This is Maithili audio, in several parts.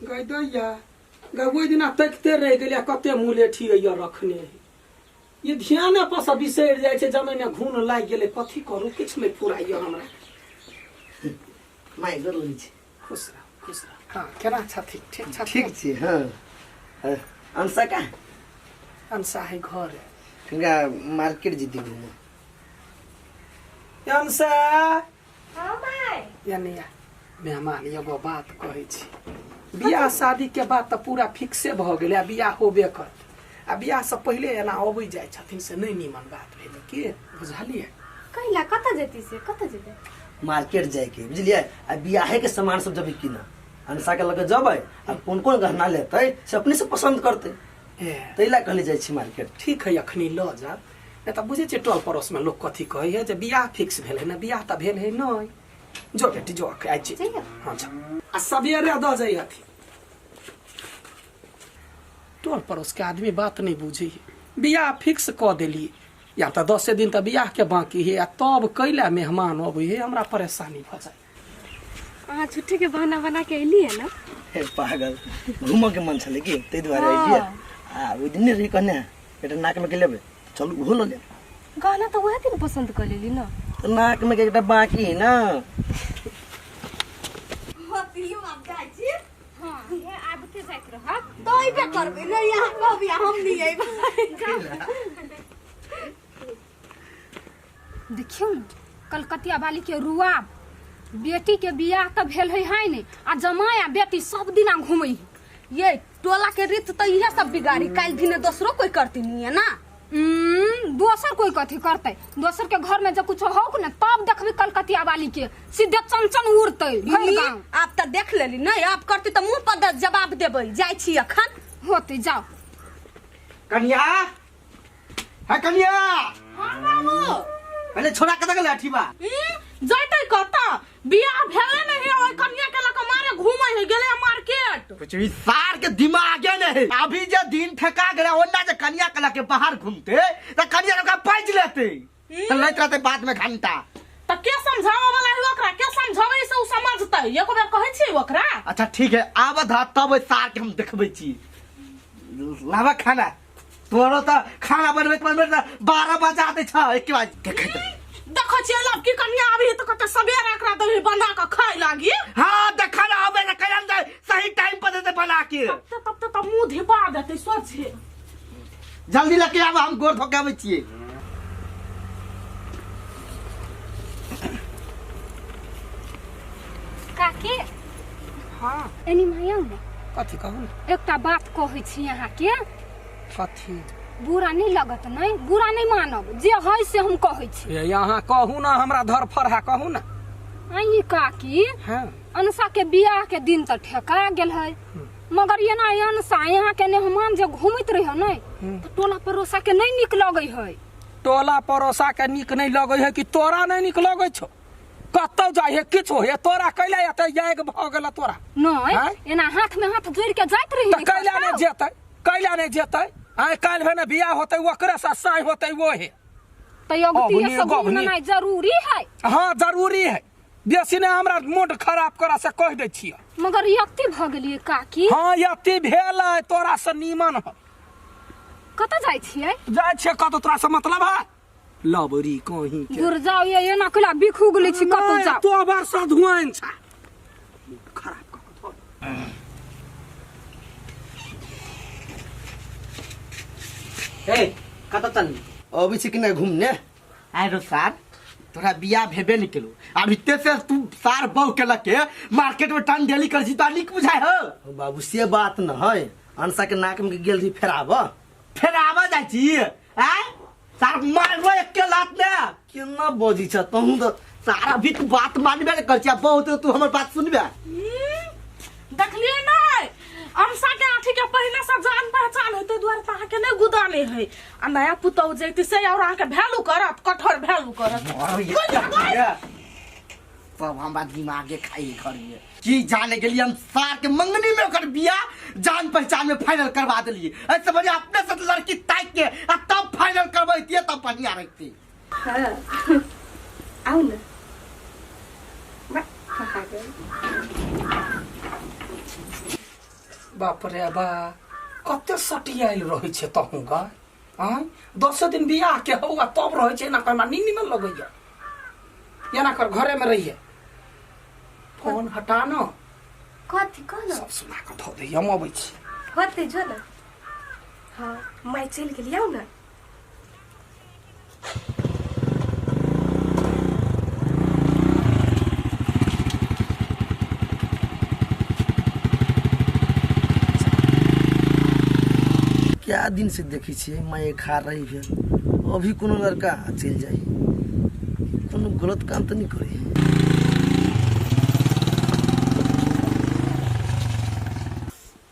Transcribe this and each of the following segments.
गै दैया गै ओहि दिना तकिते रहि गेलियै कते मुलेठी अइ रखने है ये ध्यान पर से बिसरि जाइ छै जमीन घून लागि गेलै कथी करू किछु नहि फुराइए हमरा माय गोर लगै छी। खुश रह खुश रह। हाँ केना छथिन? ठीक छथिन? ठीक छी। हाँ अंशा का? अंशा है घर है। हिनका मार्केट जीती घूमो। अंशा। हाँ माय। यानी मेहमान एगो बात कहै छी, बियाह शादी के बात तऽ पूरा फिक्से भऽ गेलै आ बियाह होबे करतै आ बियाह से पहिले एना अबै जाइ छथिन से नहि नीमन बात भेलै की बुझलियै? कैला कतऽ जेती से कतऽ जेबै? मार्केट जाइके बुझलियै आ बियाहे के सामान सब जबै किन अंशा के लगे जबै आ कोन कोन गहना लेतै से अपने से पसंद करतै ताहि लए कहले जाइ छी मार्केट। ठीक है अखनी लऽ जाब, नहि तऽ बुझै छियै टोल पड़ोसमे लोक कथी कहै है जे बियाह फिक्स भेल है ना, बियाह तऽ भेल है नहि। जो बेटी जो आइ छी। हाँ जा आ सवेरे दऽ जाइ हथिन। टोल पड़ोस के आदमी बात नहीं बुझे है, बियाह फिक्स कऽ देलियै या तऽ 10 दिन तऽ बियाह के बाकी है आ तब कैला मेहमान अबै है हमरा परेशानी भऽ जाय। अहाँ छुट्टी के बहाना बना के एलियै ना? हे पागल घूमऽ के मन छलै कि ताहि दुआरे एलियै। आ ओहि दिन रही कहने एकटा नाक में के लेबै चलू ओहो लऽ लेब। गहना तऽ वएह दिन पसंद कऽ लेली ना। तऽ नाक में के एकटा बाकी है ना। हाँ हे आबिते जाइत रहब। तऽ अयबे करबै नहि अहाँ कहबै हम नहि अयबै। देखियौ ने कलकतिया वाली के रुआब, बेटी के बियाह तऽ भेल है है नहीं आ जमाय आ बेटी सब दिना घूमै है। ये टोला के रीत तऽ इहे सब बिगाड़ी, काल्हि दिने दोसरो कोई करती नहीं है ना। दोसर कोई कथी करतै? दोसर के घर में जब कुछ होक ने तब देखबी कलकतिया वाली के सीधे चमचम उड़तै भरि गाँव। आब तऽ देख लेली नहीं आब करती तऽ मुंह पर जवाब देबै। जाइ छी अखन। होतै जाओ। कनिया है कनिया। हाँ बाबू। पहले छोड़ा कतऽ गेलै अठीबा? जैतै कतऽ, बियाह भेले नहीं है ओइ कनिया के लऽ कऽ मारे घूमै है गेलै मार्केट। कुछ भी सार के दिमागे नहीं है। अभी जे दिन ठेका गेलै ओन्ना जे कनिया के लऽ के बाहर घूमते तऽ कनिया के ओकरा पैच लेते तऽ लैत रहते बाद में घंटा। तऽ के समझाबऽ वाला है ओकरा? के समझाबै से उ समझतै? एको बेर कहै छियै ओकरा? अच्छा ठीक है आबऽ धा तब ओइ सार के हम देखबै छी। लाबऽ खाना। तोरो तऽ खाना बनबैत बनबैत तऽ 12 बजा दै छ एक बार देखैत। देखै छियै लड़की कनिया आबी तऽ कते सबेरे एकरा दही बना कऽ खाय लागी। हाँ देखा ना आबे ना कहिया ने सही टाइम पर देते बना के। तब तब तब मुंह धिपा देतै सोझे। जल्दी लके आब हम गोर धो के आबै छियै। काकी। हाँ एनी माया ने। कथी कहू ने? एकटा बात कहै छी अहाँके। कथी? बुरा नहीं लगत नहीं, बुरा नहीं मानब, जे है से हम कहै छी। ये अहाँ कहू ना हमरा धरफड़ है कहू ना। आई काकी। हाँ। अनसा के बियाह के दिन तऽ ठेका गेल है, मगर एना अनसा यहाँ के मेहमान जे घूमैत रहे नहीं तऽ टोला पड़ोसा के नहीं नीक लगै है। टोला पड़ोसा के नीक नहीं लगै है कि तोरा नहीं नीक लगै छौ? कतौ जाइ है किछु है तोरा कैला एते याग भऽ गेल तोरा? नहीं आँय? एना हाथ में हाथ जोड़ के जाइत रही। तऽ कैला नहीं जेतै, कैला नहीं जेतै? आइ काल्हि भेने बियाह होतै ओकरे से साँय होतै वो है। तऽ अगतिये से गबनी। घूमनाइ जरूरी है। हाँ जरूरी है, बेसी नहीं हमरा मूड खराब करा से कह दै छियै। मगर यत्ती भऽ गेलियै काकी। हाँ यत्ती भेल है तोरा से नीमन है। कतऽ जाइ छियै? जाइ छियै कतौ तोरा से मतलब है? लबरी कहीं के। दूर जाओ ये एना कैला बिखू गेलै छी कतौ जाओ। तो बार सधुआइन छा। मूड खराब कऽ कऽ धऽ। ए कतऽ चलली? अबै छी कि नहि घूमने? आइ रो सार तोरा बियाह भेबे नहि केलौ, अभी ते से तू सार बहु के लके मार्केट में टन डेली कर छी तोरा नीक बुझाय हो? बाबू से बात न है, अनसा के नाक में गेल रही फेराब। फेराब जाइ छी आय सार मारबो एके लात ने। केना बजै छ तहु तऽ सारा भी तू बात मानबे ने कर छी, बहुत तू हमर बात सुनबे। देखलियै नहि अमसा के आँखि के पहिने से जान पहचान है, ताहि दुआरे तऽ अहाँके नहि गुदाने है। आ नया पुतहु जैती से और अहाँके वैल्यू करत, कठोर वैल्यू करत। सब हमरा दिमागे खाई घर में की जाने के लिए हम सार के मंगनी में ओकर बियाह जान पहचान में फाइनल करवा देलिए। ऐसे बढ़िया अपने से लड़की ताक के आ तब फाइनल करबैतिए तब बढ़िया रहती। हाँ आउ ना। वाह, कहाँ गेल? बाप रे बा, कते सटियाइल रहै छै तहूँ गा। आँय, 10 दिन बियाह के हौ आ तब रहै छै एना कर, हमरा नींद निमन लगैया। एना कर, घरे में रहिए, फोन हटा न। कथी कहलो? सब सुना कऽ धऽ दैया, हम अबै छी। होते जो ना। हाँ, माय चलि गेली, आउ ना। क्या दिन से देखै छियै माय खा रही भेल, अभी कोनो लड़का चलि जाइ, कोनो गलत काम तऽ नहि करै है।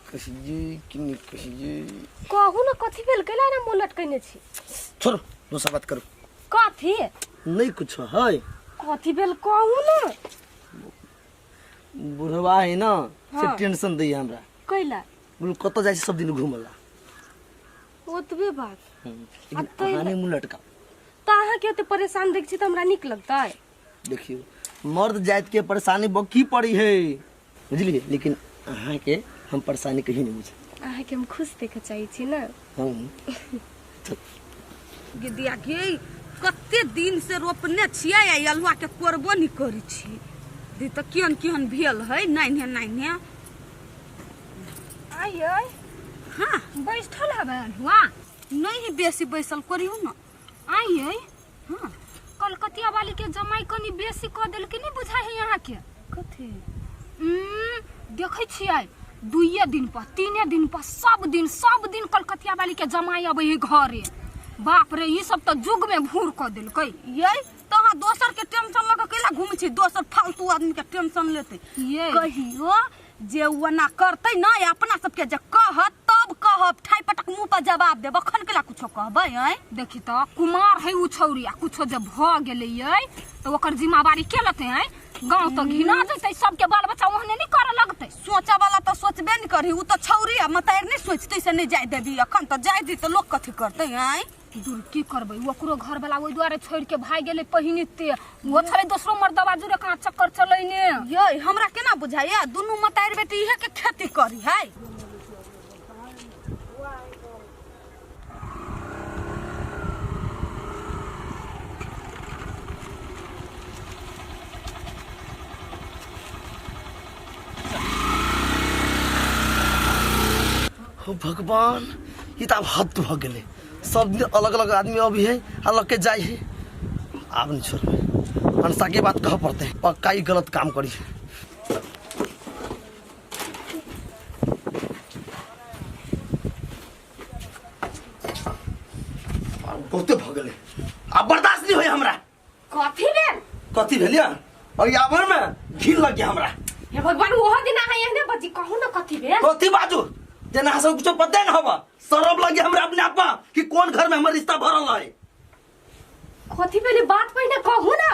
कहियै कि नहि कहियै? कहू ना, कथी भेल? कैला ना मुँह लटकैने छी? छोड़ो, दोसर बात करू। कथी? नहि कुछो है। कथी भेल कहू ना। बुढ़वा है ना से हाँ। टेंशन दैया हमरा। कैला? बोलू कतऽ जाइ छै सब दिन घूमला। ओतबे बात? लेकिन तै अहाँ नहि मुँह लटकाउ। तऽ अहाँके ओते परेशान देख छी तऽ हमरा नीक लगतै? देखियौ, मर्द जाति के परेशानी बकी पड़ी है, बुझलियै? लेकिन अहाँके हम परेशानी कहीं नहीं बुझे। अहाँके हम खुश देखऽ चाहै छी ना। हम गिदिया गे, कते दिन से रोपने छियै आ अल्हुआ के कोरबो नहि करै छी। दी तऽ केहन केहन भेल है, नान्हे नान्हे। आइ आइ। हाँ। बैठल हबे अल्हुआ? नहीं बेसी बैसल, करियौ ना। आइ आइ। हाँ। कलकतिया वाली के जमाई कनी बेसी कऽ देलकै, नहि बुझाइ है अहाँके? कथी? देखै छियै 2 दिन पर 3 दिन पर सब दिन सब दिन कलकतिया वाली के जमाई अबै है घरे। बाप रे, ई सब तऽ जुग में भूर कऽ देलकै। ये तऽ अहाँ दोसर के टेंशन लऽ कऽ कैला घूमै छी? दोसर फालतू आदमी के टेंशन लेतै। ये कहियो जे ओना करतै ना, अपना सबके जे कहत तब कहब, ठाइ पटक मुँह पर जवाब देब, अखन कैला कुछो कहबै? आँय देखी तऽ कुमार है उ छौरी, आ कुछो जे भऽ गेलै ये तऽ ओकर जिम्मेवारी के लेतै? आँय, गाँव तऽ घिना जेतै, सबके बाल बच्चा ओहने नहि करऽ लगतै। सोचऽ वाला तऽ सोचबे नहि करही, उ तऽ छौरी आ मतारि नहि सोचतै से नहि जाय देबी। अखन तऽ जाय दी तऽ लोक कथी करतै? आँय दूर की करबै, ओकरो घर वाला ओहि दुआरे छोड़ि के भागि गेलै पहिनिते, ओहो छलै दोसरो मर्दबा जुड़े कहाँ चक्कर चलैने। ये हमरा केना बुझाइया दुनू मतारि बेटी इहे के खेती करी है। हो भगवान, ई तऽ आब हद भऽ गेलै। सब दिन अलग अलग आदमी अभी है, अलग के जाइ है। आब नहीं छोड़बै, अनसा के बात कहऽ पड़तै, पक्का ई गलत काम करी। बहुते भऽ गेलै, आब बर्दाश्त नहीं होय हमरा। कथी भेल? कथी भेल या? और आबर में घिन लग गया हमरा। हे भगवान, ओहो दिन अहाँ एहने बजी, कहू ना कथी भेल? कथी बाजू, जेना अहाँ सब कुछो पते न होबा। शरम लग गया हमरा अपने आप में कि कौन घर में हमर रिश्ता भरल है। कथी भेल बात पहिने कहू ना।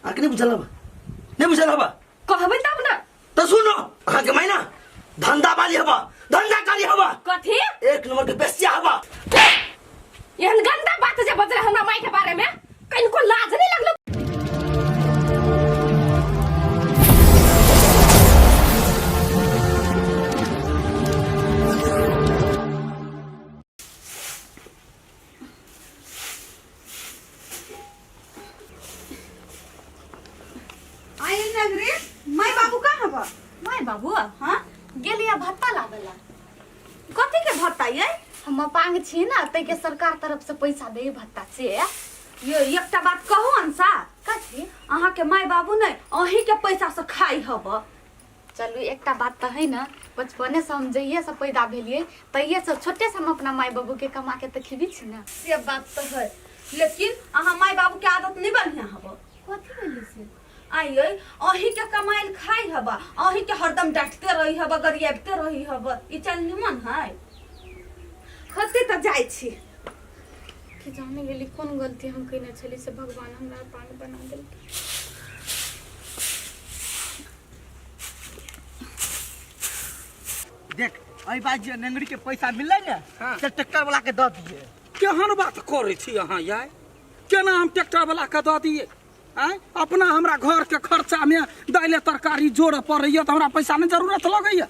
अहाँके नहीं बुझल हबा? नहीं बुझल हबा? कहबै तब ना। तो सुनो, अहाँके मायना धंधा वाली हबा, धंधा कारी हबा। कथी? 1 नंबर के बेस्या हबा। एहन गंदा बात जे बजले हमरा माय के बारे में, कनिको लाज नहीं लगलो? आई नगरी, माय बाबू कहाँ बा? माय बाबू? हाँ। गेलिया भत्ता लाबेला। कथी के भत्ता ये? हम अपांग छी ना, तै के सरकार तरफ से पैसा दे भत्ता से। ये एकटा बात कहू अंसा? कथी? अहाँ के माय बाबू नहीं अहीं के पैसा से खाई हब। चलू एकटा बात तऽ है ना, बचपने से हम जहिये से पैदा भेलिए तहिये से छोटे से हम अपना माय बाबू के कमा के तऽ खिबी छी ना। से बात तऽ है, लेकिन अहाँ माय बाबू के आदत नहीं बढ़िया हब। कथी भेलै से? आई अहीं के कमाइल खाई हब, अहीं के हरदम डांटते रही हब, गरियाबते रही हब, ई चल निमन है। होते तऽ जाइ छी। कि जाने गेली कोन गलती हम कयने छली से भगवान हमरा पान बना देलकै। देख, एहि बार जे नेंगरी के पैसा मिललै ने, हाँ। से ट्रैक्टर वाला के दऽ दिए। केहन बात करै छी अहाँ यार? केना हम ट्रैक्टर वाला के दऽ दिए? आँय, अपना हमरा घर के खर्चा में दाइले तरकारी जोड़ऽ पड़ैया तऽ हमरा पैसा नहि जरूरत लगैया।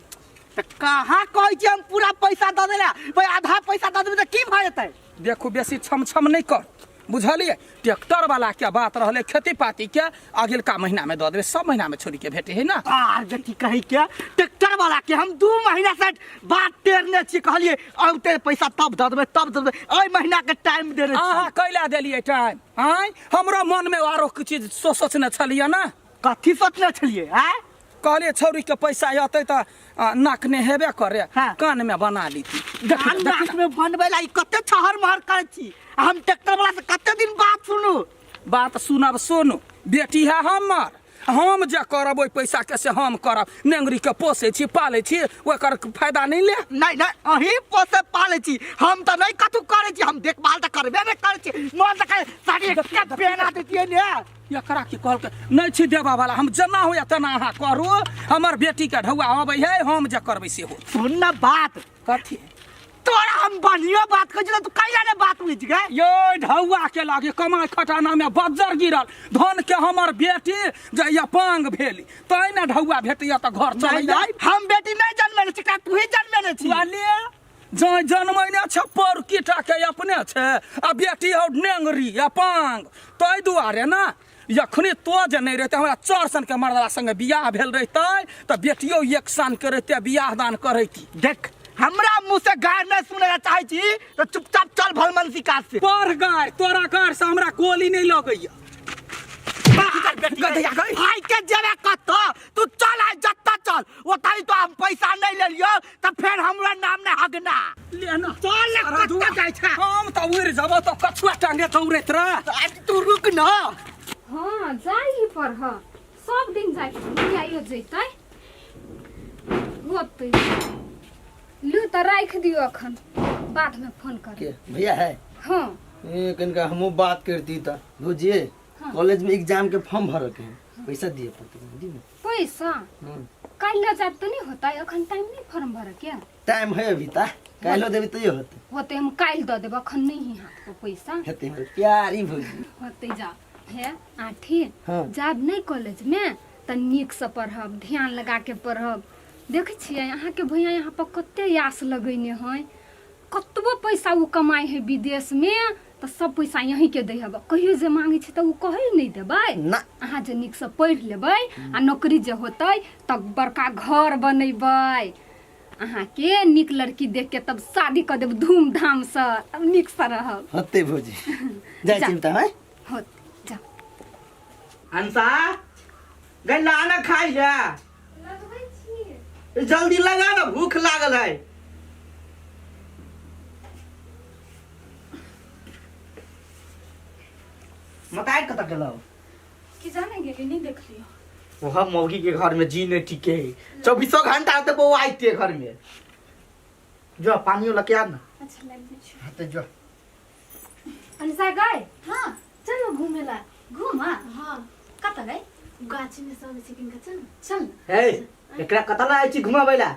तऽ कहाँ कहै छी हम पूरा पैसा दऽ देला भाई आधा पैसा दऽ देबै तऽ की भऽ जेतै देखू बेसी छम छम नहि कर बुझलियै ट्रैक्टर वाला के बात रहलै खेती पाती के अगिलका महीना में दऽ देबै सब महीना में छोड़ी के भेटे है ना आर बेटी कही के ट्रैक्टर वाला के हम 2 महीना से बात टेरने छी कहलिए औते पैसा तब दऽ देबै तब दऽ देबै एहि महीना के टाइम देने छी अहाँ कैला देलियै टाइम आँय हमरो मन में आरो किछु चीज सोचने छलियै ना कथी सोचने छलिए आँय कहलियै छौड़ी के पैसा अतै तऽ नाक ने हेबे करे हाँ। कान में बना लीती देख कान नाक में बनबै ला ई कते छहर महर करै छी आ हम ट्रैक्टर वाला से कते दिन बात सुनू बात सुनब सुनू बेटी है हमर हम जे करब ओहि पैसा के से हम करब नेंगरी के पोसै छी पालै छी ओकर फायदा नहि ले नहीं नहीं अहीं पोसे पालै छी हम तऽ नहीं कतू करै छी हम देखभाल तऽ करबे नहि करै छी मन तऽ करे साड़ी एकटा पेना देतियै ने एकरा की कहलकै नहि छी देबा वाला हम जेना होइए तेना अहाँ करू हमर बेटीके ढौआ अबै है हम जे करबै से होत सुन ना बात कथी तोरा हम बढ़िया बात कहै छी तू कैला ने बात बुझि गए यो ढौआ के लागे कमाइ खटाना में बज्जर गिरल धन के हमर बेटी जहिया पांग भेली तै ने ढौआ भेटैया तऽ घर नहीं, चलैया नहीं, हम बेटी नहीं जन्मेने छी तू ही जन्मेने छी ले जँ जनमैने छै पौरकी टाके अपने छै आ बेटी हौ नेंगरी आ पांग ताहि दुआरे ने जखने तो जे नहि रहितै हमरा चार सन के मर्दला संगे बियाह भेल रहितै तऽ बेटियो एक सन के रहितै बियाह दान करैती देख हमरा मुंह से गार नहीं सुने ला चाहे छी तो चुपचाप चल भलमनसी काज से पर गार तोरा गार से हमरा गोली नहीं लगैया गधैया गई। भाई के जेबे कत तू चल आइ जत्ता चल ओतही तो हम पैसा नहीं लेलियो तो फिर हमरा नाम नहीं हगना ले ना चल ना अरे कत्ता जाइ छै हम तऽ उड़ि जबो तऽ कछुआ टांगे दौड़ैत रह आज तू रुक ना हाँ जाइ ही पर ह सब दिन जाइ भैया जैतै होतै लू तऽ राखि दियौ अखन बादमे फोन कर के भैया है हाँ ए कनिका हमहूँ बात करती तऽ बुझिए कॉलेज में एग्जाम के फॉर्म भरऽ के है पैसा दिए पड़ते दी ना पैसा काल्हि जायब तऽ नहि होतै अखन टाइम नहि फॉर्म भरऽ के टाइम है अभी ता काल्हो देबी तैयो होते होतै हम काल्हि दऽ देब अखन नहि है हाथ पर पैसा हेते हमर प्यारी भौजी होतै जा हे आठी हाँ। जायब नहि कॉलेजमे तऽ नीकसँ पढ़ब ध्यान लगा के पढ़ब देखै छियै अहाँके भैया यहाँ पर कते आस लगेने है कतबो पैसा ओ कमाइ है विदेशमे तऽ सब पैसा यहीँके दै हब कहियो जे मांगै छै तऽ ओ कहै नहि देबै ना अहाँ जे नीकसँ पढ़ि लेबै आ नौकरी जे होतै तऽ बड़का घर बनेबै अहाँके नीक लड़की देख के तब शादी कऽ देब धूमधामसँ तब नीकसँ रहब होते भौजी जाइ छी तऽ हैं होत जा हंसा गई लाना खाइ जा जल्दी लगा ना भूख लागल है मताइ कतऽ गेलौ कि जाने गेली नहीं देखलियो वह मौगी के घर में जी नहीं टिके है चौबीसों घंटा तो बउआ आइते घर में जो पानियो लके आ ना अच्छा लाइब दै छी हाँ तो जो अनिसा गए हाँ चल घूमेला घूमा हाँ कतऽ गए गाछी में सब छै किनका चल चल न। हे एकरा कतऽ ला छी घुमाबै ला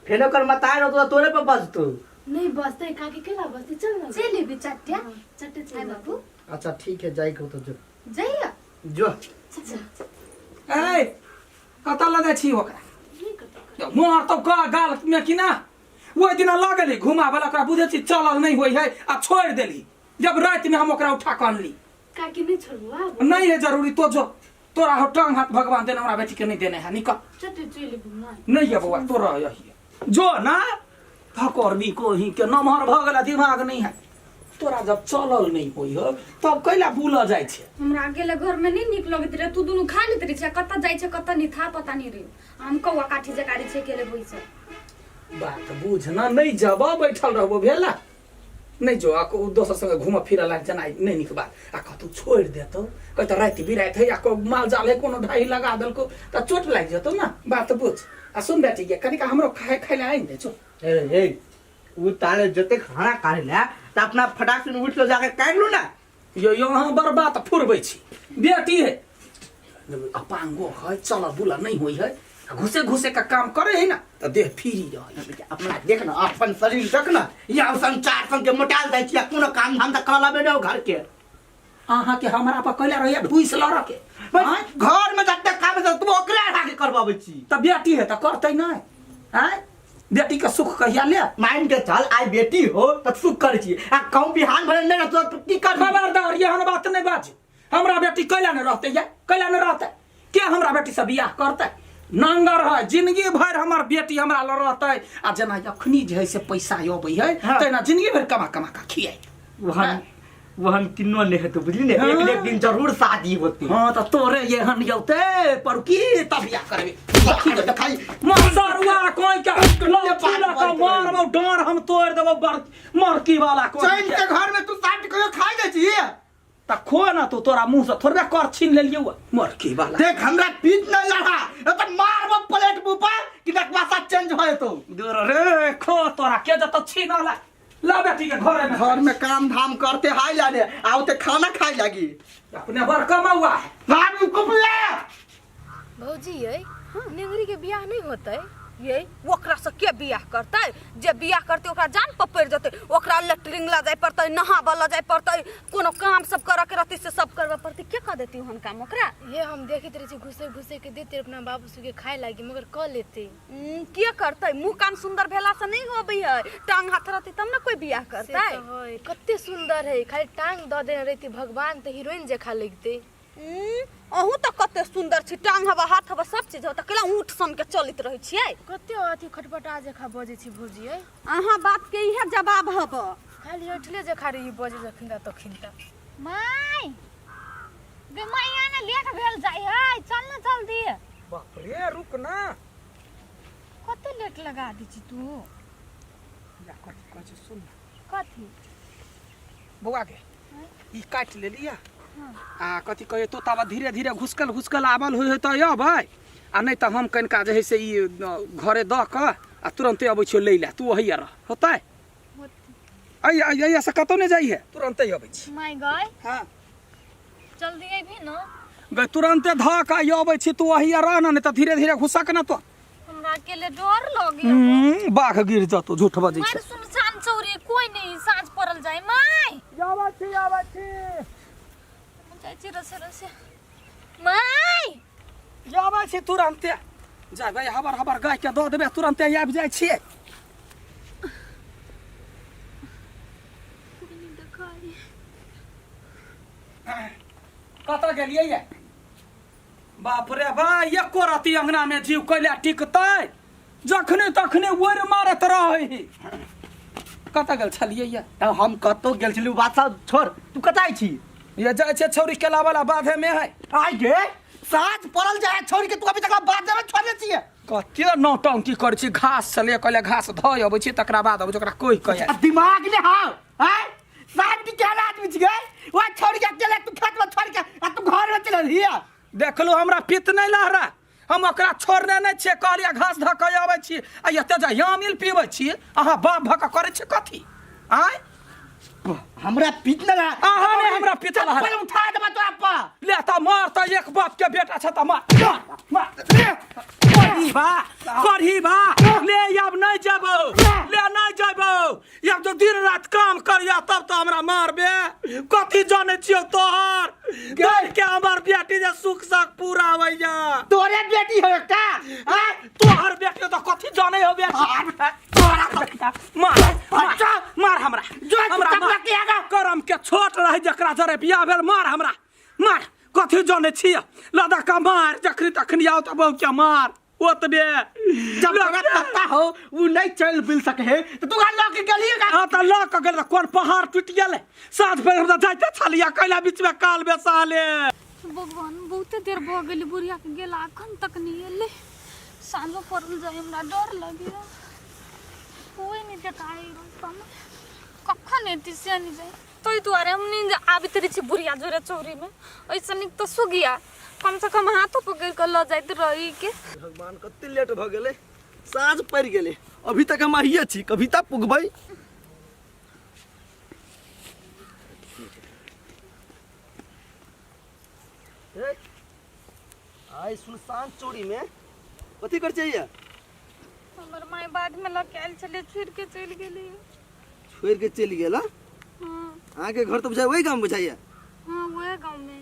फेर ओकर मताइ रहतो तोरे पर बजतो नहीं बसते काकी केला बसते चल ना चलि एबी चट्टे चट्टे चल आय बाबू अच्छा ठीक है जाई को तो जो जइया जो ए कतऽ लऽ जाइ छी ओकरा मोहर तो गाल में कि ना ओहि दिना लऽ गेली घुमाबऽ ओकरा बुझै छी चलल नहि होइ है आ छोड़ि देली जब राति में हम ओकरा उठा कऽ अनली काकी नहीं छोड़बो आब नहीं है जरूरी तो जो तोरा हो टांग हाथ भगवान देने हमरा बेटी के नहीं देने है निकल चट्टे चलि एबू ना नहीं है बौआ तोरा यही है जो ना थकरबी कोही के नमहर भऽ गेला दिमाग नहीं है तोरा जब चलल नहीं होइ हो तब कैला बुलऽ जाइ छै हमरा अकेले घर में नहीं नीक लगैत रहे तू दुनू खा लेत रहे छै कतऽ जाइ छै कतऽ नहीं था पता नहीं रहे हम कौआ काठी जका रहे छै अकेले बैसल बात बुझ ना नहीं जब बैठल रहबो भेला नहीं जो आ दोसर संगे घूमऽ फिरऽ लाग जेनाइ नहीं नीक बात आ कतौ छोड़ि देतौ कहतौ राति बिराति है या को माल जाल है कोनो ढाई लगा देलको तऽ चोट लागि जेतौ ना बात बुझ आ सुन बेटी गे कनिका हमरो खाए खाइ लए आनि दे चो ए ए उ तारे जते खाना खाए ना त अपना फटाक से उठ के जाके काट लू ना यो यो अहाँ बड़ बात फुरबै छी बेटी है अपांगो है चल बुला नहीं होइ है आ घुसे घुसे का काम करे है ना तऽ देह फ्री रहे है। अपना देख ना अपन शरीर देख ना या संचार संग के मोटाल जाइ छी आ कोनो काम धाम त करऽ लबे न घर के अहाँ के हमरा पर कैला रहैया ढुइस लड़ के बस घर में जते काम है तू ओकरे आके करबाबै छी तऽ बेटी है तऽ करतै नहि आँय बेटी के सुख कहिया ले मान के चल आई बेटी हो त सुख कर छी आ कहूं बिहान भरे नहीं रहतो तो की कर खबरदार एहन बात नहीं बाज हमरा बेटी कैला नहीं रहते या कैला नहीं रहते के हमरा बेटी से बियाह करते नंगर है जिंदगी भर हमर बेटी हमरा लग रहते आ जेना अखनी जे है से पैसा अबै है हाँ। तेना जिंदगी भर कमा कमा के खियाई वहन वहन किन्नो नहीं हेतु बुझली ने एक एक दिन जरूर शादी होती हाँ तो तोरे एहन यौते पर की तब बियाह करबे देखाई मसरुआ कोई के लौकी लऽ कऽ मारबौ डाँर हम तोड़ि देबौ मरकी वाला कोई चैन के घर में तू साठ कहियो खाई जाइ छी त खो ना तू तोरा मुंह से थोड़बे कर छीन लेलियौ मरकी वाला देख हमरा पीठ नहीं लड़ा तो मारबो प्लेट मुंह पर कि नकवासा चेंज हो जेतो दूर रे खो तोरा के जत छीन ला ला बेटी के घरे में घर में काम धाम करते हाय लाने आओ ते खाना खाए लागी अपने बड़ कमौआ है भाभी कुपले भौजी ये नेंगरी के बियाह नहीं होतै ये ओकरा से के बियाह करतै जे बियाह करतै ओकरा जान पर पड़ि जेतै ओकरा लेटरिंग लऽ जाय पड़तै नहाबऽ लऽ जाय पड़तै कोनो काम सब करऽ के रहतै से सब करबऽ पड़तै के कऽ देतै ओहन काम ओकरा ये हम देखैत रहै छी घुसे घुसे के देते अपना बाबू सबके खाए लागी मगर कऽ लेते के करतै मुँह कान सुन्दर भेला से नहि होबै है टांग हाथ रहतै तब ने कोई बियाह से करतै तऽ है कते सुन्दर है खाली टांग दऽ देने रहितै भगवान तऽ हीरोइन जकाँ लगितै अहूँ तऽ कते सुन्दर छी टांग हवा हाथ हवा सब चीज हवा तऽ केला ऊँट सन के चलैत रहै छियै कते अथी खटपटा जकाँ बजै छी भौजी यै अहाँ बात के इहे जवाब हब खाली ऐठले जकाँ रही बजै जखन तखन तऽ माय गे माय ने लेट भेल जाइ है चल ना जल्दी बाप रे रुक ना कते लेट लगा दै छी तू या कथी कहै छै सुन ना। कथी बौआ के ई काटि लेलियै आ कथी कहै तो ताबा धीरे धीरे घुसकल घुसकल आबल होइ तऽ अबै आ नहि तऽ हम कनिका जे है से ई घरे दऽ कऽ आ तुरन्ते अबै छियौ लै लए तू ओहिया रह होतै अइ अइ अइया से कतौ नहि जाइहे तुरन्ते अबै छी माय गय हँ जल्दी अबही न गै तुरन्ते धऽ कऽ आइ अबै छी तू ओहिया रह ने नहि तऽ धीरे धीरे घुसक ने तो हमरा अकेले डर लगे बाघ गिर जतो झूठ बजै मार छै सुनसान चौरी कोई नहीं साँझ पड़ल जाय माय आबै छी आबै छी जाइ छी रसे रसे माय आबै छी तुरन्ते जाबै हबर हबर गाय के दऽ देबै तुरन्ते आबि जाइ छियै कतऽ गेलियै ये बाप रे बा एको रति अंगना में जीव कैला टिकतै जखने तखने ओरि मारत रहै कतऽ गेल छलियै ये तब हम कतौ गेल छलू बात सब छोड़ तू कतऽ आइ छी ये जाइ छै छौरी केला वाला बाधे में है आइ गे साँझ पड़ल जाय छोड़ के तू अभी तक बात में छोड़ले छियै कते नौटंकी करै छी घास से ले कहले घास धऽ अबै छी तकरा बाद अबै छी ओकरा कोहि कह आ दिमाग ने हाव आय साहब की केहन आदमी छियै वह छोड़ के अकेले तू खेत में छोड़ के आ तू घर में चलल हिया देखलू हमरा पित्त नहि लहरा हम ओकरा छोड़ने नहि छियै कहलियै घास धऽ कऽ अबै छी आ एते जे यामिल पीबै छी अहाँ बाप भऽ कऽ करै छी कथी आँय हमरा पित्त न लहरा अहाँ नहि हमरा पित्त लहरा। चप्पल उठा देबा तोरा पर ले तऽ मार तऽ एक बाप के बेटा छ तऽ मार मार, मार ले करही बा करही बा ले आब नहि जेबौ ले नहि जेबौ आब जो दिन रात काम करिया तब तो हमरा मारबे कथी जाने छियौ तोहर दौड़ के हमर बेटी जे सुख सख पूरा होइया तोरे बेटी हो का आय, तोहर बेटी तो कथी जाने हो बेटी तोरा मार मार मार हमरा जो हमरा तब मार। के आगा। करम के छोट रहे जकरा जरे बियाह भेल मार हमरा मार कथी जाने छियै लदा का मार जखनी तखनी आओ तऽ बहु के मार ओतबे जब तोरा पता हो वो नहीं चल बिल सके है तो तू घर लऽ के गेलिए का हाँ तऽ लऽ कऽ गेल तऽ कोन पहाड़ टूटि गेलै साँझ भरि हम तऽ जाइते छलियै कैला बीचमे काल बेसाले भगवान बहुते देर भऽ गेलै बुढ़िया के गेला अखन तक नहि एलै साँझो पड़ल जाय हमरा डर लगैया कोई नहि देखाइ रास्तामे कखन एती से नहि जाय ताहि दुआरे हम नहि आबैत रहै छी बुढ़िया जोरे चौरीमे ओहिसँ नीक तऽ सुगिया कमसँ कम हाथो पकड़ि कऽ लऽ जाइत रही के भगवान कते लेट भऽ गेलै साँझ पड़ि गेलै अभी तक हम आइए छी कभी तक पुगबै हे, आइ सुनसान चोरी में कथी कर चाहिए हमर माय बादमे लऽ के आयल छलै छोड़ि के चलि गेलै छोड़ के चलि गेल हँ? हँ अहाँके घर तऽ बुझाइ ओहि गाम बुझाइए हँ उएह गाँवमे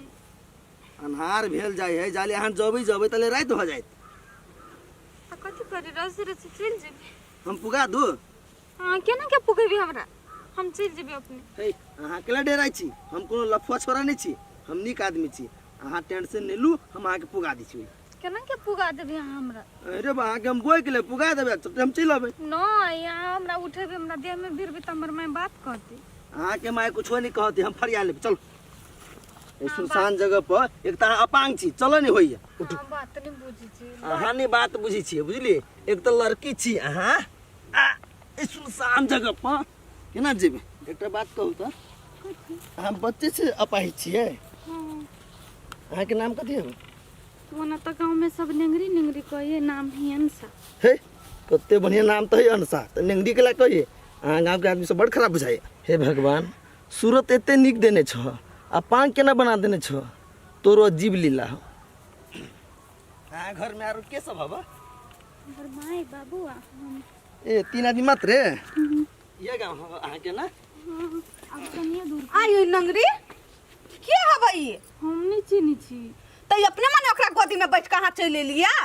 अन्हार भेल जाइ है जाले अहाँ जबै जबै तले राति भऽ जाइत आ कथी करी रसी रसी चलि जेबै हम पुगा दू। अहाँ केना के पुगेबी हमरा? हम चलि जेबै अपने। हे, अहाँ केला डेराइ छी? हम कोनो लफुआ छोरा नहि छी, हम नीक आदमी छी। अहाँ टेंशन नहि लू, हम अहाँके पुगा दै छी। केना के पुगा देबै अहाँ हमरा? अरे बा, अहाँके हम बोइक ले पुगा देबै, चलते हम चलि अबै। नहि, अहाँ हमरा उठेबै, हमरा देहमे भिड़बै तऽ हमर माय बात कहतै। अहाँके माय कुछो नहि कहतै, हम फरिया लेब। चलू, एहि सुनसान जगह पर एक तऽ अहाँ अपांग छी, चलऽ नहि होइए। उठू। अहाँ बात नहि बुझै छी। अहाँ नहि बात बुझै छियै, बुझलियै? एक तऽ लड़की छी अहाँ, आ एहि सुनसान जगह पर केना जेबै? एकटा बात कहू तऽ, अहाँ बच्चे से अपाहिज छियै? अहाँके नाम कथी हौ? ओना तऽ गाँवमे सब नेंगरी नेंगरी कहिए, नाम ही अंशा। हे, कते बढ़िया नाम तऽ है अंशा, तऽ नेंगरी केला कहिए? अहाँ गाँवके आदमी सब बड़ खराब बुझाइए। हे भगवान, सूरत एते नीक देने छह आ पान केना बना देने छह, तोरो अजीब लीला हो। अहाँ घरमे आरो के सब हबा? हमर माय बाबू आ हम। ए, तीन आदमी मात्र? ये गाँव हबा अहाँके ना? हाँ, आब कनिए दूर। आइ नंगरी के हबै ई? हम नहि चिन्है छी। तऽ ई अपने मने ओकरा गोदी में बैठ के अहाँ चलि एलियै?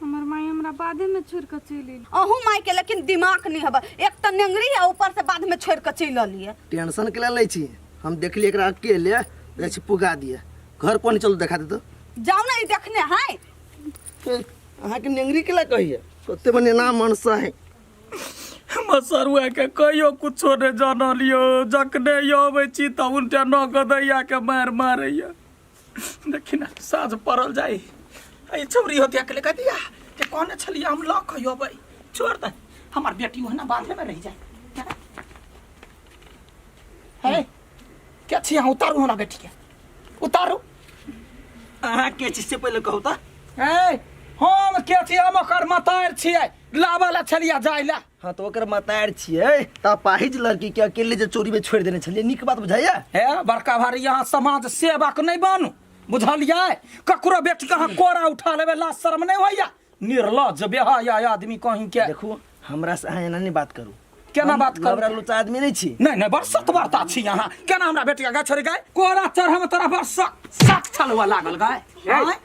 हमर माय हमरा बाधे में छोड़ के चलि एली। अहूँ माय के लेकिन दिमाग नहीं हबै, एक तऽ नेंगरी आ ऊपर से बाद में छोड़ के चलि एलियै। टेंशन के लै छी, हम देखलियै एकरा अकेले जाइ छी पुगा दिए। घर कोन चलू देखा दे तो। जाउ ने, ई देखने है। ए, अहाँके नेंगरी के ला कहिए? कते बढ़िया नाम मनसा है। मसरुआ के कहियो कुछो नहि जानलियो, जखने अबै छी तऽ उनटे न गदैया के मार मारैया। देखी ने, साँझ पड़ल जाइ ई छौरी होतिया के लेके दिया के कहने छलियै हम लऽ कऽ अबै। छोड़ दे, हमर बेटी ओहिना बाधे में रहि जाए। हे, के छी अहाँ? उतारू हमरा बेटी के, उतारू। अहाँ के छी से पहिले कहू तऽ। हे, हम के छी? हम ओकर मतार छियै, लाबऽ लए छलियै जाय लए। हाँ, तो ओकर मतार छियै तऽ अपाहिज लड़की के अकेले जे चोरी में छोड़ देने छलियै, नीक बात बुझाइया? हे बड़का भारी, यहाँ समाज सेवक नहीं बनू, बुझलियै? ककरो बेटी के अहाँ कोरा उठा लेबै, लाज शर्म नहीं होइया? निर्लज बेहया आदमी कहीं के। देखू, हमरा से अहाँ एना नहीं बात करू। केना हम बात करू? लबड़ा लुच्चा आदमी नहीं छी। नहीं नहीं, बड़ सतवार्ता छी अहाँ। केना हमरा बेटी के गाय छोड़ी गाय कोरा चढ़े में तोरा बड़ शक शक छलुआ लागल गाय? आँय?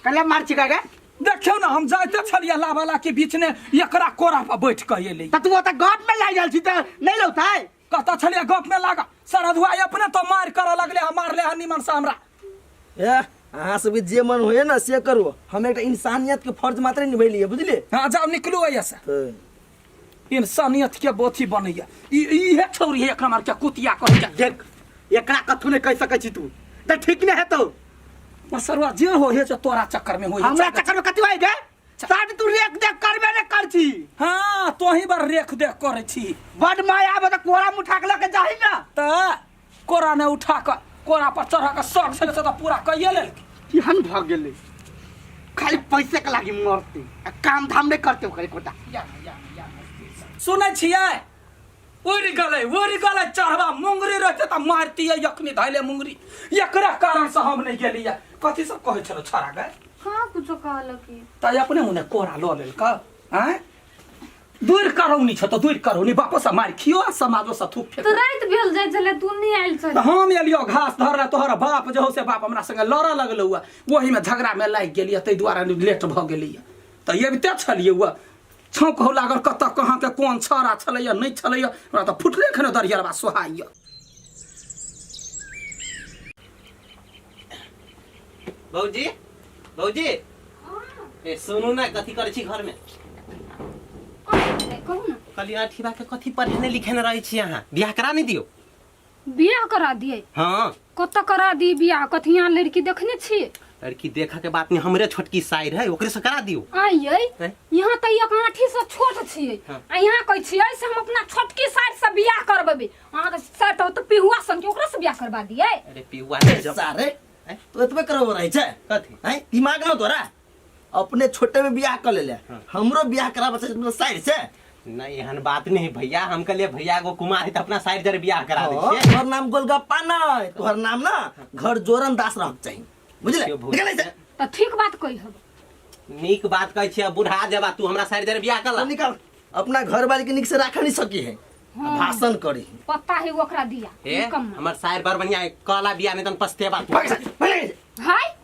कला मार छी गाय? देखियौ ने, हम जाइते छलियै लावाला के बीच ने एकरा कोरा पर बैठ के एलै। तऽ तू ओतऽ गप में लागि गेल छी तऽ नहीं लौतै? कतऽ छलियै गप में लागल? सरधुआ अपने तो मार करऽ लगले हँ, मारले हँ निमन से हमरा। ए, अहाँ सबके जे मन होइए ने से करू, हम एकटा इंसानियत के फर्ज मात्र निभेलियै, बुझलियै? हाँ, जाउ, निकलू एहिसँ। तऽ इंसानियत के बोथी बनैया ई इहे छौरी है, एकरा मार के कुतिया कहै छै। देख, एकरा कथू नहीं कहि सकै छी तू, तऽ ठीक नहीं हेतौ। मसरुआ जे हो हे, तोरा चक्कर में होय। हमरा चक्कर में कथी होय गे? साठ तू रेख देख करबे ने कर छी। हाँ, तोही बार रेख देख करे छी। बड माया आबे तऽ कोरा मुठा के लके जाही ना। तऽ कोरा ने उठा के कोरा पर चढ़ा के शौक छलै से तऽ पूरा कइए लेलकै। केहन भऽ गेलै, खाली पैसे के लागी मरते आ काम धाम नहीं करते ओकर एकोटा। या या या, सुनै छियै? उड़ि गेलै, उड़ि गेलै चढ़वा। मुंगरी रहते तऽ मारतियै अखनी धैले मुंगरी। एकरा कारण से हम नहि गेलियै। कथी सब कहै छलो छोरा गए? कहाँ कुछो कहलक ई। तऽ अपने मुने कोरा लऽ लेलक। आँय, दूर करौनी छ तऽ दूर करौनी, बापो से मारि खियो आ समाजो से थूक फेक। तऽ राति भेल जाइ छलै, तू नहि आयल छल। तऽ हम एलियो घास धरले, तोहर बाप जे हो से बाप हमरा संगे लड़ऽ लगलौ, ओहीमे झगड़ामे लागि गेलियै, ताहि दुआरे लेट भऽ गेलियै। तऽ अबिते छलियै, उह छौंक हो लागल, कतऽ कहाँके कोन छौड़ा छलैया नहि छलैया, हमरा तऽ फुटले खने दरियरबा सोहाइया। भौजी, भौजी, ए सुनू ने, कथी करै छी घरमे? कहू ने। कहली अठीबा के कथी पढ़ेने लिखेने रहै छी अहाँ? बियाह करा नहि दियौ? बियाह करा दिए? हाँ। कतऽ करा दी बियाह? कथी यहाँ लड़की देखने छी? लड़की देखऽ के बात नहीं, हमरे छोटकी साइर है, ओकरे से करा दियौ। आइयै, हैं? यहाँ तऽ एक आँठी से छोट छियै। हाँ। आ यहाँ कहै छियै से हम अपना छोटकी साइर से बियाह करबेबै। अहाँके साइर तऽ पिहुआ सन के, ओकरा से बियाह करबा दियै? अरे पिहुआ नहीं जब सारे तो एतबे करबो रहै छै। कथी? हैं, दिमाग न तोरा? अपने छोटे में बियाह कर लेले, हमरो बियाह कराबे छै अपना साइड से। नहीं, एहन बात नहीं भैया, हम कहलिए भैया एगो कुमार है तऽ अपना साइड जरे बियाह करा दै हाँ, छियै। तोहर नाम गोलगप्पा नहीं, तोहर नाम ना घर जोरन दास रहक चाही, बुझले? देखियौ भौजी। निकल ऐसे। तऽ ठीक बात कहि हब। नीक बात कहै छियै, बुढ़ा जेबा तू हमरा साइड जरे बियाह कर ला। निकल, अपना घर वाली के निक से राख नहीं सकी है, हाँ। भाषण करी। पता है ओकरा दिया। ए, निकम्मा। हमर साइड बड़ बढ़िया है, कहला बियाह नहीं तन पछतेबा तू। भाग से, भाग से। हाय,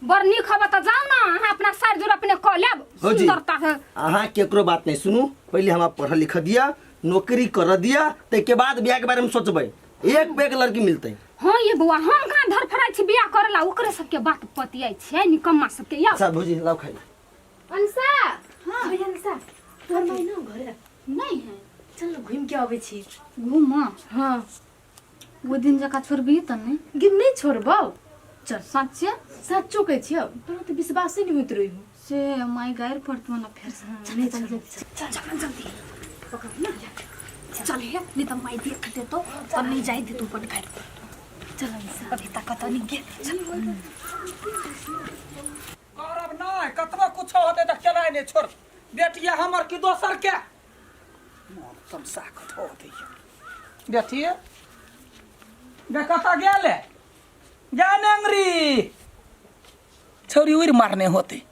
बड़ नीक हब तऽ जाउ ने अहाँ अपना सार जोर अपने कऽ लेब हो जी। सुंदरता है अहाँ केकरो बात नहीं सुनू, पहले हमरा पढ़ लिख दिया, नौकरी कर दिया, ताहिके बाद बियाह के बारे में सोचबै। एक पे एक लड़की मिलते। हाँ ये बौआ, हम कहाँ धरफड़ाइ छी बियाह करला, ओकरे सबके बात पतियाइ छियै निकम्मा सबके। यौ अच्छा भौजी लाउ खाइ। अंशा, हाँ अंशा, तोहर माय ना घरे नहीं है? चल न घूम के अबै छी। घूम? हाँ। वो दिन जकाँ छोड़बही तऽ नहि? गे नहीं छोड़बौ, चल। सच्चे? सच्चो कहै छियौ, तोरा तऽ विश्वासे नहीं होइत रही। से माय गारि पड़तौ ना फेर से। हाँ, नहीं छोड़बौ। चल चल जल्दी पकड़ ना, चल हे, नहीं तो माय देख देतो तब नहीं जाय देतो अपन घर। चल अंशा। अभी तक कतौ नहीं गेल, चल। करब नहि, कतबो कुछो होतै तऽ केनाइ नहि छोड़। बेटिया हमर कि दोसर के मोन तमसा कऽ धो दैया। बेटी बे कतऽ गेल जा नेंगरी छौरी उड़ि मारने होते।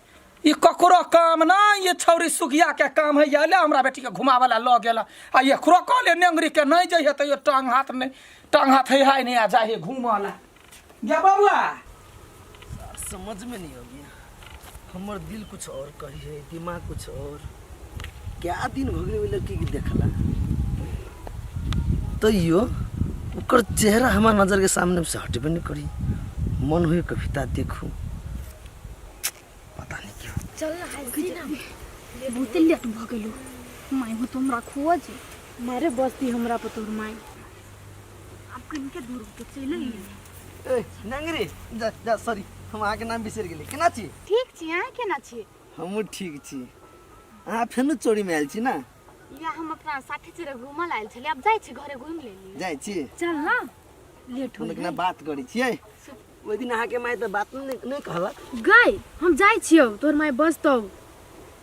ई ककरो काम ना, ये छौरी सुगिया के काम है। ये हमरा बेटी के घुमावे ला लऽ गेल आ एकरो कहले नेंगरी के नहीं जइहे, तैयो टांग हाथ नहीं, टांग हाथ है हाय नहीं आ जाहे घूमऽ ला। गे बबुआ, समझ में नहीं अबिया, हमर दिल कुछ और कही है, दिमाग कुछ और। क्या दिन हो गेलै ओहि लड़की के देखला, तैयो ओकर चेहरा हमार नजर के सामने से हटबे नहीं करी। मन हुए कविता देखू, पता नहीं क्यों। चल ना हल्दी ना। बहुते लेट भऽ गेलो, माय हो तो हमरा खोज मारे बस्ती हमरा पर तोहर माय। आब कनिके दूर के चलि अइयै। ए नंगरी, जा जा, सॉरी, हम अहाँके नाम बिसरि गेली। केना छी? ठीक छी, अहाँ केना छी? हमहूँ ठीक छी। अहाँ फेनो चोरीमे आयल छी ने? या हम अपना साथी चोरे घूमल आयल छलियै, आब जाइ छी घरे, घूमि लेली। जाइ छी? चल ना, लेट हो। हम केना बात करै छियै। ओहि दिन अहाँके माय तऽ बात नहि कहलक। गई, हम जाइ छियौ, तोहर माय बजतौ।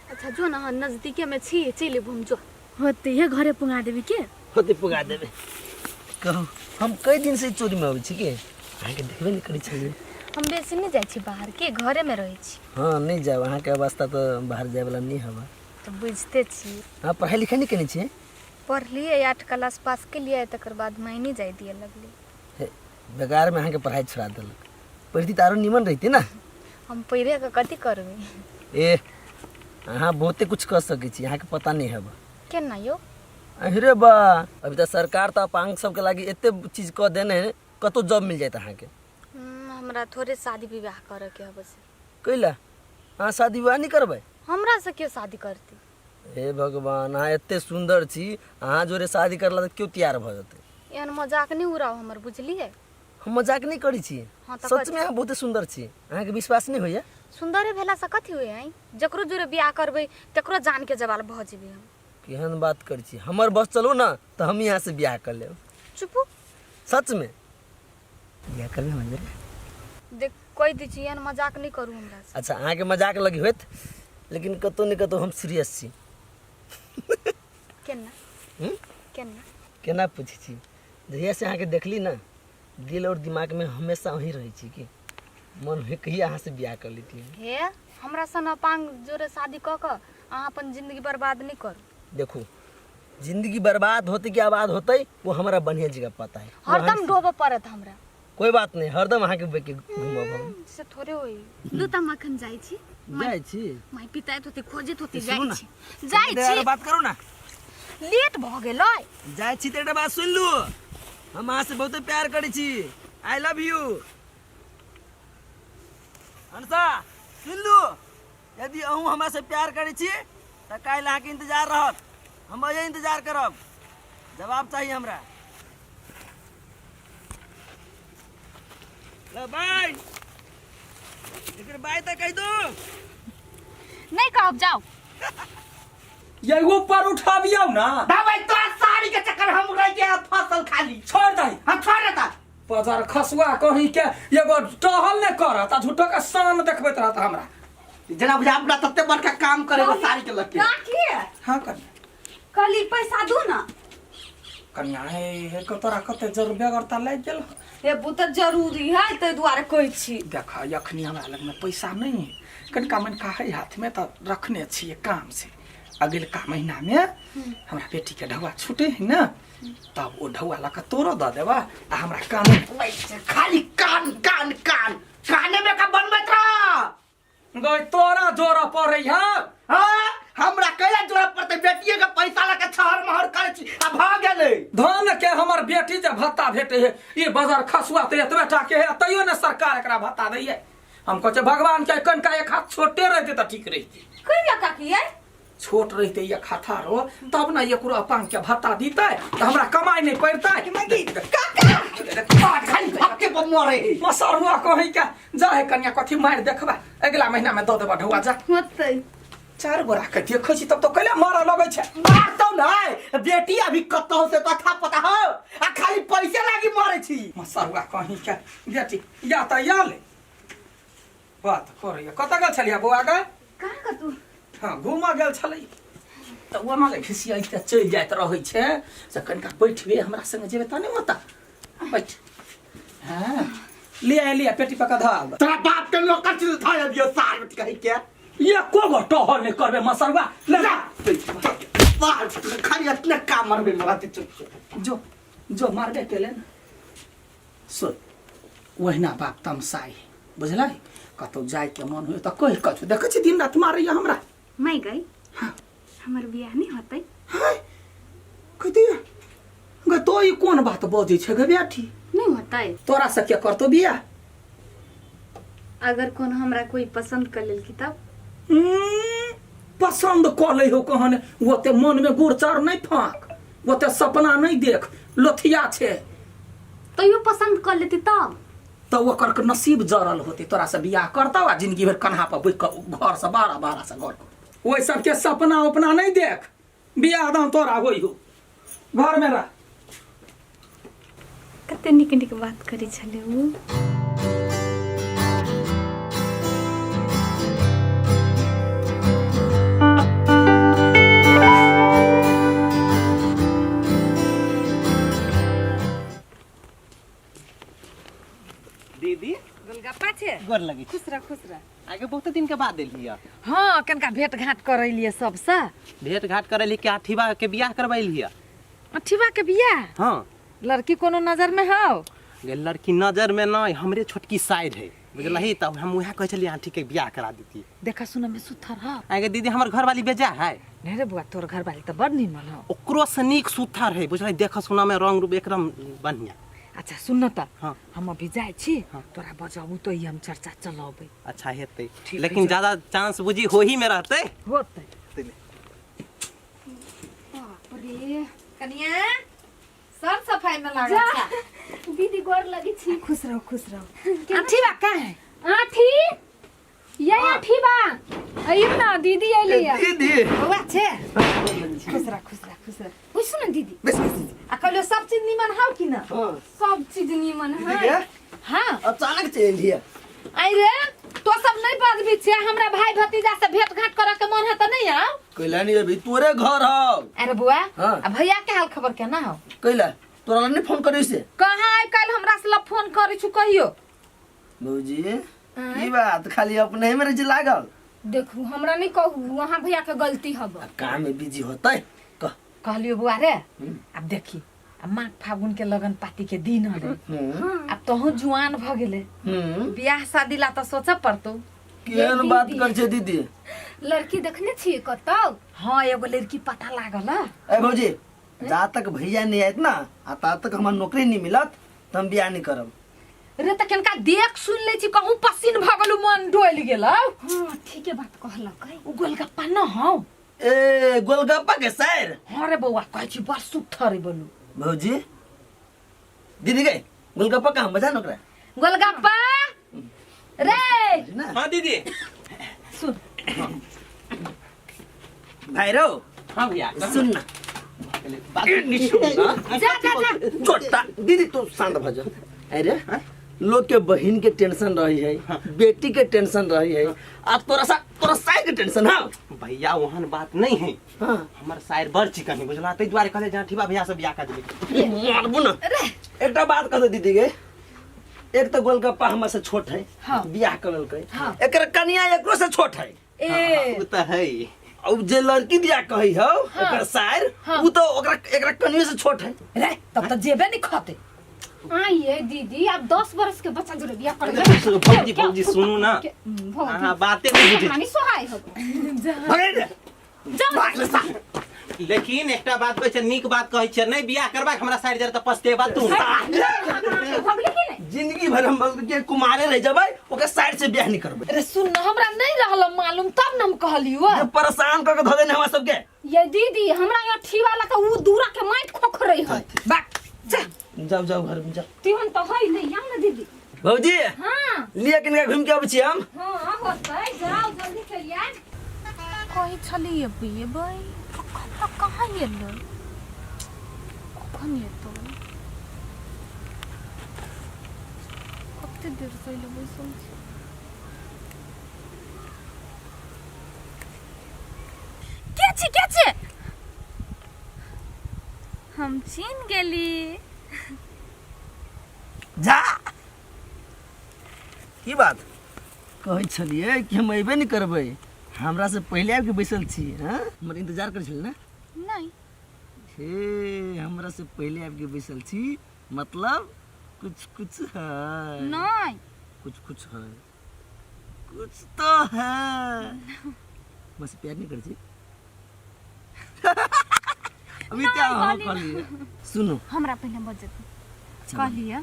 अच्छा जो न, अहाँ नजदीके में छी, चलि अयबो हम, जो। होते हे, घरे पुगा देबी के? होते, पुगा देबै। कहू, हम कई दिन से चोरीमे अबै छी के अहाँके देखबे नहि करै छलियै। हम बेसी नहि जाइ छी बाहर के, घरे में रहै छी। हँ, नहि जायब, अहाँके अवस्था तऽ बाहर जायवला नहि हवा। तऽ बुझिते छी। अहाँ पढ़ाइ लिखाइ नहि केने छियै? पढ़लियै, 8 क्लास पास केलियै, तकर बाद माय नहि जाय दिअ लगलै। हे, बेकारमे अहाँके पढ़ाइ छोड़ा देलक, पढ़ती तऽ आरो निमन रहितै ने। हम पढ़े कऽ कथी करबै? ए, अहाँ बहुते कुछ कऽ सकै छी, अहाँके पता नहि हेबा। केना यौ? अरे बा, अभी तऽ सरकार तऽ अपांग सबके लागि एते चीज कऽ देने है, कतौ जॉब मिल जायत अहाँके। हमरा थोड़े शादी विवाह करऽ के हबे से। कैला अहाँ शादी विवाह नहि करबै? हमरा से के शादी करती? हे भगवान, अहाँ एते सुन्दर छी, अहाँ जोरे शादी करला तऽ केओ तैयार भऽ जेतै। एहन मजाक नहि उड़ाउ हमर, बुझलियै? हम मजाक नहि करै छी। हाँ, तऽ सच में अहाँ बहुते सुन्दर छी, अहाँके विश्वास नहि होइया? सुन्दरे भेलासँ कथी होइ है? जकरो जोरे बियाह करबै तकरो जानके जवाल भऽ जेबै हम। केहन बात करै छी, हमर बस चलू ने तऽ हम यहाँ से बियाह कर लेब। चुपू। सच में बियाह करबै हमर जोरे? देख, कहि दै छी, एहन मजाक नहि करू हमरा से। अच्छा, अहाँके मजाक लगी होत, लेकिन कतौ ने कतौ हम सीरियस छी। केना? हम्म? केना? केना पूछै छी, जहिया से अहाँके देखली ने, दिल और दिमाग में हमेशा वही रहै छी कि मन होइ कहिया अहाँ से बियाह कर लेती। हे, हमरा सन अपांग जोरे शादी कऽ कऽ अहाँ अपन जिंदगी बर्बाद नहि करू। देखू, जिंदगी बर्बाद होते कि आबाद होते वो हमारा बढ़िया जगह पता है। वो हरदम अहाँके- डोबऽ पड़त हमरा। कोई बात नहीं, हरदम अहाँके बेके घूमब हम। से थोड़े होई। लू तऽ हम अखन जाइ छी। जाइ छी? माय पिताइत होते, खोजैत होते। सुनू जाइ ने। छी, जाइ देर छी। बात करू ना। लेट भऽ गेलै। जाइ छी तऽ एकटा बात सुनि लू, हम अहाँ से बहुते प्यार करै छी, I love you. Ansa, सुनि लू, यदि अहूँ हमरा से प्यार करै छी तऽ काल्हि अहाँके इंतजार रहत, हम अहिए इंतजार करब, जवाब चाही हमरा। ल बाय, एकर बाय तऽ कहि दू। नहि कहब, जाउ। ये ऊपर उठाबियौ ना। भाई तोरा साड़ी के चक्कर हम रह गया फसल खाली। छोड़ दही। हम छोड़ देता। पजर खसुआ कहीं के एगो टहल ने करत आ झूठो के शान देखबैत रहत हमरा। जेना बुझा अपना तते बड़का काम करे वो साड़ी के लके। काकी। हाँ कनिया। कहली पैसा दू ना। कनिया, हे हे के तोरा कते जरूर बेगरता लागि गेल। हे बू तऽ जरूरी है, ताहि दुआरे कहै छी। देख, अखनी हमरा लगमे पैसा नहीं है, कनिका मनिका है हाथमे तऽ रखने छियै काम से। अगिलका महीनामे हमरा बेटीके ढौआ छूटे है ने, तब ओ ढौआ लऽ कऽ तोरो दऽ देबा आ हमरा कान खाली कान कान कान काने में का बनबैत रह। गई तोरा जोरा पड़ै है। हाँ, हमरा कैला जोड़ा पड़तै? बेटिए के पैसा लऽ के छहर महर करै छी आ भऽ गेलै। धन के हमर बेटी जे भत्ता भेटे है, ई बाजार खसुआ तऽ एतबे टा के है, तैयो ने सरकार एकरा भत्ता दैये। हम कहै छियै भगवान के कनिका एक हाथ छोटे रहते तऽ ठीक रहिते। कैला काकी यै? छोट रहते एक हाथा रो तब ने एकरो अपांग के भत्ता दीते तऽ हमरा कमाइ नहि पड़तै। खाली भक्के पर मरे है। मसरुआ कहीं के जा है कन्या कथी मारि देखबा, अगिला महीना में दऽ देबा ढौआ जा। होतै। चार गोरा के देखै छी तब तो कैला मारऽ लगै छै। मारतौ नै बेटी, अभी कतौ से कथा पता हो आ खाली पैसे लागी मरे छी। मसरुआ कहीं के बेटी या तऽ या ले बात करैया। कतऽ गेल छलियै बौआ गे? कहाँ कतू? हाँ घूमऽ गेल छलै तऽ ओना ले घिसियाइते चलि जाइत रहै छै से कनिका बैठबे हमरा संगे जेबै तऽ नहि होता। बैठ। हाँ लिया लिया पेटी पका धऽ आब। तोरा बाप के नौकर छी धऽ दियौ सार बेटी कहि के। एको गो टहल नहि करबै मसरुआ ले जा। सार खाली इतना काम मरबे मरा ते चुप चुप। जो जो मारबे केले ने सुन, ओहिना बाप तमसाइ बुझलै, कतौ जाइके मन होय तऽ कहि कऽ देखै छी दिन राति मारैया हमरा। माय गई हमर बियाह नहीं होतै? हाय कह दिया गे तो ई कोन बात बजै छै गे बेटी? नहीं होतै। तोरा से के करतो बियाह? अगर कोनो हमरा कोई पसंद कर लेलकी तब? पसंद कऽ लै हो कहन, ओते मन में गुड़ चाउर नहीं फाँक, ओते सपना नहीं देख, लोथिया छै। तैयो पसंद कर लेती तब? तऽ ओकर के नसीब जरल होते, तोरा से बियाह करतौ आ जिंदगी भरि कन्हा पर बुकि कऽ घर से बारह बारह से घर कर। ओहि सबके सपना उपना नहीं देख, बियाह दान तोरा होई हो, घर में रह। कते नीक नीक बात करै छलै उ। दीदी गोलगप्पा छे गोर लगे। खुश रह खुश रह। आगे बहुत दिन के बाद एलियै। हाँ कनका भेंट घाट करैलियै सबसे। भेंट घाट करैली कि अठीबा के बियाह करबैलियै? अठीबा के बियाह? हाँ। लड़की कोनो नजर में हौ? गे लड़की नजर में नहीं, हमरे छोटकी साइड है बुझलही, तब हम वएह कहै छलियै आंटी के बियाह करा देती। देखा सुन में सुथर हौ। आगे दीदी हमर घरवाली बेजा है। नहीं रे बुआ तोर घरवाली तो बड़ नीमन हौ। ओकरो से नीक सुथर है बुझलही, देखा सुना में रंग रूप एकदम बढ़िया। अच्छा सुन न त। हाँ। हम अभी जाइ छी। हाँ। तोरा बजाबू तो ई हम चर्चा चलाबै। अच्छा हेतै, ठीक लेकिन है। ज्यादा चांस बुझी होही में रहतै। होतै। बाप रे कनिया सर सफाई में लागल जा। छा। दीदी गोर लगी छी। खुश रहो खुश रहो। आठी बा कहाँ है? आठी ये आठी बा अइयो ना दीदी अइली है। दीदी बौआ छे खुश रह खुश रह खुश रह। पूछू ना दीदी। आ कहलियो सब चीज निमन हौ कि ना? हाँ। सब चीज निमन दीदी है। के? हाँ। अचानक चेंज हिया। आई रे तो सब नहीं बजबी छे, हमरा भाई भतीजा से भेंट घाट करे के मन है त नहीं आओ। कैला नहीं अभी तोरे घर हौ। अरे बुआ हाँ। आ भैया के हाल खबर केना हौ? कैला तोरा ला नहीं फोन करी से? कहाँ आइ काल्हि हमरा से ला फोन करै छु कहियो? भौजी की बात खाली अपने में रह लागल? देखू हमरा नहीं कहू, वहाँ भैया के गलती हब। अब काम में बिजी होतै कह। कहलियो बुआ रे अब देखी अब माघ फागुन के लगन पाती के दिन हले, अब तोहू जुआन भ गेले, बियाह शादी ला तो सोचे पड़तो। केहन बात कर छे दीदी? लड़की देखने छी कतौ? हाँ एगो लड़की पता लागल है। ए भौजी जा तक भैया नहीं आयत ना आ ता तक हमरा नौकरी नहीं मिलत त हम बियाह नहीं करब। रे त केनका देख सुन ले छी कहूँ पसीन भ गेलु मन डोल गेल। हाँ ठीके बात कहलक है। उ गोलगप्पा न हौ। ए गोलगप्पा के सैर? हाँ रे बौआ कहै छी बड़ सुथर है बोलू। भौजी दीदी गए गोलगप्पा कहाँ बजा नौकरा? गोलगप्पा रे। हाँ दीदी सुन भाई रो। हाँ भैया सुन ना जा जा जा छोटा दीदी तू शांत भ जा। अरे लोग के बहन के टेंशन रही है, बेटी के टेंशन रही है, आ तोरा सा तोरा साय के टेंशन। हाँ भैया ओहन बात नहीं है। हाँ। हमर सायर बड़ चिकन है बुझला, ताहि दुआरे कहले जाठीबा भैया से बियाह कर देबै। मारबू ना। एकटा बात कह दे दीदी के, एक तो गोलगप्पा हमरा से छोट है। हाँ। बियाह कर लेलकै। हाँ। एकर कनिया एकरो से छोट है। ए उ त है। अब जे लड़की बियाह कहै हौ एकर सायर, हाँ। उ तो ओकरा एकरा कनियो से छोट है। रे तब त जेबे नहीं खते। आइए दीदी, अब 10 बरस के बच्चा जोरे बियाह कर। भौजी भौजी सुनू ना, अहाँ बाते नहीं बुझै। हमरा सोहाय हो। भगे रे। लेकिन एकटा बात कहै छै, नीक बात कहै छै, नहि बियाह करबाक हमरा साइड जर तऽ पछतेबा तू। भगली की नहीं? जिंदगी भर हम के कुमारे रह जबै, ओकर साइड से बियाह नहीं करबै। अरे सुन न, हमरा नहीं रहल मालूम तब न हम कहलियो। जे परेशान कर के धऽ देने हमरा सबके। ये दीदी, हमरा यहाँ ठीवा लगा उ दूरा के माटि खोखरै है। बाक जा। जाओ जाओ घर में जाओ। तिहन तो है नहीं, आउ ना दीदी। भौजी। हाँ। लिया किनका घूम के अबै छी हम। हाँ, होतै, जाओ जल्दी चलि आयब। कहै छलियै एबै, अखन तक कहाँ एलै? कखन एतै? कते देर से एलै बैसल छी। के छी, के छी? हम चिन्ह गेली। जा, की बात कहै छलियै कि हम अयबे नहि करबै, हमरा से पहिले आबि के बैसल छी। हाँ, हमर इंतजार करै छलियै ने? नहीं। हे, हमरा से पहिले आबि के बैसल छी, मतलब कुछ कुछ है। नहीं। कुछ कुछ है, कुछ तो है। बस प्यार नहीं करै छी अभी क्या? हाँ, कहलियै सुनू। हमरा पहिले बजत। अच्छा। कहलियै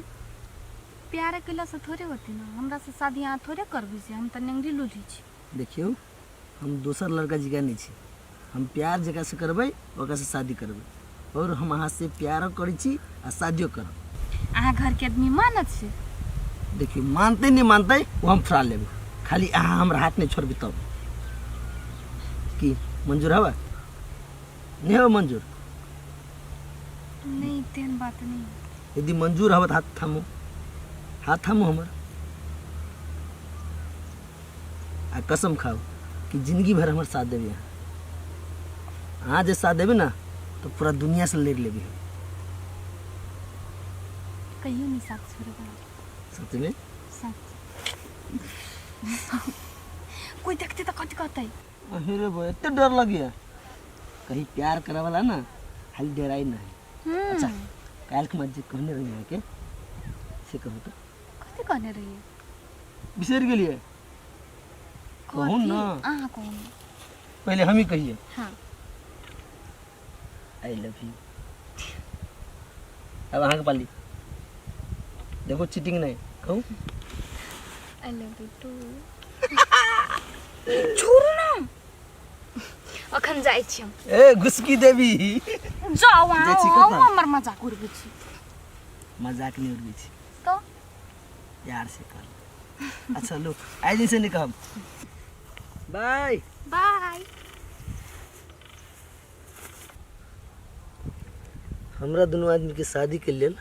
प्यार केला से थोड़े होती ना, हमरा से शादी अहाँ थोड़े करबै, से हम तऽ नेंगरी लूली छी। देखियौ, हम दोसर लड़का जकाँ नहि छी। हम प्यार जकरा से करबै ओकरा से शादी करबै, और हम अहाँ से प्यारो करै छी आ शादियो करब। अहाँ घर के आदमी मानत से? देखियौ, मानतै नहि मानतै ओ हम फुरा लेबै, खाली अहाँ हमरा हाथ नहि छोड़बै तब। की मंजूर हवा नहीं हवा मंजूर? नहीं, तेहन बात नहीं। यदि मंजूर हवा तऽ हाथ थामू, हाथ थामू हमर, आ कसम खाओ कि जिंदगी भर हमर साथ देबै अहाँ। अहाँ जे साथ देबै ना तो पूरा दुनिया से लड़ि लेबै हम। कहियो नहीं साथ छोड़बै। सच में? सच। कोई देखते तऽ कथी कहतै? अरे बो, एते डर लगिया? कहीं प्यार करे वाला ना खाली डराई नहीं। अच्छा, काल्हि के जे कहने रही अहाँके से कहू तऽ। कथी कहने रहियै? बिसरि गेलियै? कहू कथी? ना। अहाँ कहू। पहिले हम ही कहिए। हाँ। I love you. अब अहाँके पाली, देखो चीटिंग नहीं, कहू। I love you two. छोड़ू ना, अखन जाइ छी हम। ए घुसकी देवी। जाउ जाइ छी। अहाँ। कतऽ? हमर मजाक उड़बै छी। मजाक नहीं उड़बै छी। तऽ? प्यार से कहल। अच्छा लो, आइ दिन से नहीं कहब। बाय। बाय। हमरा दुनू आदमी के शादी के लेल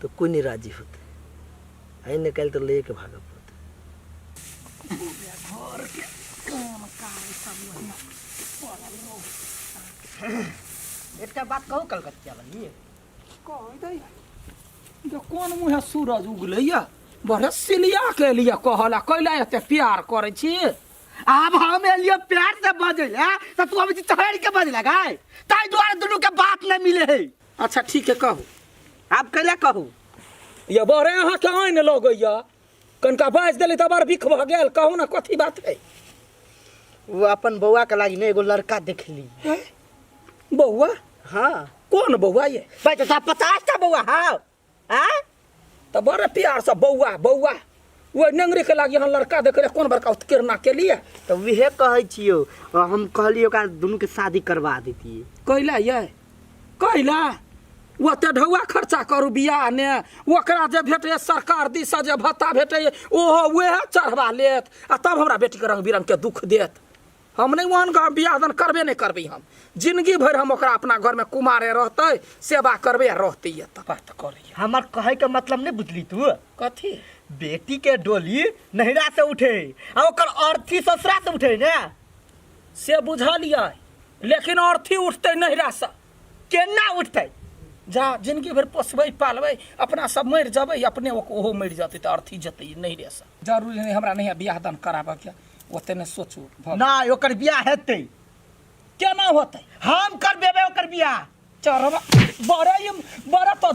तो कोई नहीं राजी होते, आइ ने काल्हि तो लैए के भागऽ पड़तै। एकटा बात कहू कलकतिया वाली? कहि दै जे कोन मुँहे सूरज उगलैया, बड़े सिलिया के लिए कहला कैला एते प्यार करै छी? आब हम एलियो प्यार से बजै ला तऽ तू अबै छी चढ़ के बजै लगाय, ताहि दुआरे दुनू के बात नहि मिले है। अच्छा ठीक है, कहू। आब कैला कहू? ये बड़े अहाँके आइन लगैया, कनिका बाजि देली तऽ बड़ बिख भऽ गेल। कहू ने, कथी बात है? वो अपन बौआ के लागी ने एगो लड़का देखली। बौआ? हाँ। कोन बौआ ये? भाई तो 50 टा बौआ। हाँ आ तऽ बड़े प्यार से बौआ बौआ, ओहि नेंगरी के लागी अहाँ लड़का देख रहे, कोन बड़का उत्कीर्णा के लिए? तऽ उहे कहै छियौ, हम कहलियै ओकरा दुनू के शादी करवा देतियै। कैला ये, कैला ओते ढौआ खर्चा करू बियाह ने? ओकरा जे भेटैए सरकार दिससँ जे भत्ता भेटैए, ओहो उएह चढ़बा लेत आ तब हमरा बेटीके रंग बिरंग के दुख देत। हम नहि ओहन गाँव बियाह दान करबे नहि करबै हम। जिंदगी भरि हम ओकरा अपना घरमे कुमारे रहतै, सेवा करबै आ रहतै। तऽ बात करैए। हमर कहै के मतलब नहि बुझली तू? कथी? बेटी के डोली नैहरा से उठे आ ओकर अर्थी ससुरा से उठे ने। से बुझलियै, लेकिन अर्थी उठतै नैहरासँ? केना उठतै? जा जिंदगी भरि पोसबै पालबै, अपना सब मरि जबै, अपने ओहो मरि जेतै तऽ अर्थी जेतै नैहरेसँ। जरूरी नहि, हमरा नहि बियाह दान कराबऽके, ओते नहि सोचू, भऽ गेल। नहि, ओकर बियाह हेतै। केना होतै? हम करबेबै ओकर बियाह। चरवा बड़े ई बड़े तो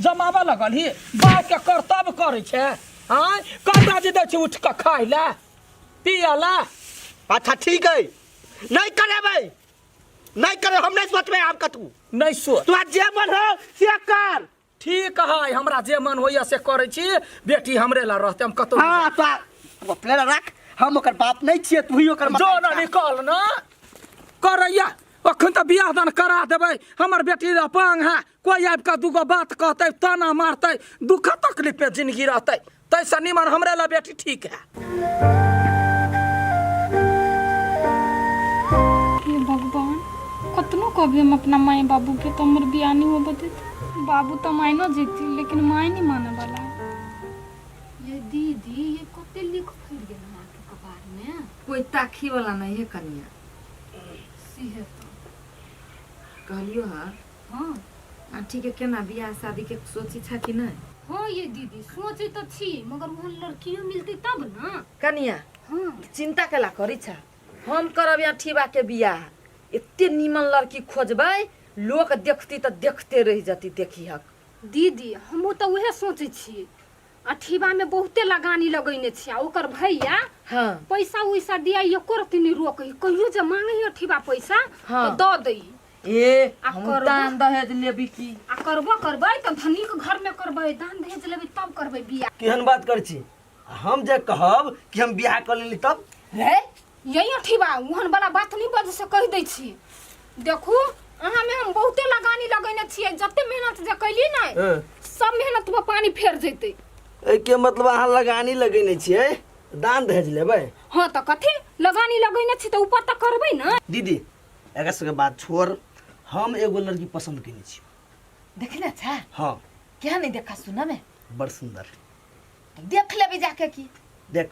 जमाबऽ लगल ही बाप के कर्तव्य करै छै आँय कर्जा जे दै छै उठि कऽ खाय लए पियऽ लए। अच्छा ठीक है, नहीं करेबै, नहीं करे, हम नहीं सोचबै आब कतू। नहीं सोच। तोरा जे मन हो से कर। ठीक है, हमरा जे मन होइया से करै छी, बेटी हमरे ला रहतै, हम कतौ नहि हाँ, तो अपने ला रख, हम ओकर बाप नहीं छियै, तू ही ओकर जो माता न छियै। निकल न करैया, अखन तऽ बियाह दान करा देबै, हमर बेटी अपांग है, कोई आबि कऽ दूगो बात कहतै, ताना मारतै, दुख तकलीफ में जिंदगी रहतै, तैसँ निमन हमरे ला बेटी ठीक है। हे भगवान, कतनो कभी हम अपना माय बाबू के तो हमर बियाह नहीं होबे देत। बाबू तो मायनो जेती लेकिन माय नहीं माने वाला। ये दीदी, ये कते लिख फैल गेल अहाँके कपार में? कोई ताखी वाला नहीं है कनिया। सीहे तो कहलियो हाँ। हाँ। आ ठीक है, केना बियाह शादी के सोची छा कि नहीं? हाँ ये दीदी, सोचे तो छी, मगर वहाँ लड़कियों मिलती तब ना। कनिया, हाँ। चिंता केला करी छा, हम करब यहाँ ठीबा के बियाह, एते नीमन लड़की खोजबै, लोक देखती तो देखते रह जती, देखी हक। दीदी, हमहूँ तो उहे सोचे छी, अठीबा में बहुते लगानी लगैने छी, आ ओकर भैया हाँ। पैसा उइसा दिया एको रत्ती नहीं रोकै, कहियो जे मांगे अठीबा पैसा हाँ। तो दऽ दै। ए, आ हम करबो? दान दहेज लेबी की? आ करबो करबै तऽ धनीक घर में करबै, दान दहेज लेबै तब करबै बियाह। केहन बात करै छी? हम जे कहब कि हम बियाह कऽ लेली तब? रे यही अठीबा ओहन वाला बात नहीं बज से कहि दै छी। देखू अहाँ में हम बहुते लगानी लगैने छियै, जते मेहनत जे कैली ने हाँ। सब मेहनत पर पानी फेर जेतै। एहिके मतलब अहाँ लगानी लगैने छियै, दान दहेज लेबै? हाँ तऽ कथी लगानी लगैने छी तऽ ऊपर तऽ करबै ने। दीदी, एकर सबके बात छोड़, हम एगो लड़की पसंद केने छी। देखने छा? हाँ। क्या नहीं देखा सुना में? बड़ सुंदर। तो देख लेबी जाके की। देख,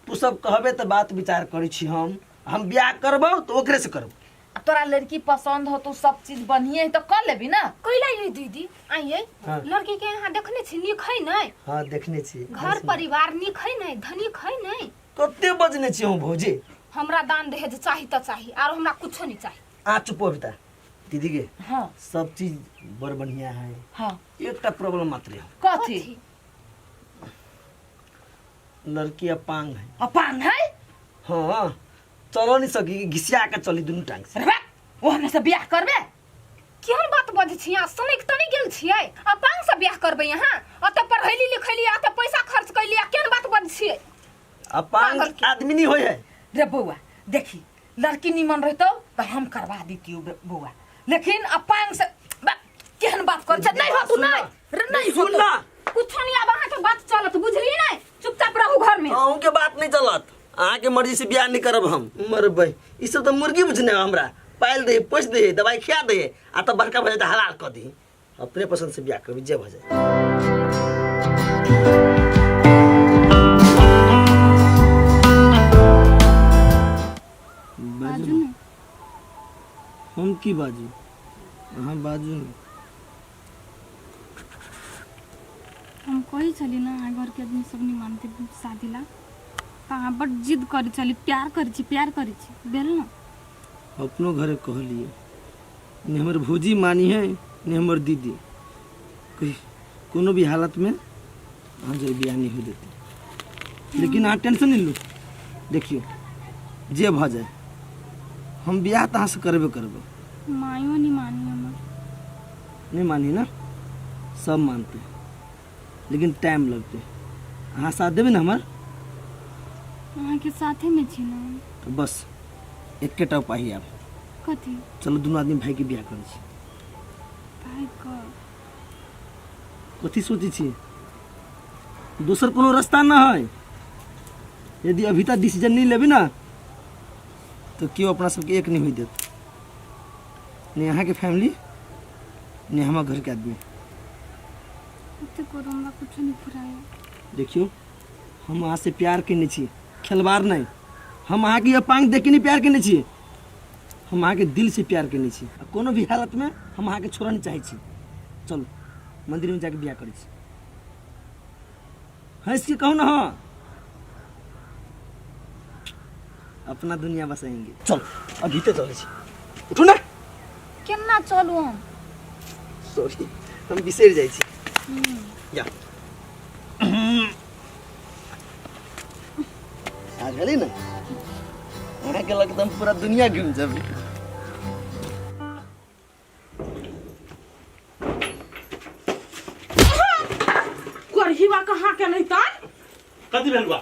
तू सब कहबे तऽ बात विचार करै छी, हम बियाह करबौ तऽ ओकरे से करबौ। आ तोरा लड़की पसंद हो तो सब चीज बढ़िया है तो कर लेबी ना? कैला ये दीदी आइए हाँ। लड़की के यहाँ देखने छी, नीक है नहीं? हाँ देखने छी। घर परिवार नीक है नहीं, धनिक है नहीं? कते बजने छी हम भौजी? हमरा दान दहेज चाही तऽ चाही, आरो हमरा कुछो नहीं चाही। आ चुप हो बेटा। दीदी के हाँ। सब चीज बड़ बढ़िया है। हाँ। एकटा प्रॉब्लम मात्र है। कथी? लड़की अपांग है। अपांग है? हाँ, चलो नहीं सकी, घिसिया के चली दुनू टांग से। अरे बा, वो हमरा से बियाह करबे? केहन बात बजै छी अहाँ? सनकि तऽ नहि गेल छियै? अपांग से बियाह करबै अहाँ? ओतऽ पढ़ैली लिखैली, ओतऽ पैसा खर्च कैली, आ केहन बात बजै छियै? अपांग आदमी नहीं होय है। रे बौआ देखी, लड़की निमन रहतौ तऽ हम करवा दितियौ बौआ, लेकिन अपांग से बा, केहन बात करै छै? नहीं होतौ, नहीं रे, नहीं सुन होतौ। ना। कुछो नहीं, आब अहाँके बात चलत, बुझली नहीं? चुपचाप रहू घर में। अहूँ के बात नहीं चलत, अहाँ के मर्जी से बियाह नहीं करब हम। मरबै, ई सब तऽ मुर्गी बुझने हमरा, पालि दे, पोसि दे, दवाई खिया दे, आ तब बड़का भऽ जाए तऽ हलाल कऽ दी। अपने पसंद से बियाह करबी जे भऽ जाए। बाजू ने। हम की बाजू, अहाँ बाजू ने। हम कहै छली ने अहाँ घरके आदमी सब नहीं मानते शादी ला, तऽ अहाँ बड्ड जिद करै छली, प्यार करै छी, प्यार करै छी, भेल ने? अपनो घरे कहलिए, ने हमर भौजी मानी है ने हमर दीदी, कोई कोनो भी हालत में अहाँ जर बियाह नहीं हो देते। लेकिन अहाँ टेंशन नहीं लू, देखियो जे भऽ जाए हम बियाह तऽ अहाँ से करबे करबै। मायो नहीं मानी हमर। नहीं मानी ना, सब मानते लेकिन टाइम लगते। अहाँ साथ देबै ने हमर? अहाँके साथे में छी ना। तऽ बस एकेटा उपाय आब। कथी? चलो दुनू आदमी भाई के बियाह करै छी। भाई के? कथी सोचै छी? दोसर कोनो रास्ता न है। यदि अभी तक डिसीजन नहीं लेबै ना तो केओ अपना सबके एक नहीं होई देत, ने अहाँके फैमिली ने हमर घरके आदमी। ओते करू, हमरा कुछो नहीं फुराय। देखियो, हम अहाँ से प्यार केने छी, खेलवाड़ नहीं। हम अहाँके अपांग देख के नहीं प्यार केने छी, हम अहाँके दिल से प्यार केने छी। आ कोनो भी हालत में हम अहाँके छोड़ऽ नहीं चाहै छी। चलू मंदिर में जाके बियाह करै छी। हंस के कहू ना, हाँ अपना दुनिया बसाएंगे। चल अभी तो चलै छी, उठू ना। केना चलू हम? सॉरी हम बिसरि जाइ छी जा आ गेली ने अहाँके लग तऽ हम पूरा दुनिया घुमि जेबै करहीवा कहाँ के नहीं तन कथी भेल बा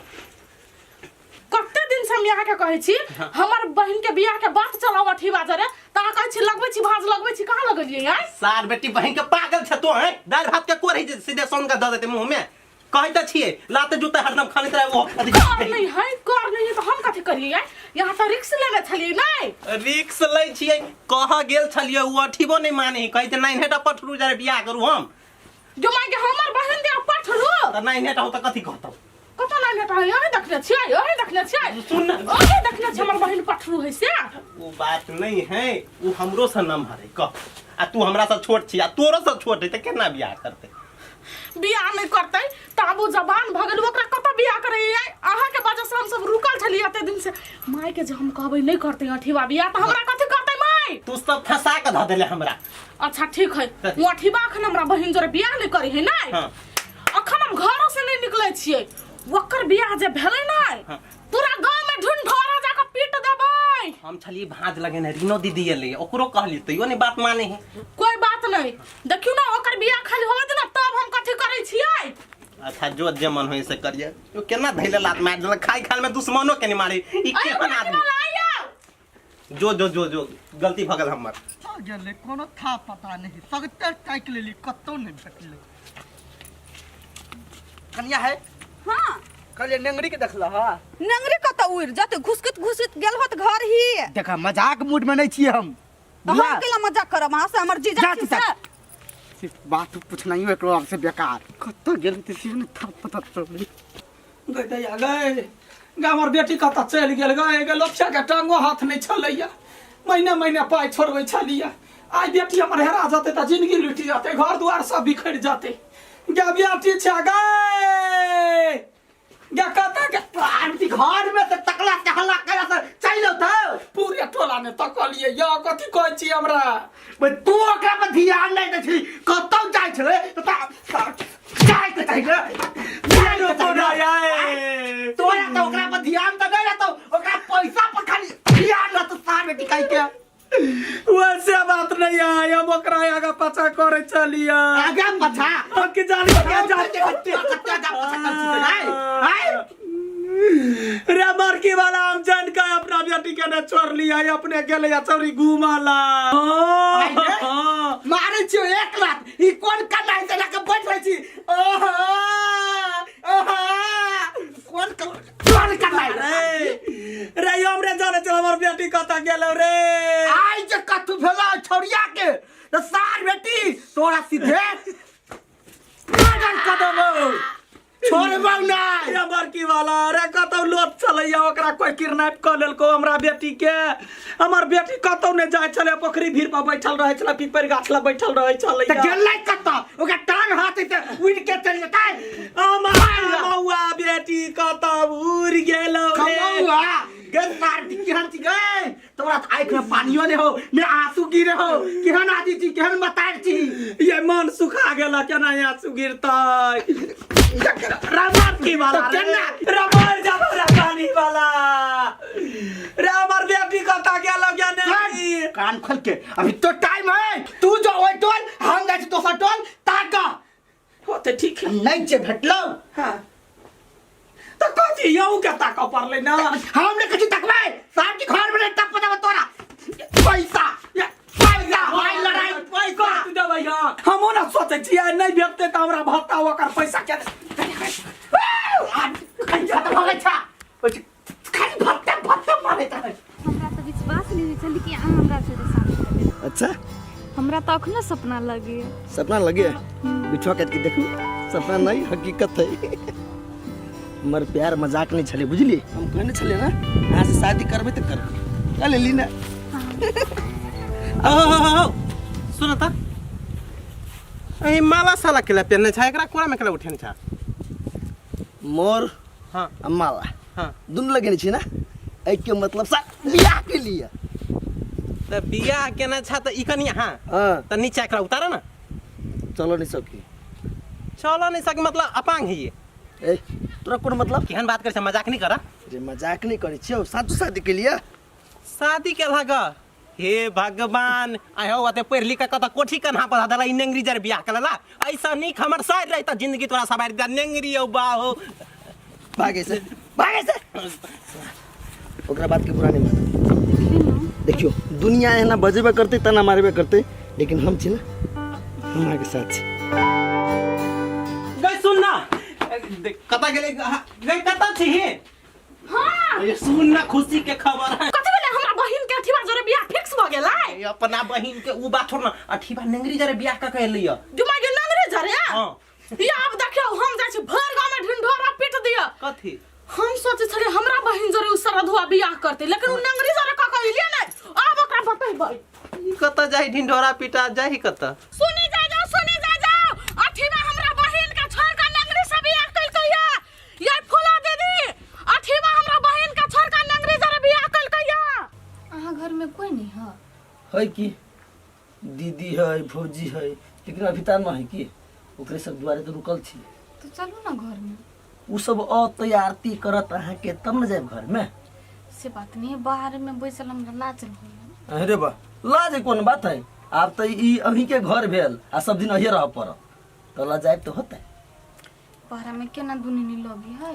कते दिन से हम यहाँ के कहै छी हमर बहिन के बियाह के बात चलाव अठीवा जरे त अहाँ कहै छी लगबै छी भाज लगबै छी कहाँ लगलियै यार सार बेटी बहिन के पागल छ तो हैं दाल भात के कोरही जे सीधे सोन के दऽ देते मुंह में कहै तऽ छियै लाते जूते हरदम खाने रहे वो अथी कर नहीं है कर नहीं है तो हम कथी करियै यार यहाँ तऽ रिक्स लेने छलियै नहीं रिक्स लै छियै कह गेल छलियै ओ अठीबो नहि माने है कहै छै नाइन हेटा पठरू जरे बियाह करू हम जो माय के हमर बहिन दे पठरू तऽ नाइन हेटा हो तऽ कथी कहतौ कतऽ नाइन हेटा है अहीं देखने छियै अहीं देखने छियै सुन ना अहीं देखने छियै हमर बहिन पठरू है से ओ बात नहीं है ओ हमरो से नमहर है कह आ तू हमरा से छोट छी आ तोरो से छोट है तऽ केना बियाह करतै बियाह नहि करतै तऽ आब ओ जवान भऽ गेल ओकरा कतऽ बियाह करै अहाँके वजह से हम सब रुकल छलियै एते दिन से माय के जे हम कहबै नहि करतै अठीवा बियाह तऽ हमरा कथी करतै माय तू सब फंसा के धऽ देले हमरा अच्छा ठीक है ओ अठीवा अखन हमरा बहिन जोरे बियाह नहि करै है नहि हाँ। अखन हम घरो से नहि निकलै छियै ओकर बियाह जे भेलै नहि हाँ। पूरा गाँव में ढूंढ जाके पीट देबै हम छलियै भाँज लगेने रीनो दीदी एलै ओकरो कहली तैयो नहीं बात माने है कोई बात नहीं देखियो ना ओकर बियाह खाली होवे दे ना तब हम कथी करै छियै अच्छा जो जे मन होय से करिए यो केना धैले लात मार देलक खाई खाल में दुश्मनो के नहीं मारे ई अरे केहन आदमी आइयो जो जो जो जो गलती भऽ गेल हमर कतऽ गेलै कोनो था पता नहीं सगते ताकि लेली कतौ नहि भेटलै कनिया है हाँ कहलिए नेंगरी के देखल हा नंगरी कतऽ उड़ि जेतै घुसकैत घुसकैत गेल होत घर ही देखा मजाक मूड में नहीं छियै हम तऽ हम बुझला? केला मजाक करब अहाँ से हमर जीजा जा छी तू से जा। सिर्फ बात पूछनाइयो एकरो आर से बेकार कतऽ गेल ते से नहि था पता चललै गै दैया गै गे हमर बेटी कतऽ चलि गेल गै गे लोथिया के टांगो हाथ नहि छलैया महीने महीने पाइ छोड़बै छलिया आइ बेटी हमर हेरा जेतै तऽ जिंदगी लुटि जेतै घर दुआर सब बिखरि जेतै गे बेटी छै गै गे कतऽ गे आंटी घर में से तकला के हल्ला करा से चलि औतौ पूरे टोला ने तकलियै यौ कथी कहै छी हमरा बे तू ओकरा पर ध्यान नहि दै छली कतौ जाइ छलै तऽ जाइ के चाही ने जाइ के चाही ने। तोरा तऽ ओकरा पर ध्यान तऽ नहि रहतौ ओकरा पैसा पर खाली ध्यान रहतौ सार बेटी कहि के वैसे बात नहीं है हम ओकरा आगा पाछा करे चलिए आगा पाछा हम के जानी के जान कते कते आगा पाछा कर छी आय आय रे मरकी वाला हम जान के अपना बेटी के ने छोड़ लिया अपने गेले या चौरी घुमाला मारै छियो एक लात ई कोन कनाइ से लके बैठ रहै छी ओहो ओहो कोन कोन कनाइ रे रे हमरे जाने चल हमर बेटी कतऽ गेलो रे आइ जे कथु भेलो छौरिया के त सार बेटी तोरा सीधे मर्डर कऽ देबौ छोड़बौ नहि रे बड़की वाला रे कतौ लोट छलैया ओकरा कोई किडनैप कऽ लेलको हमरा बेटी के हमर बेटी कतौ नहि जाइ छलै पोखरी भीड़ पर बैठल रहै छलै पीपर गाछ लग बैठल रहै छलै तऽ गेलै कतऽ ओकरा टांग हाथ से उड़ि के चलि जेतै हमर मौआ बेटी कतौ उड़ि गेलौ रे कमौआ गे सार केहन छी गे तोरा तऽ आँखि में पानियो नहि हो ने आंसू गिरे हो केहन आदमी छी केहन मतार छी ये मन सुखा गेल केना आंसू गिरतै रमर वाला तऽ केना? रमर जाबो रे पानी वाला रे हमर बेटी कतऽ गेल गे नहीं कान खोल के अभी तो टाइम है तू जो ओइ टोल हम जाइ छी दोसर टोल ताक हो तऽ ठीक है नहि जे भेटलौ हाँ तऽ कथी यहूँ के ताकऽ पड़लै ना हम ने कथी तकबै साहब के घर में तब पता तोरा पैसा पैसा भाई लड़ाई पैसा कथी देबै यहाँ हमहूँ ने सोचै छियै नहि भेटतै तऽ हमरा भत्ता ओकर पैसा के खत्म हो गई छा खाली भत्ता भत्ता मारे था हमरा तऽ विश्वास नहि होइ छल कि अहाँ हमरा से शादी करबै अच्छा हमरा तऽ अखनो सपना लगैए सपना लगे बिछुआ काट के देखू सपना नहीं हकीकत है हमर प्यार मजाक नहीं छले बुझली हम कहने छले ना अहाँ से शादी करबै तऽ करबै कह लेली ना सुन त एहि माला साला केला पेरने छ एकरा कोरा में केला उठेने छ मोर हाँ आ माला हाँ दुनू लगेने छी ना एहिके मतलब सा बियाह के लिए त बियाह केना छ त ई कनी हाँ हाँ त नीचा एकरा उतार ना चल नहीं सकी। चल नहीं सकी मतलब अपांग है ये। ए तोरा कोन मतलब? केहन बात करे छे, मजाक नहीं करा। रे मजाक नहीं करे छियौ, साचो शादी के लिए। शादी के लाग हे भगवान, आय हो अते पढ़ लिख के कत कोठी कन्हा पर दला ई नेंगरी जर बियाह कलला। ऐसा नीक हमर साइड रहता जिंदगी तोरा सवार दा नेंगरी औ बाहो। भागे से, भागे से। ओकरा बात के बुरा नहीं माना। देखियो दुनिया एना बजेबे करते तना मारबे करते, लेकिन हम छी ना, हम अहाँके साथ छी। गई सुन ना, कता गेले गई कता छी हे? हां ये सुन ना खुशी के खबर है। कथि भेलै? हमरा बहिन के अठीबा जोरे बियाह फिक्स भ गेलै। ए, अपना बहिन के उ बात छोड़ ना, अठीबा नेंगरी जरे बियाह क के एलै। दिमाग के नंगरी जरे? हां। या अब देखियो हम जाइ छी भर गांव में ढिंढोरा पीट दियो। कथि? हम सोचे छलियै हमरा बहिन जोरे उ सरधुआ बियाह करते, लेकिन उ नंगरी जरे क के एलियै नै। आब ओकरा बतेबै। ई कत जाई ढिंढोरा पीटा जाई कत? सुनी जा जाओ, सुनी जा जाओ, अठीबा हमरा बहिन के छोड़ के नंगरी से बियाह कइलकै या। ये फूला दीदी, अठीबा हमरा बहिन के छोड़ के नंगरी जरे बियाह कइलकै या। अहाँ घर में कोई नहीं है? है की दीदी है, भौजी है, लेकिन अभी तार न है की ओकरे सब दुआरे तो रुकल छी। तो चलू ना घर में। उ सब अतै आरती करत अहाँके तब न जायब घर में। से बात नहीं है, बाहर में बैसल हमरा लाज लगैया। अरे बा लाज कोन बात है, आब तो ई अहीं के घर भेल आ सब दिन अहीं रह पड़त, तो लजायब तो होतै। बाहर में केना दुनी नहीं लगी है?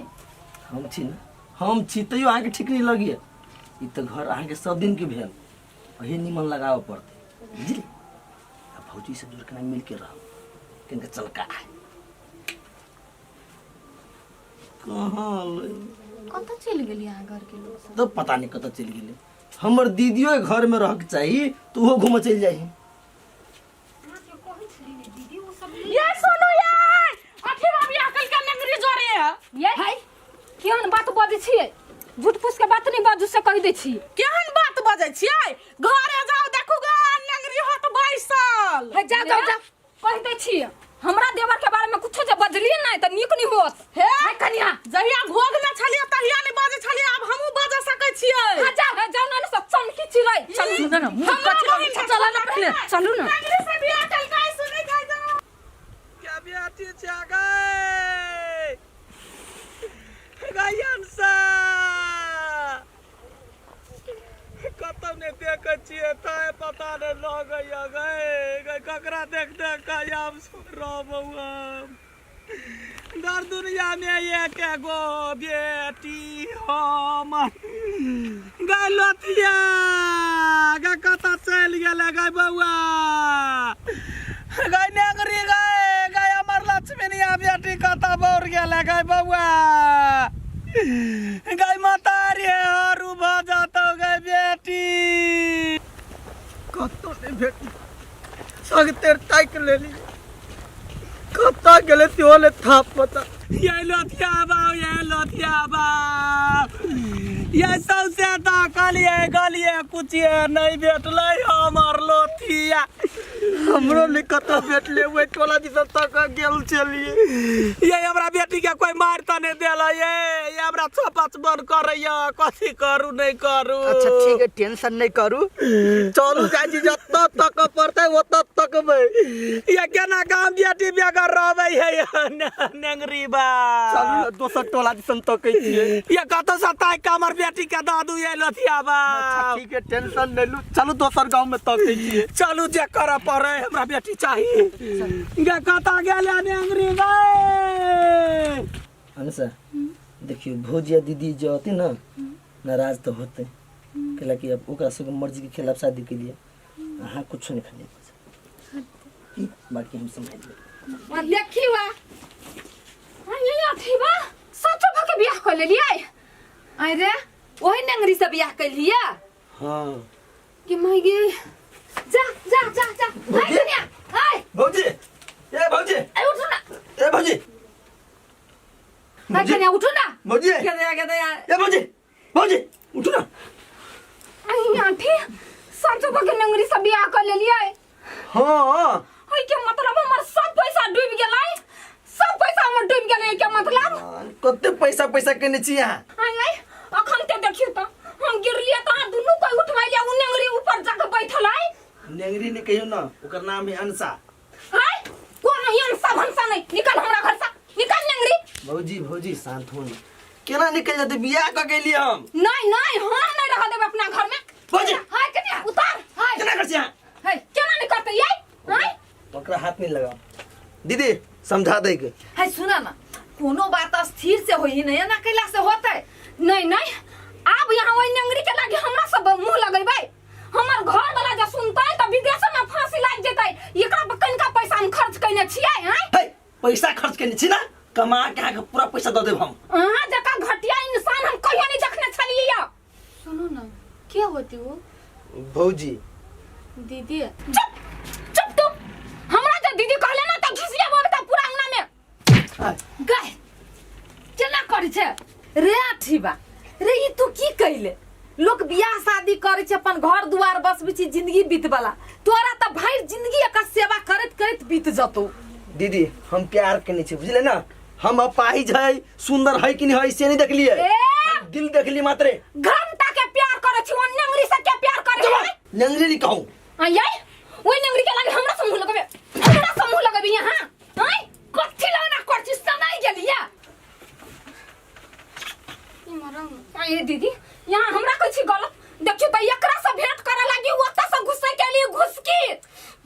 हम छी ना, हम छी तैयो अहाँके ठीक नहीं लगी। ई तो घर अहाँके सब दिन के भेल, अहीं निमन लगाबऽ पड़तै बुझली। आ भौजी सब जोड़ केना मिल के रहब, केना चलका है कहाँ लै? कतऽ चलि गेली अहाँ घर के लोग सब? तो पता नहीं कतऽ चलि गेलै। हमर दीदियो घर में रहके चाही तो ओहो घूमऽ चलि जाइ। ये सुनू ये अठीबा बियाह कइलकै नंगरी जोरे। ये हाय केहन बात बजै छियै, झूठ फूस के बात नहीं बाजू से कहि दै छी। केहन बात बजै छियै? घरे जाओ देखू ग नंगरी होत बैसल। हे जाओ जाओ जाओ, कहि दै छी हमरा देवर के बारे में कुछो जे बजलियै नहीं त नीक नहीं होत। हे हाय कनिया, जहिया घोघ में छलियै तहिया नहीं बजै छलियै, आब हमहूँ बजै सकै छियै। हां जाओ, हे जाओ ना सब चमकी चिरै। चलू ना, ना, मुँह हमरा कथी बहिन के चला ना पहिले, चलू ना। नंगरी से बियाह कइलकै सुनै जाय जाओ। क्या बेटी छै गै? गै अंशा। कतौ नहि देखै छियै तैं पता नहि लगैया गै। गै ककरा देख देख कऽ आब रहबौ हम। दर दुनिया में एक गो बेटी हमर। गै लतिया गै कतऽ चलि गेलै गै बौआ? गै नेंगरी गै, गै हमर लक्ष्मीनिया बेटी कतऽ बौर गेलै गै बौआ? गै महतारी हरू भऽ जतौ गै बेटी। कतौ नहि भेटल, सगतेर ताकि लेली, कतऽ गेलै सेहो नहि था पता। ये लथिया बाबू, ये लथिया बाबू, ये सौंसे ताकलिए गलिए कुछिए नहीं भेटलै हमर लोथिया। हमरो नहि कतऽ भेटलै, ओहि टोला दिस तक गेल छलियै। ये हमरा बेटी के कोई मारि तऽ नहि देलै ये, ये हमरा छपच बन करैया, कथी करू नहि करू। अच्छा ठीक है, टेंशन नहीं करू, चलू जाइ छी जतऽ तक पड़तै ओतऽ तकबै। ये केना गाम बेटी बेगर रहबै हे नेंगरी बा। चलू ने दोसर टोला दिसन तकै छियै। ये कतौ से ताकि कऽ हमर बेटी के दऽ दू ये लथिया बा। अच्छा ठीक है, टेंशन नहीं लू, चलू दोसर गाँव में तकै छियै। चलू जे करऽ पड़ै, हमरा बेटी चाही। गे कतऽ गेलै नेंगरी गै? अनुषा देखियो भौजी आ दीदी जो होती ना नाराज तो होते, कैला कि अब ओकरा सबके मर्जी के खिलाफ शादी के लिए अहाँ कुछ नहीं खाली की बाकी हम संभाल लेब। आ देखी वा आ ये अथी बा सचो भ के बियाह कर लेलियै। अरे ओही नेंगरी से बियाह कैलियै? हाँ। कि माय गे, जा जा जा जा। हाय कन्या, हाय भौजी, ए भौजी, ए उठू ना। ए भौजी, हाय कन्या उठू ना। भौजी, के दया, के दया। ए भौजी, भौजी उठू ना। आई आंटी सचो भ के नेंगरी से बियाह कर लेलियै? हाँ। ओइ के मतलब हमर सब पैसा डूबि गेलै, सब पैसा हमर डूबि गेलै के मतलब? कते पैसा पैसा केने छी अहाँ? आय आय अखन ते देखियौ त हम गिरलियै त अहाँ दुनू कोई उठबै लिया, उ नेंगरी ऊपर जाके बैठल है। नेंगरी ने कहियो ना, ओकर नाम है अंशा। हाय कोन पैसा नहीं निकल हमरा घर से निकल नेंगरी भौजी भौजी शांत हो ना केना निकल जेतै बियाह कऽ के एलियै हम नहीं नहीं हम नहीं रह देब अपना घर में भौजी हाय कन्या उतार हाय केना कर छी अहाँ हाय केना नहीं करते ये हाय ओकरा हाथ नहीं लगाओ दीदी समझा दे के है सुना ना कोनो बात स्थिर से होई नहीं ना कैला से होते नहीं नहीं अब यहाँ वही नेंगरी के लागे हमरा सब मुंह लगेबै हमर घर वाला जे सुनतै त विदेश में फांसी लागि जेतै एकरा पर कनिका पैसा हम खर्च कयने छियै हैं हे पैसा खर्च केने छी ना कमा के अहाँके पूरा पैसा दऽ देब हम अहाँ जकाँ घटिया इंसान हम कहियो नहीं देखने छलियै यऽ। सुनू ना के होती वो भौजी दीदी चुप चुप तू हमरा जे दीदी कहले ना त घिसिया बोल त पूरा अंगना में गए केना करै छै रे अठीबा रे ई तू की कैले लोक बियाह शादी करै छै अपन घर दुआर बसबै छै जिंदगी बीतबला तोरा तऽ भरि जिंदगी एकर सेवा करैत करैत बीत जतौ दीदी हम प्यार केने छी बुझले ना हम अपाहिज है सुंदर है कि नहीं है से नहीं देखलिए ए! हम दिल देखली मात्रे घंटा के प्यार करे छी ओ नेंगरी से के प्यार करे है नेंगरी नहीं कहूँ आय ओइ नेंगरी के लागे हमरा समूह लगबे हमरा समूह लगबे यहाँ आय कथी लौना कर छी समय गेलिया आय दीदी यहाँ हमरा कहै छी गलत देखियो त एकरा से भेंट करे लागी ओतऽ से घुसे के लिए घुसकी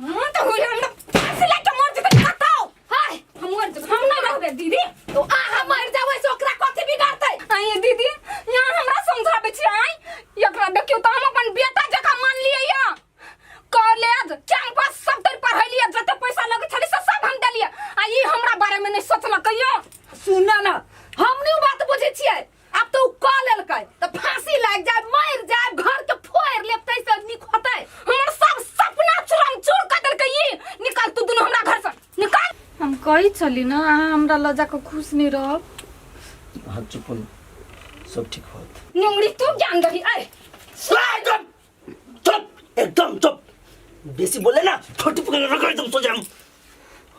मन त होय हमरा फांसी लाग के मर जेतै बताओ हाय हम मर जेबै हम नहीं रहबे दीदी तो आहा मर जाबै से ओकरा कथी बिगाड़तै आय दीदी यहाँ हमरा समझाबै छी आय एकरा देखियो त हम अपन बेटा जकाँ मान लियै या कॉलेज कैंपस सब तर पढ़ेलियै जते पैसा लगै छलै से सब हम देलियै आ ई हमरा बारे में नहीं सोचलकै यो सुन ना हम नहीं बात बुझै छियै आब तो उ कऽ लेलकै तऽ फांसी लागि जाय मरि जाय घर के फोड़ि लेब तै से नीक होतै हमर सब सपना चूरम चूर कर देलकै ई निकल तू दुनू हमरा घर से निकल हम कहै छली ना अहाँ हमरा लऽ जाकऽ खुश नहीं रहब अहाँ चुप हो सब ठीक होत नेंगरी तू ज्ञान दही ऐ एकदम चुप एकदम चुप बेसी बोले ना छोटी पकड़ रगड़ एकदम सोझे हम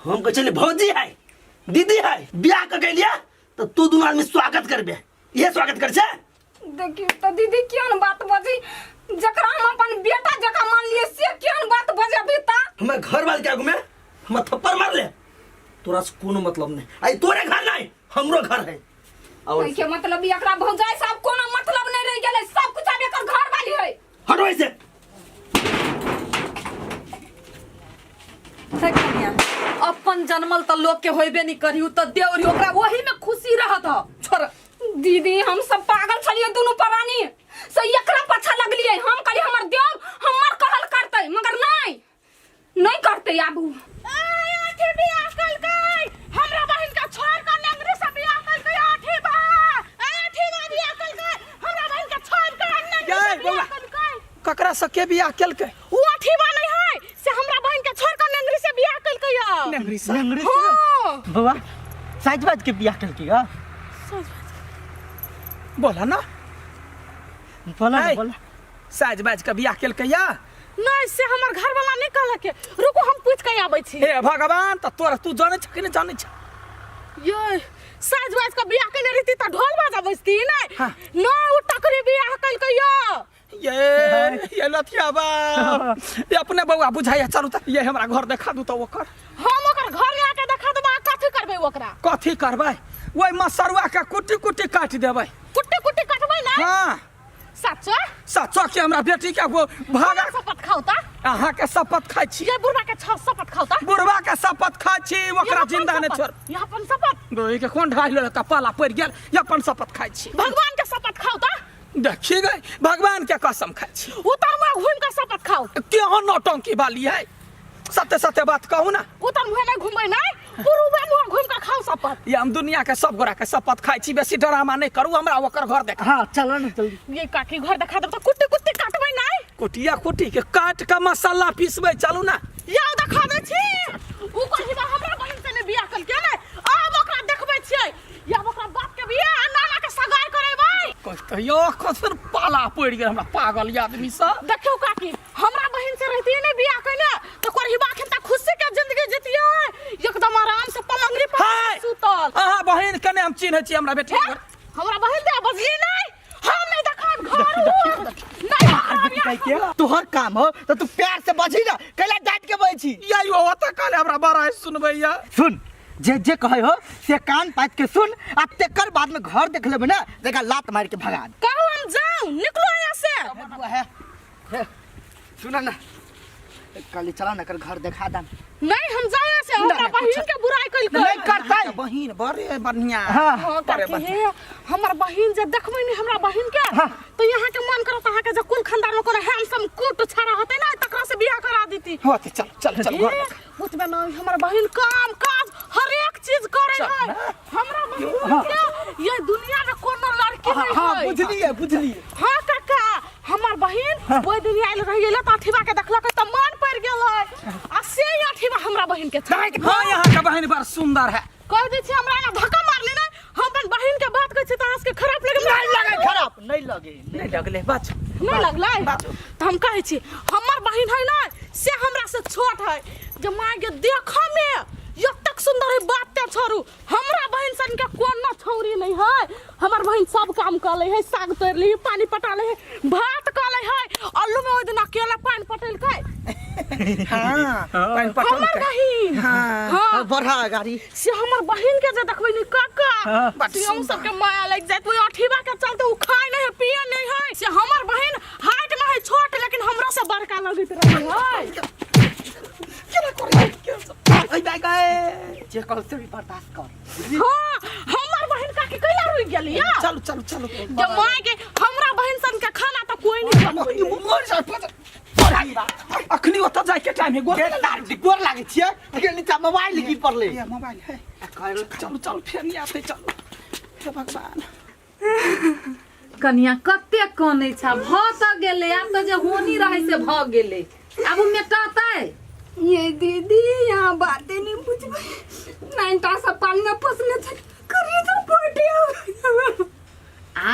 हम कहै छलियै भौजी है दीदी है बियाह कऽ के लिया तऽ तू दुनू आदमी स्वागत करबे इहे स्वागत कर छै देखियौ तऽ दीदी केहन बात बजै जकरा हम अपन बेटा जकाँ मानलियै से केहन बात बजबी तऽ हमर घर वाले के आगू में हमरा थप्पड़ मार ले तोरा से कोनो मतलब नहीं आई तोरे घर नहीं हमरो घर है और के मतलब ई एकरा भौजाई साहब कोनो मतलब नहीं रह गेलै सब कुछ आब एकर घर वाली है हटो ऐसे हे कन्या अपन जनमल तऽ लोक के होइबे नहीं करी उ तऽ देवरी ओकरा ओही में खुशी रहत ह छोड़ दीदी हम सब पागल छलियै दुनू प्राणी से एकरा पाछा लगलियै हम कहलियै हमर देव हमर कहल करतै मगर नहीं नहीं करतै आब उ आठी बियाह कलकै हमरा बहिन के छोड़ के नेंगरी से बियाह कलकै आठी बा आठी बा बियाह कलकै हमरा बहिन के छोड़ के नेंगरी से गै, बियाह बौआ। कलकै ककरा से के बियाह केलकै उ आठी बा नहीं है से हमरा बहिन के छोड़ के नेंगरी से बियाह कलकै या नेंगरी से नेंगरी से हां बौआ साइज बाज के बियाह केलकै गा बोला ना बोला ना ऐ। बोला साज बाज के बियाह केलकै या नहीं से हमर घर वाला नहीं कहलक रुको हम पूछ के आबै छी हे भगवान त तोरा तू जानै छ कि नहीं जानै छ ये साज बाज के बियाह केने रहती त ढोल बाजा बजती नहीं हाँ। ना उ टकरी बियाह कलकै यो ये ये लथिया बा ये अपने बौआ बुझाइया चलू त ये हमरा घर देखा दू त ओकर हम ओकर घर आके देखा देबै आ कथी करबै ओकरा कथी करबै ओहि मसरुआ के कुट्टी कुट्टी काटि देबै कुट्टी कुट्टी कटबै ना हाँ सच्चो सच्चो के हमरा बेटी के वो भागा शपथ खाउ त अहाँ के शपथ खाइ छी ये बुढ़वा के छ शपथ खाउ त बुढ़वा के शपथ खाइ छी ओकरा जिंदा नहि छोड़ यहाँ अपन शपथ गोई के कोन ढाई लेलक पाला पड़ि गेल ये अपन शपथ खाइ छी भगवान के शपथ खाउ त देखी गई भगवान के कसम खाइ छी उतर मुँह घूम के शपथ खाउ केहन नौटंकी वाली है सत्य सत्य बात कहू ना उतर मुँह नहीं घूमबै नहीं पूर्वे मुँह घूम के खाउ शपथ ये हम दुनिया के सब गोरा के शपथ खाइ छी बेसी ड्रामा नहीं करू हमरा ओकर घर देख हाँ चलो ना जल्दी ये काकी घर देखा देब त कुट्टी कुट्टी काटबै नहीं कुटिया कुटी के काट के मसाला पीसबै चलू ना याओ देखा दै छी उ कहिबा हमरा बहिन से ने बियाह कलकै ने आब ओकरा देखबै छियै या ओकरा बाप के बियाह आ नाना के सगाई करेबै कहते यो कसन पाला पड़ि गेल हमरा पागल आदमी सब देखियौ काकी हमरा बहिन से रहतियै ने बियाह कइले तऽ कोरहिबा अखन तक खुशी के जिंदगी जितियै एकदम आराम से पलंगरी पर हाय! सुतल अहाँ बहिन कने हम चिन्है छी हमरा बेटी हे, हमरा बहिन दे बजली नहीं हम नहीं देखब घर नहीं देखब या। तोहर काम हो तो तू प्यार से बजी ना कैला डांट के बजी छी या यो ओतऽ काले हमरा बड़ा सुनबैया सुन जे जे कहै हो से कान पाति के सुन आ तेकर बाद में घर देख लेबै ना देखा लात मार के भगा दे कहू हम जाऊं निकलो यहाँ से बुआ है, हे, सुन ना कल चला ना कर घर देखा दम नहीं हम जाऊं यहाँ से हमरा नहीं, बहिन के बुराई कइल नहीं करतै बहिन बड़े बढ़िया हाँ हाँ, काकी हे हमर बहिन जे देखबै ने हमरा बहिन के तो यहाँ के मन करत अहाँ के जे कुल खानदान में कोनो हैंडसम कुट छाड़ा होते ना तकरा से बियाह करा देती होते चल चल चल घर हे, ओतबे ना हमर बहिन काम काज हर एक चीज करे है हमरा बहिन के ये दुनिया में कोनो लड़की नहीं हाँ है बुझलिए बुझलिए हाँ काका हमर बहिन ओहि दिन आयल रही गेलै तऽ अठीबा के देखलक तऽ मन पड़ि गेलै आ से अठीबा हमरा बहिन के छै हाँ यहाँ का बहन बड़ सुंदर है कह दै छी हमरा एना धक्का मारली ने हम अपन बहिन के बात कहै छी तऽ अहाँ सबके खराब लगे नहीं लगे खराब नहीं लगे नहीं लगले बच नहीं लगलै तऽ हम कहै छी हमर बहिन है ने से हमरा से छोट है जे माय के देखऽ में एतेक सुंदर है बात ते छोड़ू हमरा बहिन सन के कोनो छौरी नहीं है हमर बहिन सब काम कऽ लै है साग तोड़ि लै है पानी पटा लै है भात कऽ लै है अल्लू में ओहि दिन अकेला पानि पटेलकै हाँ पानि पटौन हमर के। बहिन हाँ। हाँ बढ़ा गाड़ी से हमर बहिन के जे देखबै नी काका से हम सबके माया लागि जायत ओहि अठीबा के चलते उ खाय नहीं है पिए नहीं है से हमर बहिन हाइट में है छोट लेकिन हमरा से बड़का लगैत रहे है केना करै ऐ बाय गए जे कल से भी बर्दाश्त कर हाँ हमर बहिन काकी कैला रुकि गेली या चलू चलू चलू जे माय के हमरा बहिन सन के खाना तऽ कोई नहीं बनबै मर जा अखनी ओतऽ जाय के टाइम है गोर गोर लागै छियै लेकिन नीचा मोबाइल गिर पड़लै ये मोबाइल है चलू चलू फेर नहीं आते चलू हे भगवान कनिया कते कनै छ भऽ तऽ गेलै आब तऽ जे होनी रहै से भऽ गेलै आब ओ मेटतै ये दीदी यहाँ बातें नहीं बुझबै नाइनटा से पानी में फंसने छे करिए तो पटिया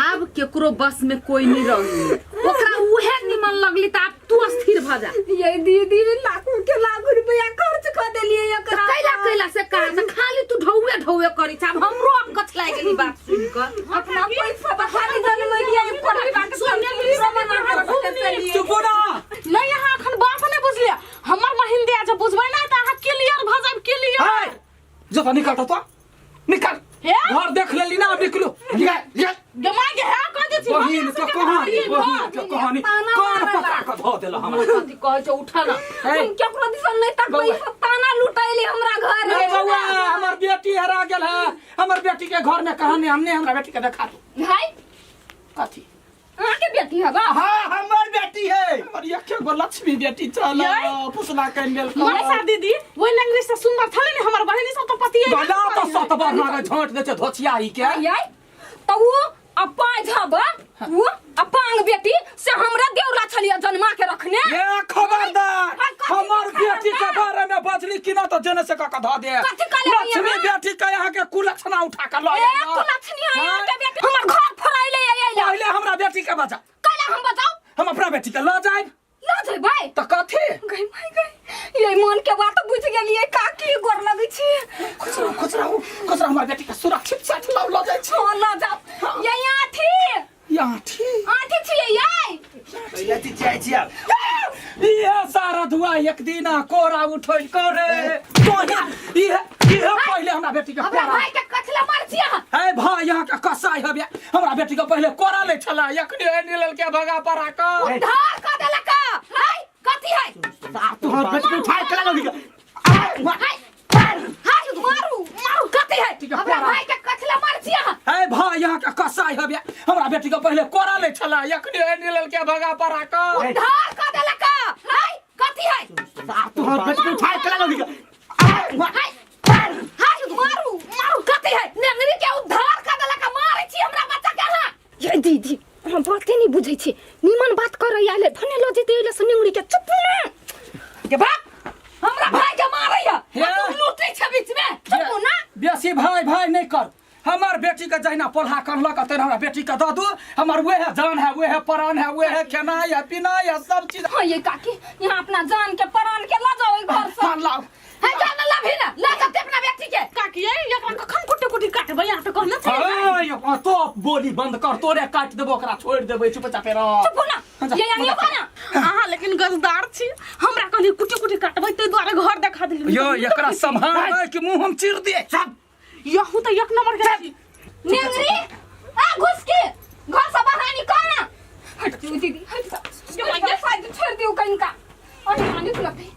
आब केकरो बस में कोई नहीं रही ओकरा उहे निमन लगली तऽ आब तू अस्थिर भऽ जा ये दीदी लाखों के लाख रुपया खर्च कर देलिए एकरा कैला कैला से कहा तऽ खाली तू ढौए ढौए करी छ आब हमरो अब कछ लागि गेली बात सुनि कऽ अपना पैसा तो खाली जनमलिए पढ़ाई बात चुप ना नहीं अहाँ अखन बात नहीं बुझलियै हमर बहिन दिया जे बुझबै ना तऽ अहाँ क्लियर भऽ जायब क्लियर हाय जो तो निकल तो निकल हे? घर देख लेली ना अब निकलो निकल निकल गे माय गे हे कह दै छी बहिन के कहानी बहिन के कहानी कान पकड़ा के धो देला हमरा कथी कहै छै उठा ना हे हम केकरो दिसन नहीं तकबै बौआ। सब ताना लुटैले हमरा घर ए बौआ हमर बेटी हरा गेल है हमर बेटी के घर में कहानी हमने हमरा बेटी के देखा दो हाय कथी अहाँ के बेटी हबा हाँ हमर बेटी है हमर एके गो लक्ष्मी बेटी चल पुसला के लेल मनीषा दीदी ओहि लंगड़ी से सुंदर छलै ने हमर बहिनी सब तऽ पतिये गला तो सत बरना के झोंट दे छै धोचियाई के आय तो उ अपाज हबा उ अपांग बेटी से हमरा देवरा छलिए जन्मा के रखने ए खबरदार हाँ, कथी हमर बेटी के बारे में बजली कि ना तो जेने से कक धऽ दे कथी कहले लक्ष्मी यहाँ? बेटी के यहाँ के कुलक्षणा उठा के लऽ ए आइल। कुलक्षणी है हाँ? के बेटी हमर घर फोड़ाइले आइले पहिले हमरा बेटी के बचा कैला हम बताओ हम अपना बेटी के लऽ जायब लऽ जेबै तऽ कथी गई माय गई ये मन के बात बुझ गेलिए काकी गोर लगै छी खुश रहू खुश रहू खुश रहू हमर बेटी के सुरक्षित साथ लऽ लऽ जाइ छी हां लऽ जाओ ये आठी यहाँ ठीक आठी छियै ये पहिले चिचियाइ छी आब ये सारा धुआ एक दिन कोरा उठै करे तोही ये ये पहिले हमरा बेटी के हमरा कोरा भाई के कथला मार छी अहाँ हे भाई यहाँ के कसाई हबे हमरा बेटी के पहिले कोरा ले छला एखनी एनी लेलके भगा परा के उद्धार कर देलक हाय कथी है तू हमर बेटी के उठाय के लगा हाय हाय मारू मारू कथी है ठीक है, हमरा कोरा। भाई के कथला मार छी अहाँ हे भाई यहाँ के कसाई हबे हमरा बेटी के पहिले कोरा ले छला एखनी एनी लेलके भगा परा के उद्धार कर देलक हाय कथी है तू हमर बेटी के उठाय के लगा हाय हाय मारू मारू कथी है नेंगरी के उद्धार कर देलक मारै छी हमरा बच्चा के अहाँ ये दीदी हम बाते नहीं बुझै छी निमन बात करै आले भने लऽ जेतै एले से निंगड़ी के चुप ना के बाप हमरा भाई के मारै है हे। तू लूटै छै बीच में चुप ना बेसी भाई भाई नहीं कर हमार बेटी के जहिना पोल्हा करलक तेना हमरा बेटी के दऽ दू हमर वएह जान है वएह प्राण है वएह खेनाइ है पीनाइ है सब चीज हाँ ये काकी यहाँ अपना जान के प्राण के लऽ जाओ घर से हाँ लाओ हे जा ना लभी ना ला जाते अपना बेटी के काकी ये एकरा कखन कुटी कुटी काटबै अहाँ तऽ कहने छलियै तो बोली बंद कर तोरे काटि देबो ओकरा छोड़ि देबै चुपचापे रह चुप ना हाँ, जा, ये आनियो को ना अहाँ लेकिन गजदार छी हमरा कहली कुटी कुटी काटबै ताहि दुआरे घर देखा देली यो एकरा सम्हार कि मुंह हम चीर दिए सब यहू तऽ एक नंबर के छी नेंगरी आ घुस के घर से बाहर निकल ना हट जाओ दीदी हट जाओ ये मांगे शायद छोड़ दियो कहीं का और मांगे तो लगते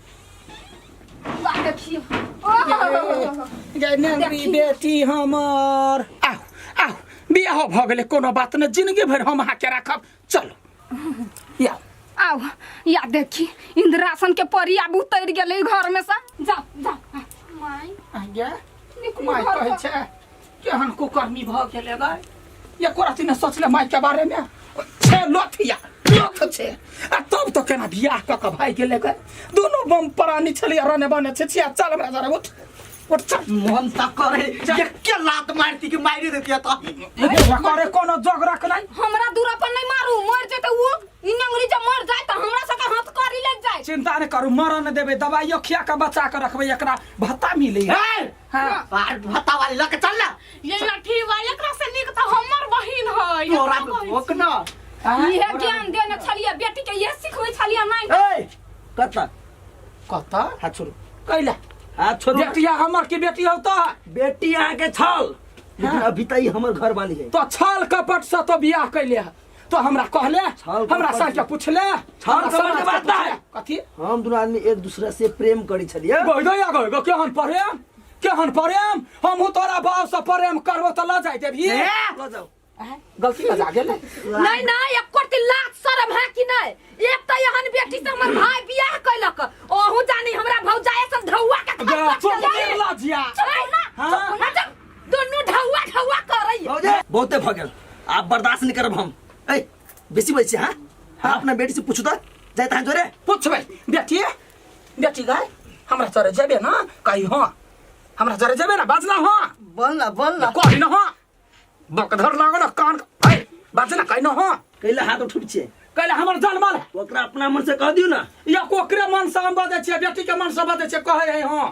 वाह देखियो ओह गे नेंगरी बेटी हमर आउ आउ बियाह भऽ गेलै कोनो बात नहि जिंदगी भरि हम अहाँके राखब चलू या आउ या देखी इंद्रासन के परी आब उतर गेलै घर में से जाओ जाओ माय गे निकलू माय घर कहै से। छै केहन कुकर्मी भऽ गेलै गाय एको राति नहि सोचले माय के बारे में छै लोथिया लोथ छै आ तब तो केना बियाह कऽ कऽ भागि गेलै गाय दुनू बम प्राणी छलियै रने बने छै छिया चल हमरा जरा उठ उठ चल मन तक करे एके लात मारती कि मारि देती तो करे कोनो जोग रख नहीं हमरा दूरा पर नहीं मारू मर जेते वो ई नेंगरी जब मर जाए तो हमरा सबके हाथ करी लग जाए चिंता नहीं करू मरऽ नहि देबै दवाइयो खिया कऽ बचा कऽ रखबै एकरा भत्ता मिलै है हाँ भत्ता वाली लके चल ना ये लठी बा एकरा से नीक तऽ हमर बहिन है तोरा भोक ना इहे ज्ञान देने छलियै बेटी के इहे सिखबै छलियै नहीं ए कत कतऽ हाथ छोड़ू कैला हाथ छोड़ू बेटिया हमर की बेटी हौ तो बेटी अहाँ के छल लेकिन अभी तक ई हमर घर वाली है तो छल कपट से तो बियाह कैले है तो हमरा कहले छल हमरा कपट साथ के पूछले छल हमरा कपट के समाज के बात पूछले। ना। कथी हम दोनों आदमी एक दूसरे से प्रेम करी छलिए गई गई गई गई केहन प्रेम केहन प्रेम हमहू तोरा बाप से प्रेम करबो तऽ लऽ जाय देबही लऽ जाओ गलती बजा गेलै नहीं नहीं एको रत्ती लाज शरम है कि नहीं एक तो एहन बेटी से हमर भाई बियाह कैलक ओहू जानी हमरा भौजाई सन ढौआ के गे, खर्चा चुप चलैए। निर्लज्जिया। चुप ना हाँ। चुप ना चुप दुनू ढौआ ढौआ करैए भौजी बहुते भऽ गेल आब बर्दाश्त नहीं करब हम ए बेसी बजै छी हाँ हाँ अपना बेटी से पूछू तऽ जाइत अहाँ जोरे पूछबै बेटी बेटी गाय हमरा चरे जेबे ना कही हाँ हमरा चरे जेबे ना बाजना हाँ बोल ना बोल ना कही ना हाँ बकधर लागल कान है बाजना कही ना हाँ कैला हाथ उठबै छियै कैला हमर जनमल है ओकरा अपना मन से कह दियौ ना या ओकरे मन से हम बजै छियै बेटी के मन से बजै छियै कहै है हाँ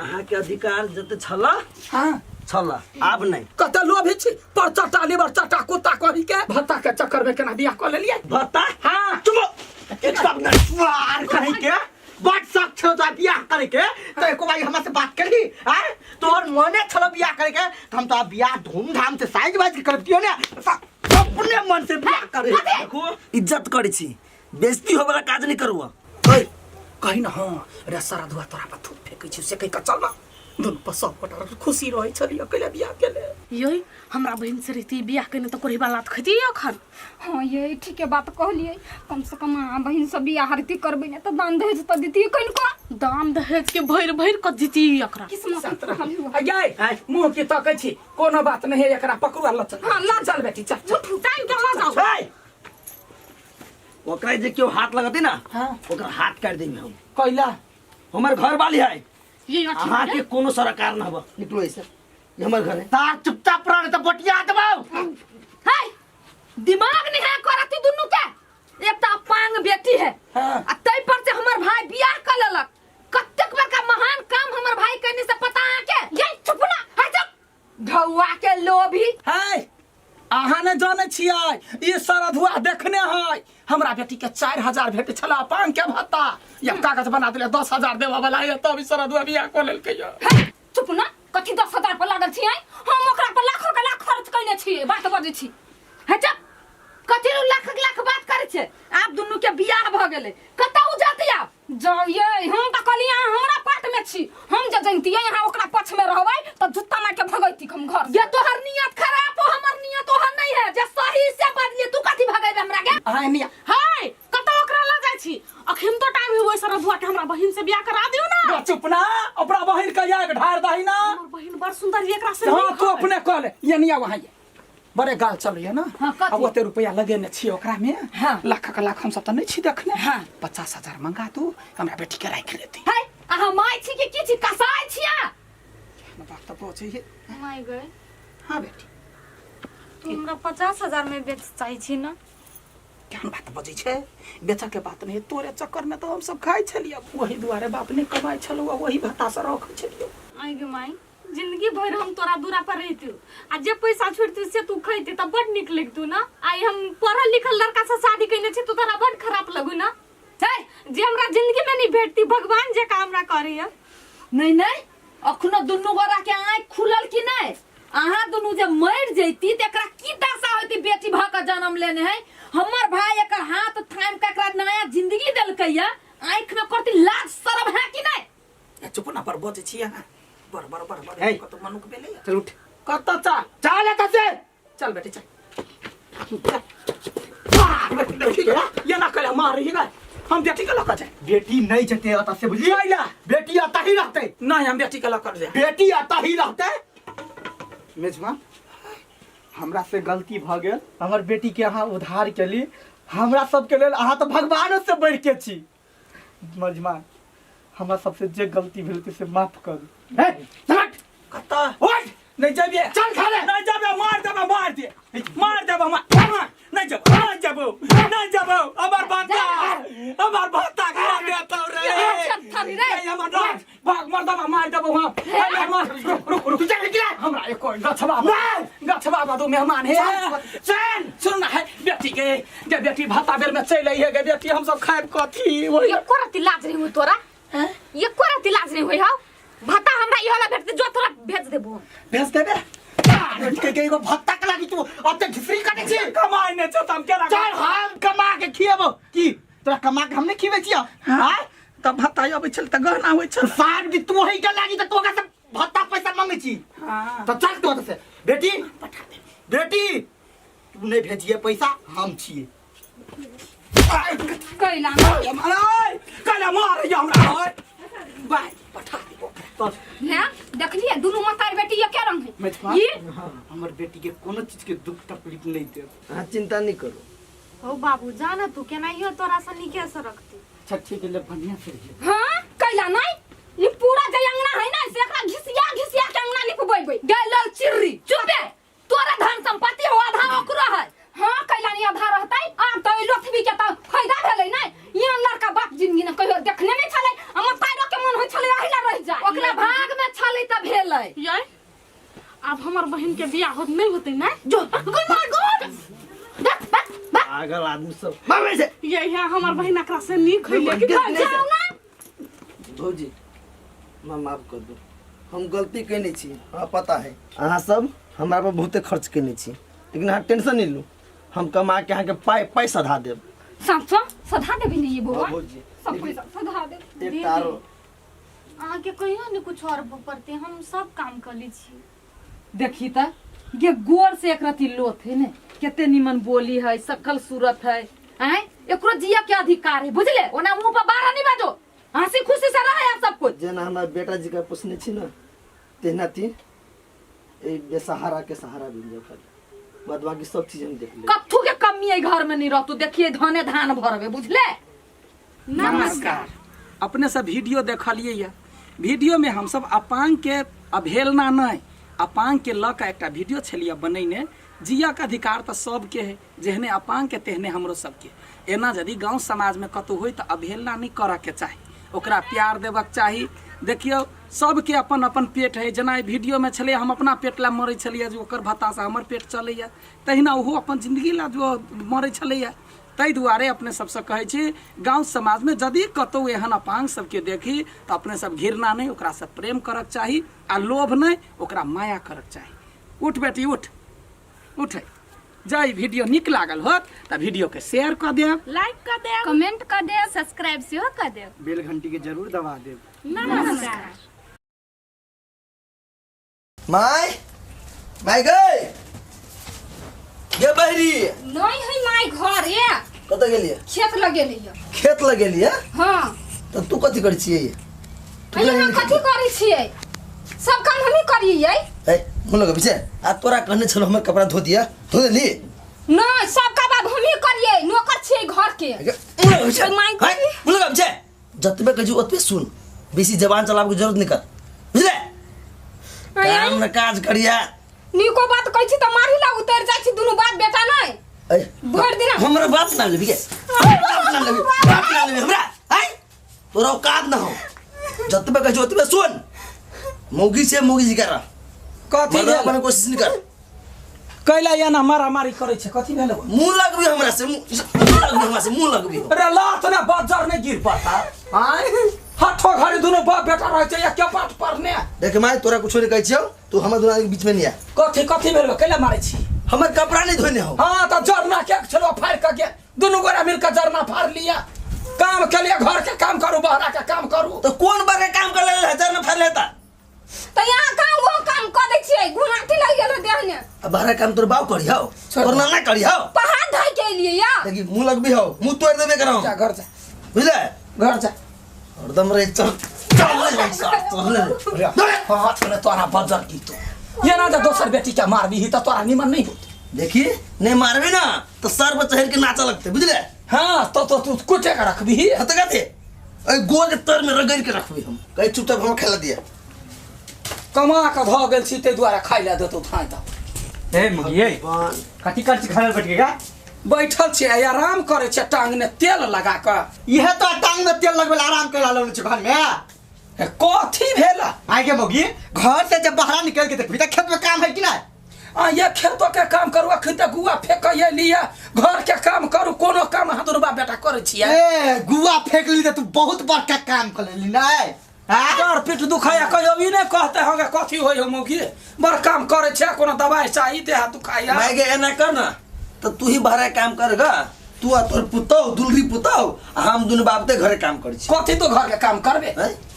अहाँके अधिकार जते छल हाँ छल आब नहि कते लोभी छी पर चटा लीवर चटा कुत्ता कही के भत्ता के चक्कर में केना बियाह कऽ लेलियै भत्ता हाँ चुप एक सब नटवार कहीं के बड शौक छौ तोरा बियाह करे के तो एको बारी हमरा से बात करही आय तोहर मने छलो बियाह करे के तो हम तोरा बियाह धूमधाम से साइज वाइज के करतियो ने अपने मन से बियाह करे देखो इज्जत करै छी बेइज्जती होबला काज नहि करू अहाँ। ओए कही ना हाँ रे सारा धुआ तोरा पर थूक फेंकै छी से कहि कऽ चल ना दुनू पर सब गोटा खुशी रहै छलियै कैला बियाह केले यै हमरा बहिन से रहती बियाह केने तऽ कोढ़िबा लात खैती अखन हाँ ये ठीके बात कहलिए कम से कम अहाँ बहिन से बियाह हरती करबै ने तऽ दान दहेज तऽ दितियै कनिको दान दहेज के भरि भरि कऽ दिती एकरा किस्मत आ यै मुँह की तकै छी कोनो बात नहि है एकरा पकड़ू आ लऽ चल हाँ, लऽ चल बेटी चल चल टाइम के लऽ जाउ ए! ओकरा जे केओ हाथ लगते ना हाँ। ओकरा हाथ काटि देबै हम कैला हमर घर वाली है ये अथी अहाँ के कोनो सरकार न हब निकलो ऐसे ये हमर घर है तार चुपचाप रह नहीं तो बटिया देबौ है दिमाग नहीं है करती दुनू के एक तो पांग बेटी है हाँ। आ तै पर से हमर भाई बियाह कर लेलक कतेक बड़का महान काम हमर भाई करने से पता अहाँ के ये चुप ना हट चुप ढौआ के लोभी है अहाँ ने जानै छियै ई सरधुआ देखने है हमरा बेटी के 4000 भेटै छला पान के भत्ता या कागज बना देले 10000 देबऽ वाला है तब ई सरधुआ बियाह कऽ लेलकै यऽ हे चुप ना कथी 10,000 पर लागल छियै हम ओकरा पर लाखों के लाख खर्च कयने छियै बात बजै छी हे चुप कथी रू लाख के लाख बात करै छै आब दुनू के बियाह भऽ गेलै कतऽ उ जाती आब जाउ ये हम तऽ कहलियै अहाँ हमरा पाट में छी हम जे जनितियै अहाँ ओकरा पक्ष में रहबै तऽ जुत्ता मारि के भगैती हम घर से। ये तोहर नियत खराब हो हमर नियत ओहन नहीं है जे सही से बजलिए तू कथी भगेबे हमरा के अहाँ एनी हाय कतऽ ओकरा लऽ जाइ छी अखन तो टाइम है ओहि सरधुआ के हमरा बहिन से बियाह करा दियौ ना गे चुप ना अपना बहिन के आग ढार दही ना हमर बहिन बड़ सुंदर है एकरा से हाँ नीक तू है। अपने कह ले ये नहीं वहाँ ये बड़े गाल चलैया ना हाँ, कथी? आ ओते रुपया लगेने छियै ओकरा में हाँ। लाख के लाख हम सब तऽ नहि छी देखने हाँ। 50,000 मंगा तू हमरा बेटी के राखि लेती है अहाँ माय छी कि की छी कसाई छी अहाँ? बात तऽ बचै है माय गए हाँ बेटी तू हमरा 50,000 में बेच चाहै छी ना केहन बात बजै छै बेचऽ के बात नहि तोरे चक्कर में तऽ हम सब खाइ छलियै वही दुआरे बाप नहि कमाइ छलौ आ वही भत्ता से रखै छलियौ आइ गे माय जिंदगी भर हम तोरा दूरा पर रहितु आ जे पैसा छोड़तु से तू खैती त बड नीक लगतु ना। आइ हम पढ़ल लिखल लड़का से शादी कइने छी तो तोरा बड खराब लगू ना। है जे हमरा जिंदगी में नहीं भेटती भगवान जे का हमरा करैया। नहीं नहीं अखनो दुनू गोरा के आँख खुलल कि नहीं? अहाँ दुनू जे मर जैती त एकरा की दशा होती? बेटी भ के जन्म लेने है हमर भाई, एकर हाथ थाम के एकरा नया जिंदगी देलकै या, आँख में करती लाज शर्म है कि नहीं? चुप ना पर बजै छी अहाँ बर बर बर बर हे। कत मनुख भेलै। चल उठ। कत चल चल एतऽ से। चल बेटी चल चल। ये ना करे मार रही है हम बेटी के लक जाए। बेटी नहीं जते अतः से बुझलिए? कैला? बेटी अतः ही रहते। नहीं हम बेटी के लक जाए। बेटी अतः ही रहते। मेजबान हमरा से गलती भ गेल, हमर बेटी के अहाँ उधार केली, हमरा सबके लेल अहाँ तो भगवानो से बढ़ के छी। मेजबान हमरा सबसे जे गलती भेल से माफ करू। हे चल कत उठ। नहीं जाबे। चल घरे। नहीं जाबे, मार देबे, मार दे, मार देबे, मार। नहीं जाबो, नहीं जाबो, नहीं जाबो। हमर भाता, हमर भाता खा देतौ रे। नहीं हमर भाग भाग मार देबे, मार देबो हम। मार रुक रुक रुक चल निकला। हमरा एको गछबा गछबा दू मेहमान हे। चल सुन ना है बेटी के गे बेटी भाता बेर में चल आई है गे बेटी, हम सब खाइब कथी? वही एको रति लाज नहीं हुई तोरा, एको रति लाज नहीं हुई हौ। भत्ता हमरा इहो ला भेटते जो तोरा भेज देबो। भेज देबे? के के एगो भत्ता के लागी तू अते घिसरी काटे छी? कमाई नै छ त हम केना? चल हम कमा के खिएबो। की तोरा कमा के हम नहीं खिएबै छियो? हां त भत्ता अबै छल त गहना होइ छल। साग भी तू ही के लागी त तू ओकरा से भत्ता पैसा मांगे छी। हां त चल तू ओतऽ से। बेटी पठा दे। बेटी तू नहीं भेजिए पैसा हम छिए। कैला कैला मार हमरा बाय पठा दे ओकरा। हैं देखलिए दुनू मतार बेटी एके रंग है। मेजबान ई हमर बेटी के कोनो चीज के दुख तकलीफ नहीं देब। अहाँ चिंता नहीं करू। हो बाबू जाना तू केनाहियो तोरा से नीके से रखती। अच्छा ठीक है ले बढ़िया से रहिए। हां कैला नहीं ई पूरा जे अंगना है ना से एकरा घिसिया घिसिया के अंगना निपबैबै। गेल चिर्री चुपे, तोरा धन संपत्ति हो आधा ओकरो है। हां कैला नहीं आधा रहतै। आब त ई लोथबी के त फायदा भेलै नै। यहाँ लड़का बाप जिंदगी ने कहियो देखने नहीं छलै, हमर तारो के मन होइ छलै अहिला रह जाय। ओकरा भाग में छलै त भेलै। ये आब हमर बहन के बियाह होत नहीं होतै ना? जो पागल आदमी सब मामे से ये यहाँ हमर बहन एकरा से नीक होइले कि जाओ ना। भौजी माँ माफ कर दू, हम गलती केने छी, हमरा पता है अहाँ सब हमरा पर बहुते खर्च केने छी, लेकिन अहाँ टेंशन नहीं लू, हम कमा के अहाँके पाइ पाइ सधा देब। साँचो सधा देबी नहीं ये बौआ? हाँ, भौजी। सब पैसा सधा देब। एकटा आरो अहाँके कहियो ने कुछ और पड़ते, हम सब काम कर लै छी। देखी त ये गोर से एक रति लोथ है ने, केते निमन बोली है, सकल सूरत है, हैं एकरो जिया के अधिकार है बुझले। ओना मुंह पर बारा नहीं बाजो, हंसी खुशी से रहे आप सब कुछ। जेना हमरा बेटा जी का पोसने छी ना तेना ती ए बेसहारा के सहारा बन जाओ खाली, बाद बाकी सब चीज हम देख लेब। कत्थू के कमी है घर में नहीं रहतू, देखिए धाने धान भरबे बुझले। नमस्कार। अपने सब वीडियो देखलिए या, वीडियो में हम सब अपांग के अवहेलना नहीं, अपांग के लऽ कऽ एकटा वीडियो छलिए बनैने। जिया के अधिकार तऽ सबके है, जेहने अपांग के तेहने हमरो सबके। एना यदि गाँव समाज में कतौ होय तऽ अवहेलना नहीं करऽ के चाही, ओकरा प्यार देबक चाही। देखियौ सबके अपन अपन पेट है, जेना एहि वीडियो में छलै हम अपना पेट ला मरै छलियै जे ओकर भत्तासँ हमर पेट चलैया, तहिना ओहो अपन जिंदगी ला जो मरै छलैया। ताहि दुआरे अपने सबसँ कहै छी गाँव समाजमे यदि कतौ एहन अपांग सबके देखी तऽ अपने सब घृणा नहि, ओकरासँ प्रेम करक चाही आ लोभ नहि, ओकरा माया करक चाही। उठ बेटी उठ, उठ। जँ ई वीडियो नीक लागल होत तऽ वीडियो के शेयर कऽ देब, लाइक कऽ देब, कमेंट कऽ देब, सब्सक्राइब सेहो कऽ देब, बेल घंटी के जरूर दबा देब। नमस्कार। My my गई गे बहरी नहीं है माय घर ये। कतऽ गेलियै? खेत लगेलियै। खेत लगेलियै? हाँ। तऽ तू कथी करै छियै? तू अहाँ लगेली कथी करै छियै? सब काम हमही करियै। ए मुँह लगबै छै? आ तोरा कहने छलौ हमर कपड़ा धो दिया, धो देली? नहीं सब काम आब हमही करियै, नौकर छियै घर के। मुँह लगबै छै? माय है, मुँह लगबै छै? जतबे कहै छी ओतबे सुन, बेसी जबान चलाबके जरूरत नहीं कर, बुझले? काम न काज करिया। नीको बात कहै छी तऽ मारी ला उतर जाइ छी दुनू बाप बेटा नहीं। ए, भरि दिना हमरा बाप ना लेबी के? बाप ना लेबी, बाप ना लेबी हमरा? आय तोरा औकात न हो, जतबे कहै छी ओतबे सुन। मौगी से मौगी जी कर कथी मर्दवा बने कोशिश नहीं कर। कैला एना मारामारी करै छै कथी भेल? मुंह लगबी हमरा से, मुंह लगबी हमरा से, मुंह लगबी। अरे लात ने बजर नहीं गिर पड़ता। आय हठो घड़ी दुनु बाप बेटा रहै छै एके पाठ पढ़ने। देख माय तोरा कुछो नहीं कहै छियौ, तू हमर दुना के बीच में नहीं आ। कथी कथी भेल? कैला मारै छी? हमर कपड़ा नहीं धोने हो। हां त जरना के छलो फाड़ के के दुनु गोरा मिल के जरना फाड़ लिया। काम के लिए घर के काम करू बहरा के काम करू। तो कौन बार के काम कर ले जरना फाड़ लेता? त यहाँ काम वो काम क दै छियै घुनाती लागि गेल देह ने। अब बहरा काम तोर बाप करी हो, तोर नाना करी हो। पहाड़ धइ के एलियै या। देखी मुंह लगबी हो, मुंह तोड़ देबे करौ। जा घर जा बुझले? घर जा हरदम रे चल चल रे चल रे। हाथ में तोरा बजर की तो ये ना जे दोसर बेटी के मारबी त तोरा निमन नहीं होत। देखी नहीं मारबी ना तो सर पर चढ़ के नाचा लगते बुझले? हां तो तू कुटे के रखबी। हां त कथी ए गोल के तर में रगड़ के रखबी हम। कहि चुपचाप हम खेला दिया। कमा के ध गेल छी ते दुआरे खाइ ला देतौ थाइ त। ए मुगिए कथी कर छी घर बैठ के का? बैठल छी आराम करे छै टांग ने तेल लगा के। इहे तो टांग में तेल लगबे आराम कर लालो छी घर में। कथी भेला? आइ के मौगी घर से जब बाहर निकल के देखबी त खेत में काम है कि ना? आ ये खेतो के काम करू अखन त गुआ फेक लिया घर के काम करू कोनो काम हाथ दुनू बाप बेटा करे छियै। ए गुआ फेक ली त तू बहुत बड़का काम कर लेली नै। हां डर पीठ दुखाया कहियो ई नै कहते होगे कथी होय हो मौगी बड़ काम करे छै कोनो दवाई चाही देह दुखाया। माय गे एना कर ना त तू ही बाहर काम कर गा, तू आ तोर पुतौ दुलरी पुतौ आ हम दुनू बाप ते घरे काम करै छी। कथी तो घर के काम करबे?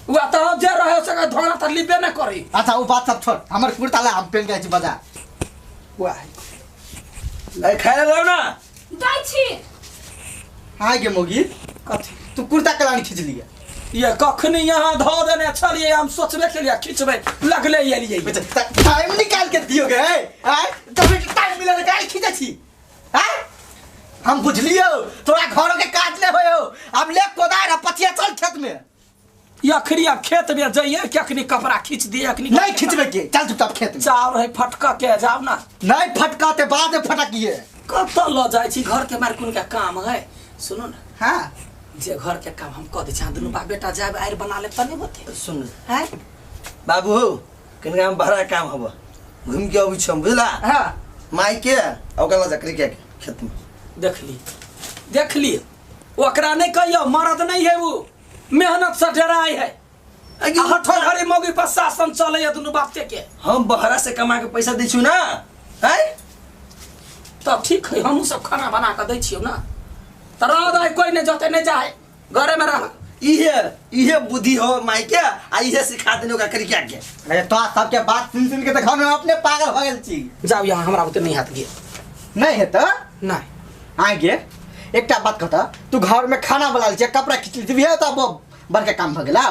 उ त जे रहे से धोना त लिबे नै करी। अच्छा उ बात सब छोड़, हमर कुर्ता ला हम पेन जाय छी बाजार। वाह ए खाय ला ना जाय छी। हां गे मौगी कथी तू कुर्ता कलानी खींच लिया? ये कखनी यहाँ धो देने छलिए हम सोचबे के लिए खींचबे लगले एलिए। टाइम निकाल के दियो गे आय तभी टाइम मिलल काल खींचे छी। हां हम बुझलियो तोरा घरो के काज ले होयो। अब ले कोदार आ पचिया चल खेत में। अखनी अब खेत में जाइए कि अखनी कपड़ा खींच दिए? अखनी नहीं खींचबे के चल चुपचाप खेत में। चाउर है फटका के जाओ ना। नहीं फटकाते बाद में फटकिए। कत ल जाय छी घर के मार कोन के काम है? सुनो ना। हां जे घर के काम हम क दे छी दुनू बाप बेटा जाब आइर बना ले त नहीं होते। सुन हैं बाबू हो कनका हम बड़ा काम हब घूम के अबै छी हम बुझला? हां माई के ओकरा जकरी के खेत में देखली देखली ओकरा नहीं कहियो मरद नहीं है वो मेहनत से डराय है। हठो घड़ी मौगी पर शासन चले है दुनू बाप के। हम बहरा से कमा के पैसा दै छी ना हैं तब ठीक है हमहू सब खाना बना के दै छियौ ना। त रह दे कोई नहीं जते नहीं जाए घरे में रह। इहे इहे बुद्धि हो माई के आ इहे सिखा देने ओकरा करी के। अरे तो सबके बात सुन सुन के त घर में अपने पागल हो गेल छी। जाओ यहाँ हमरा ओते नहीं हाथ गे नहीं है त नहीं आगे एकटा बात कहता तू घर में खाना बना ले कपड़ा खींच ली त बड़का काम भ गेला।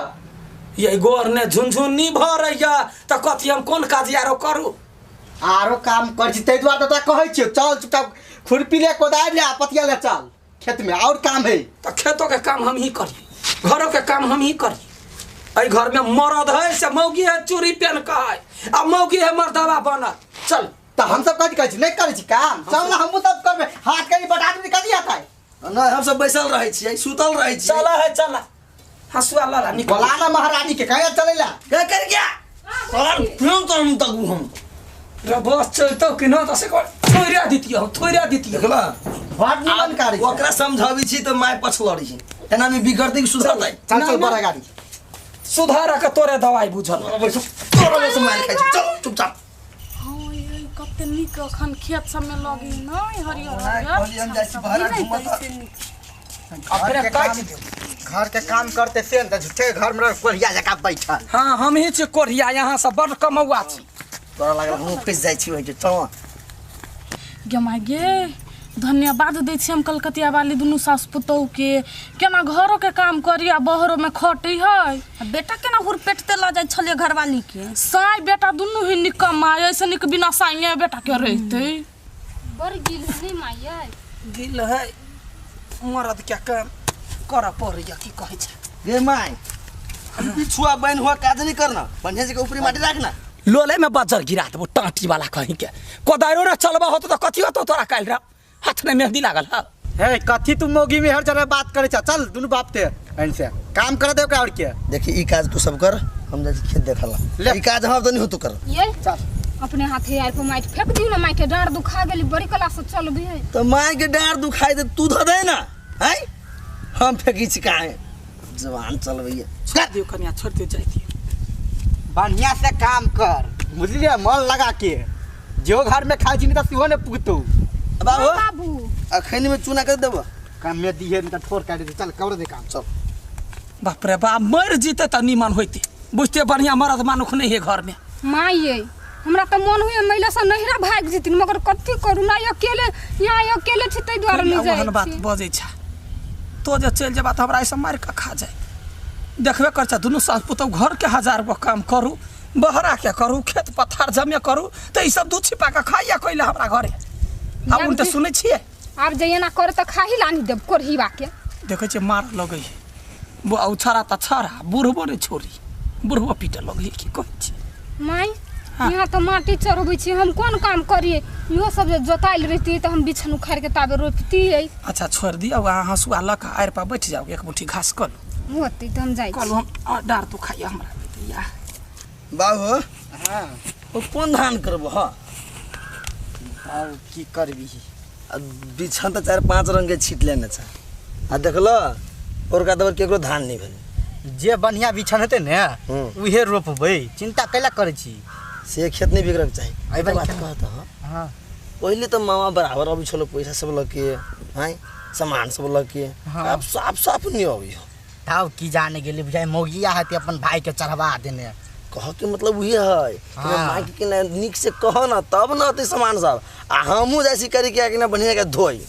ये गोर ने झुनझुनी भरैया त कथी हम कोन काज यारो करू? आरो काम कर छी तै दुआरे त कहै छियौ चल चुपचाप खुरपी ले कोदारि ले पतिया ले चल खेत में और काम है। त खेतो के काम हम ही करी घरों के काम हम ही करी। एहि घर में मरद है से मौगी है चूड़ी पहन के है आ मौगी है मर्दवा बनत। चल त हम सब कथी कहै छी नहीं करै छी काम चल ना हमहू सब करबै हाथ के बटा आदमी कथी आता है? नहीं हम सब बैसल रहै छियै सुतल रहै छियै। चल है चल हसुआ ला निकल बोला ना महारानी के कहे चलेला क्या कर गया और फिर तो हम तक हम रे बस चलतो कि न त से थोड़ा दितियो हम थोड़ा दितियो। देखला बात निमन कारी ओकरा समझाबी छी त my पछलड़ी छी एना में बिगड़ते कि सुधरतै? चल चल बड़ा गाड़ी सुधार के तोरे दवाई बुझल तोरे से मार खाइ छी चल चुपचाप। हां ये कते नीक अखन खेत सब में लगी न हरियर हरियर हम जाइ छी बाहर घुमत। अपने काज घर के काम करते से त झूठे घर में कोढ़िया जका बैठल। हां हम ही छी कोढ़िया यहां से बड़ कमौआ छी। तोरा लागल हम फंस जाइ छी ओइ जे चल गे my गे धन्यवाद दै छी हम कलकतिया वाली दुनू सास पुतोह के केना घरो के काम करी आ बहरो में खटी है। बेटा केना हुरपेटते ल जाइ छलियै घरवाली के? साई बेटा दुनू ही निकम्मा ऐसे निक बिना साइए बेटा के रहते। बड़ गिल नहीं माय गिल है मरद के काम कर पड़ैया की कहै छै गे my पिछुआ बन हुआ काज नहीं करना बढ़िया से ऊपरी माटी रखना। लोले में बजर गिरा देबो टाँटी वाला कहीं के कोदारो रे चलबा होतो त कथी होतो तोरा काल्हि रे हाथ में मेहंदी लागल है। हे कथी तू मौगी में हर जगह बात करे छ चल दुनू बाप ते एन से काम कर दे ओकरा और के। देखी ई काज तू सब कर हम जाइ छी खेत देखला ई काज हम तऽ नहीं होतो कर ये चल अपने हाथे आर पर माइट फेंक दियो ना माई के डांड दुखा गेली बड़ी कला से चलबी है तो माई के डांड दुखाई दे तू धो दे ना हैं हम फेंकी छी काहे जवान चलबैया छोड़ दियो कनिया छोड़ दियो जाय दियो बढ़िया से काम कर बुझलिए मन लगा के जो घर में खाई छी नहीं तो सेहो ने पुगतो बाबू बाबू अखन में चूना कर देबो काम में दिहे नहीं तो ठोर काट दे चल कवर दे काम चल बाप रे बाप मर जीते त निमन होइते बुझते बढ़िया मरद मानुख नहीं है घर में माई ये हमरा त मन हुए महिला से नहिरा भाग जितिन मगर कथी करू ना अकेले यहाँ अकेले छी तै दुआरे नहीं ओहन बात जाइ छी बजै छ तो जे चलि जेबा त हमरा ऐसे मारि के खा जाए देखबे कर छ दुनू सास पुतहु घर के हजार गो काम करू बहरा के करू खेत पथार जमे करू त ई सब दूध छिपा के खाइया कइले हमरा घरे आ उन त सुनै छियै आब जे एना करे त खाही लानी देब कोरहीबा के देखै छियै मार लगै है वो छड़ा त छड़ा बुढ़बो नहि छोड़ी बुढ़बो पीटे लगै है की कहै छी माई यहाँ तो माटी चढ़बै छी हम कोन काम करिए इहो सब जे जोताइल रहती त हम बिछन उखाड़ के ताबे रोपतियै अच्छा छोड़ दियौ अहाँ हँसुआ लऽ कऽ आड़ि पर बैठ जाउ एक मुट्ठी घास कऽ लू होतै त हम जाइ छी कहलहुँ हम डाँर दुखाइया हमरा या बाबू हां ओ कोन धान करबो ह और की करबी आ बिछन त 4-5 रंग के छीट लेने छ आ देखलो ओरका दबर केकरो धान नहीं भेल जे बढ़िया बिछन हेतै ने उहे रोपबै चिंता कैला करै छी से खेत नहीं बिगड़क चाही एहि बात कहत ह हां पहिले त मामा बराबर अबै छलो पैसा सब लके हैं सामान सब लके आब साफ साफ नहीं अबै ताव की जाने गेली बुझाइ मौगिया हेतै अपन भाई के चढ़वा देने कह के मतलब उहे है कि माई के ना निक से कह ना तब ना अतै सामान सब आ हमहूँ जाइ छी करी के ना बढ़िया के धोई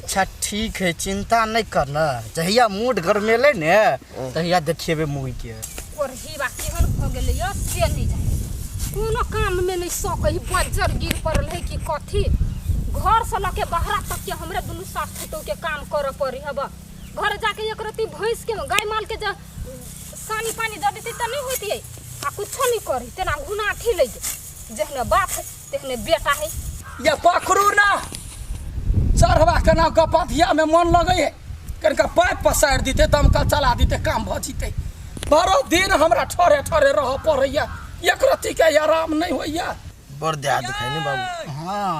अच्छा ठीक है चिंता नहीं करना जहिया मूड गरमेले ने तहिया देखेबे मुई के कोरहीबा केहन भ गेलै य से नहीं जाने कोनो काम में नहीं सकै बज्जर गिर पड़ल है कि कथी घर से लके बाहरा तक के हमरे दुनू सास पुतहु के काम करऽ पड़ी हब घर जाके एक रत्ती भैंस के गाय माल के सानी पानी दऽ देती तऽ नहीं होतियै आ कुछो नहीं करी तेना घुनाठी लै जेहने बाप है तेहने बेटा है ये पकड़ू ना चढ़वा के ना गपथिया में मन लगै है कनिका पाइप पसारि दिते दमकल चला दिते काम भऽ जितै बड़ो दिन हमरा ठहरे ठहरे रहऽ पड़ैया एक रत्ती के आराम नहीं होइया बड़ देह दुखाइ ने बाबू हां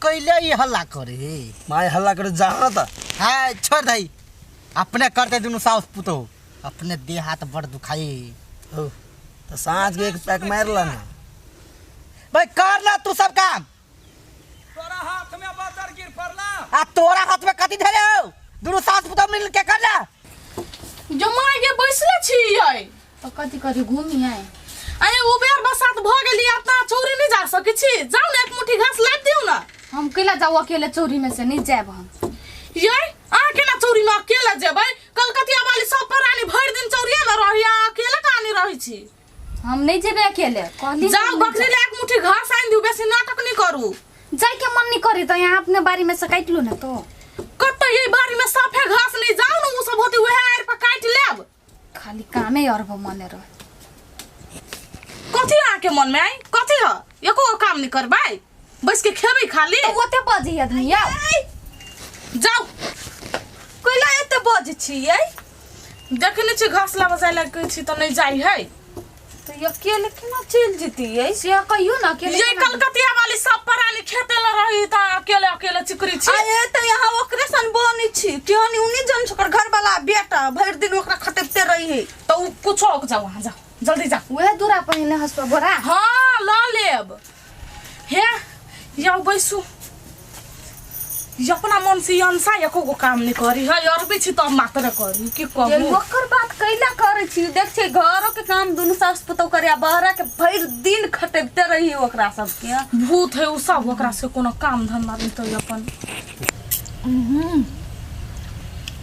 कैले ई हल्ला करे माय हल्ला करे जा न त हां छोड़ दई अपने करते दुनू सास पुतहु अपने देह हाथ बड़ दुखाई हो त साँझ के एक पैक मारला ना भाई कर ना तू सब काम तोरा हाथ में बदर गिर पड़ला आ तोरा हाथ में कथी धरे हो दुनू सास पुतहु मिल के कर ना जो माय के बैसले छियै तो कथी करी घूमी आए अरे उबेर बसात भ गेली अपना चौरी नहीं जा सकै छी जाउ ने एक मुट्ठी घास लाबि दियौ ना हम केला जाऊ अकेले चौरी में से नहीं जाएब हम ये अहाँ केना चौरी में अकेले जेबै कलकतिया वाली सब प्राणी भरि दिन चौरिये में रही अहाँ अकेले कहानी रहै छी हम नहीं जेबे अकेले कहली जाउ बकरी ले एक मुट्ठी घास आनि दियौ बेसी नाटक नहीं करू जाय के मन नहीं करे तो यहाँ अपने बारी में से काटि लू ना तो कतऽ ये बारी में साफे घास नहीं जाउ ने उ सब होती उहे आड़ि पर काटि लेब खाली कामे और मने रहे कथी अहाँ के मन में आई कथी ह एको गो काम नहीं करबै बैस के खेबै खाली तो ओते बजै आदमी आउ जाउ कैला एते बजै छियै देखने छी घास लाबऽ जाय लए कहै छी तऽ नहीं जाइ है तो अकेले केना चलि जेतियै से कहियो ना अकेले ये कलकतिया वाली सब प्राणी खेते ल रही त अकेले अकेले चिकरी छी अरे तऽ यहाँ ओकरे सन बनै छी केहन उनी जन ओकर घर वाला बेटा भरि दिन ओकरा खटेबते रही है तऽ उ कुछो जाउ अहाँ जाउ जल्दी जाउ उहे दूरा पहिने हसुआ बोरा हाँ ल लेब हे जाउ बैसू ये अपना मन से अंसा एको गो काम नहीं करी है अरबी छी तब मात्र करी की कहू ओकर बात कैला करै छी देख छै घरो के काम दुनू सास पुतहु करे आ बहरा के भरि दिन खटेबते रही ओकरा सबके भूत है उ सब ओकरा से कोनो काम धंधा नहीं तो अपन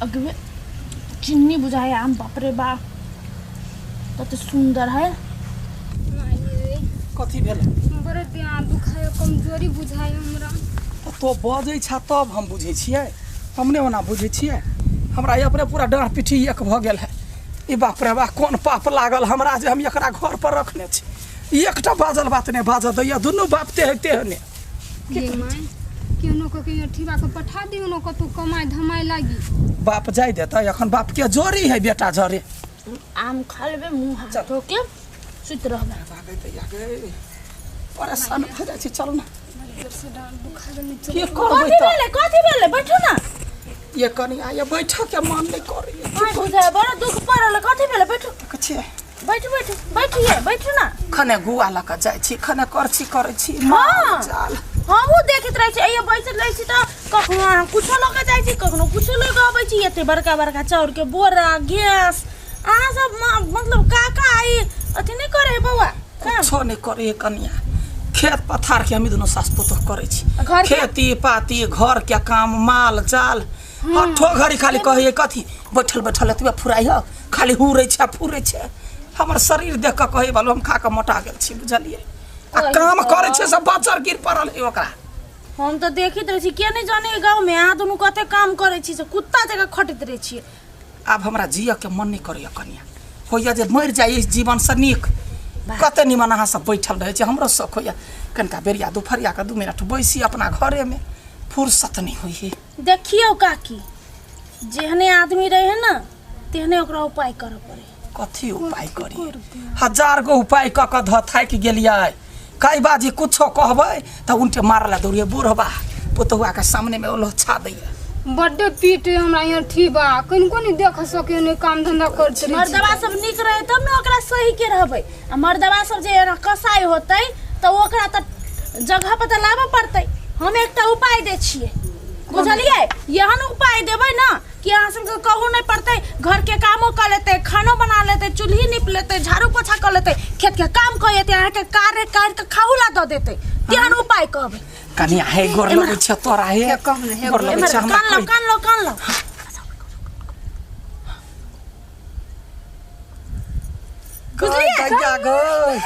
अगवे चिन्नी बुझाए आम बाप रे बाप कते सुंदर है कथी भेल बड़े देह दुखाय कमजोरी बुझाय हमरा तो बजै छ तब हम बुझै छियै हम नहि ओना बुझै छियै हमरा अपने पूरा डाँढ़ पिठी एक भऽ गेल है ई बाप रे बाप कोन पाप लागल हमरा जे हम एकरा घर पर रखने छी एकटा बाजल बात नहि बाजऽ दैया दुनू बाप तेह तेह ने केहनो कऽ के ठीबा के पठा दियौ ने कतौ कमाइ धमाइ लागी बाप जाय देतै एखन बाप के जोरी है बेटा जरे आम खा लेबै मुँह हाथ धो के सुति रहबै। भागै तऽ या गै परेशान भऽ जाइ छी। चल ना के करबै कथी तऽ भेलै कथी भेलै बैठू ना। ये कनिया ये बैठऽ के मन नहि करैया। माय बुझाय बड़ा दुख पड़ल कथी भेलै बैठू देखै छियै बैठू बैठू बैठिए बैठू ना। खने गुआ लऽ कऽ जाइ छी खने करछी करै छी हाँ। जाल हमहूँ देखैत रहै छी अइयो बैसल रहै छी तऽ कखनो अहाँ कुछो लऽ कऽ जाइ छी कखनो कुछो लऽ कऽ अबै छी एते बड़का बड़का चाउरके बोरा गैस अहाँ सब मतलब काका ई अथी नहि करै है बौआ काम कुछो नहि करै कनिया। खेत पथार के हम दुनू सास पुतोह करै छी। घर के? खेती पाती घर के काम माल जाल अठो घड़ी खाली कहै कथी बैठल बैठल एतबे फुराइ ह खाली हुरै छै फुरै छै। हमर शरीर देख कऽ कहै बालू हम खा कऽ मोटा गेल छी बुझलियै। आ काम करै छै सब बच्चर गिर पड़ल है ओकरा। हम तऽ देखैत रहै छी के नहि जाने गाँव में अहाँ दुनू कते काम करै छी से कुत्ता जकाँ खटैत रहै छियै। आब हमरा जियऽ के मन नहि करैया कनिया। होइया जे मरि जाइ इस जीवन से नीक। कते निमन अहाँ सब बैठल रहै छी। हमरो शौक होइया कनिका बेरिया दुपहरिया के 2 मिनट बैसी अपना घरे में फुर्सत नहीं होइए। देखियौ काकी जेहने आदमी रहे ना तेहने ओकरा उपाय करऽ पड़े। कथी उपाय करी? 1000 गो उपाय कऽ कऽ धऽ थाकि गेलियै। कई बाजी कुछो कहबै तऽ उनटे मारला दौड़िए बूढ़बा पुतहुआ के सामने में लोछा दैया। बड्ड पीट हमरा यहाँ ठीक बा कनिको नहीं देख सके नहीं काम धंधा करते रहै छी। मर्दबा सब नीक रहे तब ने ओकरा सही के रहबै आ मर्दबा सब जे एना कसाई होतै तऽ ओकरा तऽ जगह पर तऽ लाबऽ पड़तै। हम एकटा उपाय दै छियै बुझलियै। एहन उपाय देबै ना कि अहाँ सबके कहू नहीं पड़तै। घर के कामो कऽ लेतै खानो बना लेतै चूल्ही नीप लेतै झाड़ू पोछा कऽ लेतै खेत के काम कऽ लेतै अहाँके कार्य काटि कऽ खाहू ला दऽ देतै। तेहन उपाय कहबै। कनिया हे गोर लगै छै तोरा हे गोर लगै छै हमरा। कान लो कान लो कान लो। बुझलियै गै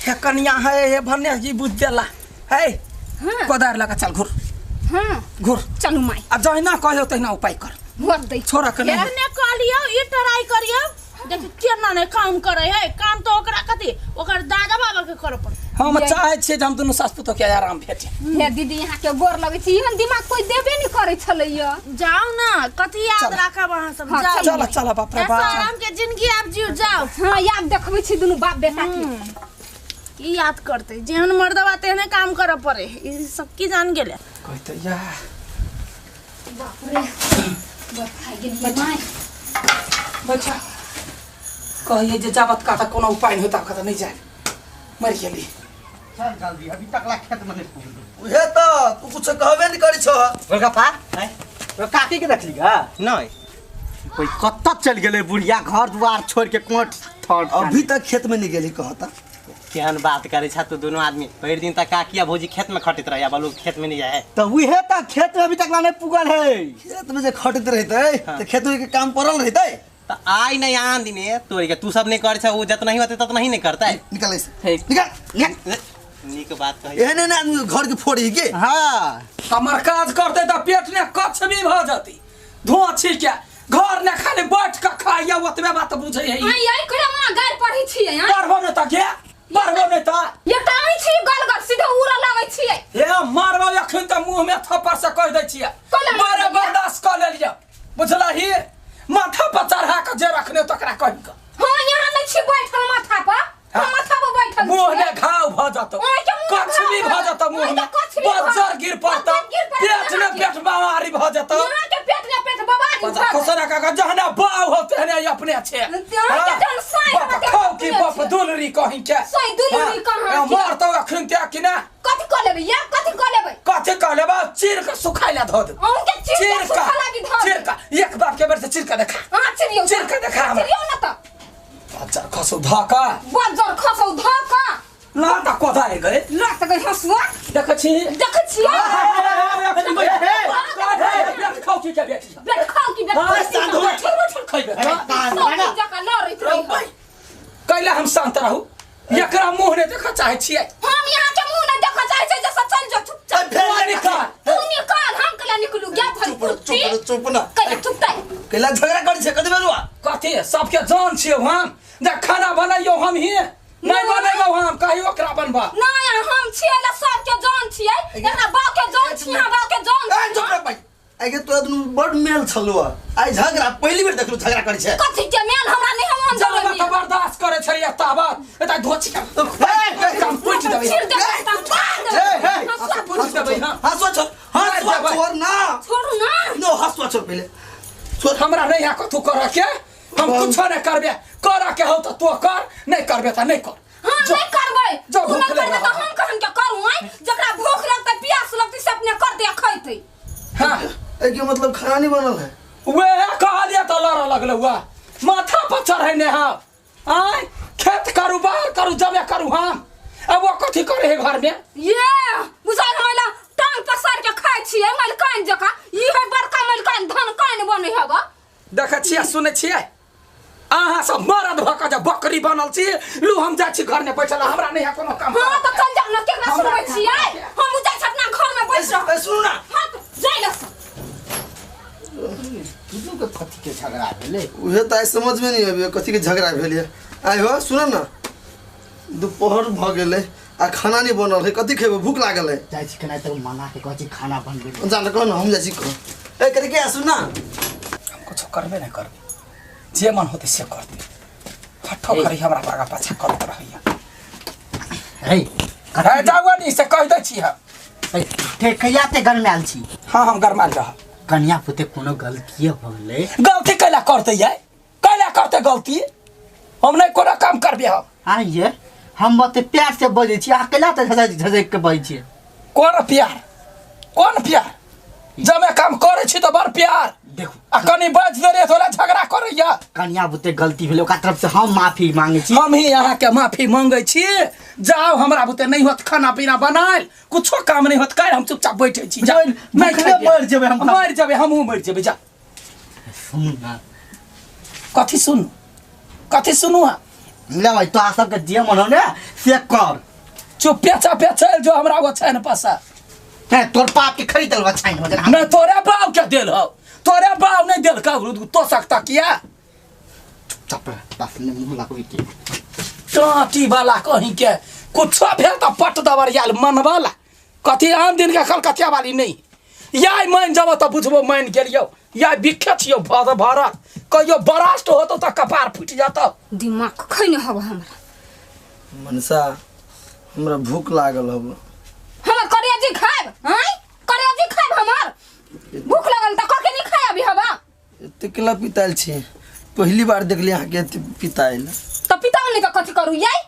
हे कनिया हे हे भन्ने जी बुझ देला हे कोदारि लऽ कऽ चल घुर। हाँ घुर चलू माय आ जहिना कहियो तहिना उपाय कर। भोर दै छोड़ा के नहीं एहने कहलियौ ई ट्राई करियौ देखी केना नहि काम करै है। काम तऽ ओकरा कथी ओकर दादा बाबा के करऽ पड़तै। हम चाहै छियै जे हम दुनू सास पुतोह के आराम भेटे। हे दीदी यहाँ के गोर लगै छी एहन दिमाग कोई देबे नहीं करै छलैया। जाउ ना कथी याद राखब अहाँ सब हाँ, जाउ। चल चल बाप रे ऐसा बाप। आराम के जिंदगी आब जीव जाउ। हाँ याद देखबै छी दुनू बाप बेटा के। की याद करतै जेहन मर्दबा तेहने काम करऽ पड़े ई सब की जान गेलै। कहते या बाप रे बड़ खाइ गेलियै माय। बच्चा कहिए जे जाबत का तऽ कोनो उपाय नहीं होता कतऽ नहीं जाए मरि गेली। चल जल्दी अभी तक ला खेत में नहीं पहुंचलो। उहे तऽ तू कुछ कहबे नहीं करी छह। गोलगप्पा हैं काकी के देखली गा नहीं कोई कत्ता चल गेलै बुढ़िया घर दुआर छोड़ के कोट थोड़ अभी तक खेत में नहीं गेली कहता। केहन बात करे छा तू दोनों आदमी भरि दिन तक काकिया भौजी खेत में खटैत रहे बालू खेत में नहीं जाए तो उहे त खेत में अभी तक ला नहीं पुगल है। खेत में जे खटैत रहतै तऽ खेत में के काम पड़ल रहतै। त आइ नहीं आन दिने तोरी के तू सब नहीं करे छा उ जतना ही होते ततना ही नहीं करतै। निकल ऐसे निकल निकल। नीक बात कहै एहने ने आदमी घर के फोड़ी के। हाँ हमर काज करतै तऽ पेट ने कछ भी भऽ जतै धोआ छी के घर ने खाली बैठ के खाइया ओतबे बात बुझै है। आई आई कहिया मां गारि पढ़ै छियै आँ? पढ़बो नहि तऽ गे पढ़बो नहि तऽ एकटा अहीं छी गल गल सीधे उड़ऽ लगै छियै। हे मारबो एखन तऽ मुँह में थप्पड़ से कहि दै छियै। कोना बड़े मारबै? बर्दाश्त कऽ लेलियै बुझलही। माथा पर चढ़ा कऽ जे रखने तकरा कहि कऽ। हाँ यहाँ नहि छी बैठल माथा पर। हम माथा पर बैठल मुँह छियै। में घाव भऽ जतौ ओहि के मुँह में कछबी घाव भऽ जतौ मुँह ओहि के में कछबी भऽ बज्जर गिर पड़तौ बज्जर गिर पड़तौ पेट ने यहाँ के। पेट बीमारी भऽ जतौ। यहाँ के पेट ने पेट बबारी भऽ बज्जर खसरा काका जहना बाव हो तेहने अपने छे। यहाँ के जहन साँइ बाप होतै खाउ की अपने बाप छे। दुलरी कहीं के। साँइ दुलरी कहाँ के? मरतौ अखन ते कि ना। कथी कऽ लेबै या कथी कऽ लेबै? कथी कऽ लेबै? चीर के सुखाइ ला धऽ देबै। अहूँ के चीर के सुखा लागी धऽ चीर के एक बाप के बेर से चीर के देखा। हाँ चिरियौ चीर के देखा हमरा। चिरियौ न तऽ। बज्जर खसौ धऽ कऽ। बज्जर खसौ धऽ कऽ। ला तऽ कोदारि गए। ला तऽ गई हँसुआ। देखै छी। देखै छियै। बेट खाउ की के बेटी। बेट खाउ की बेट हाँ, खाउ की। बैठल बैठल खैबे। सब चीज जकाँ लड़ैत रहै। कैला हम शांत रहू एकरा मुँह नहि देखऽ चाहै छियै। हम यहाँ के मुँह नहीं देखऽ चाहै छियै जे से चल जो चुपचाप। तू निकाल। तू निकाल हम कैला निकलू गे भाई चुप चुप चुप ना। कैला चुपतै। कैला झगड़ा करै छै कथी बेरुआ? कथी सबके जान छियै हम जे खाना बनैयौ हम ही नहीं बनेबौ हम कहियो ओकरा बनबा। नहीं हम छियै ला सबके जान छियै एकरा बाप के जान छियै हमरा बाप के जान ए चुप रह भाई। आइ के तोरा दुनू बड मेल छलो आइ झगड़ा पहली बेर देखलु झगड़ा करै छै कथी के मेल हमरा नहीं हम जब त बर्दाश्त करे छै या ताबत एता धोची के काम पुछ देबै पुछ देबै। हां हसुआ छोड़ हसुआ छोड़ ना छोड़ ना नो हसुआ छोड़ पहले छोड़ हमरा नहीं है कथू कर के हम कुछो नहीं करबे कर के हो त तू कर नहीं करबे त नहीं कर। हां नहीं करबै जो तू भूख नहीं करबै लगल त हम कहन के करू आइ जकरा भूख लगतै प्यास लगतै से अपने कर दे खैतै। हां ए के मतलब खाना नहीं बनल है वे कहलिए त लड़ लगल हुआ माथा पर चढ़ेने हम आय खेत करू बाहर करू जमे करू हम अब वो कथी करे है घर में ये बुझाइ हमरा टांग पसार के खाइ छियै मलकान जका ई है बड़का मलकान धन कान बनै हब। देखै छियै सुनै छियै अहाँ सब मरद भऽ कऽ जे बकरी बनल छी लू हम जाइ छी घर में बैठल हमरा नहीं है कोनो काम। हां त चल जाउ न केकरा सुनबै छियै हम जाइ छी अपना घर में बैस रह। ए सुनू ना हां जाइ ल दुनू के कथी के झगड़ा भेलै उहे त आइ समझ में नहीं आबे कथी के झगड़ा भेलै। आइ हो सुन ना दोपहर भ गेलै आ खाना नहीं बनल है कथी खेबै भूख लागल है जाइ छी केना त मना के कहै छी खाना बनबै जान कह न हम जाइ छी कह ए करे के सुन ना हम कुछो करबे नहीं करबे जे मन होते से करते हठो करी हमरा आगा पाछा करत रहैया। हे हे जाउ नी से कह दै छी हम ए ते कहिया ते गरमायल छी। हां हम गरमायल रह कन्या पुते कोनो गलती भ गेलै गलती कैला करते ये कैला करते गलती हम नहीं कोनो काम करबे हम। आ ये हम बते प्यार से बजै छी आ कैला त झझक झझक के बजै छी कोन प्यार कोन प्यार जमे काम करे छी त बड़ प्यार देखू आ कनी बाज दे रे थोड़ा झगड़ा करैया। कन्या बुते गलती भेलै ओकरा तरफ से हम माफी मांगे छी हम ही अहाँ के माफी मांगे छी जाओ हमरा बुते नहीं होत खाना पीना बनायल कुछो काम नहीं होत काल्हि हम चुपचाप बैठे छी जा नहीं भूखले मर जेबै हम मर जेबै हमहूँ मर जेबै जा। सुन ना कथी सुनू कथी सुनू अहाँ ले भाई तो सबके जे मन हो ने से कर चुपे चापे चल जो हमरा ओछाइन पसा हे तोर बाप के खरीदल ओछाइन हो नहीं तोरे बाप के देल हो तोरे बाप नहीं देल का तो सकता किया चुप बस ने मुंह लगबी के टाटी वाला कहीं के कुछो भेल त पट दबर याल मन वाला कथी आन दिन के कलकतिया वाली नहीं याय मान जब त बुझबो मान गेलियो या बिखे छियो भर भरत कहियो बरास्ट होतो त कपार फूटि जतो दिमाग खैने हब हमरा मनसा हमरा भूख लागल हब हमर करियाजी खाएब हैं करियाजी खाएब हमर भूख लागल त कके नहीं खाए अभी हबा एते केला पितायल छी पहली बार देखली अहाँ के एते पितायल त पिताओ नहीं त कथी करू याई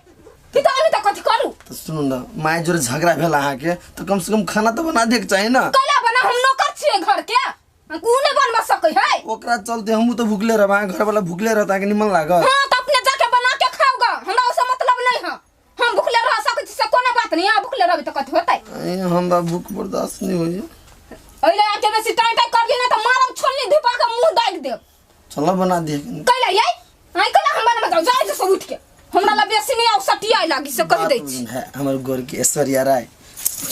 पिताओ नहीं त कथी करू त सुनू ना my जोरे झगड़ा भेल अहाँ के त कम से कम खाना त बना दे के चाही ना कैला बना हम नौकर छियै घर के उ नहीं बनवा सकै है ओकरा चलते हमहू त भूखले रहब अहाँ घर वाला भूखले रहत अहाँ के निमन लागत। हां त अपने जाके बना के खाओगा हमरा ओसे मतलब नहीं है हम भूखले रह सकै छी से कोनो बात नहीं अहाँ भूखले रहबै त कथी होतै हमरा भूख बर्दाश्त नहीं होइए ओइले आके बेसी टाइम टाइम करली ना त मारब छोलनी धुपा के मुंह दागि देब चलो बना दे कैला याई आई कैला हम बनवा जाऊ जाय से उठ के हमरा ला बेसी नहीं आउ सटिया लागी से कहि दै छी है हमर गोर के ऐश्वर्या राय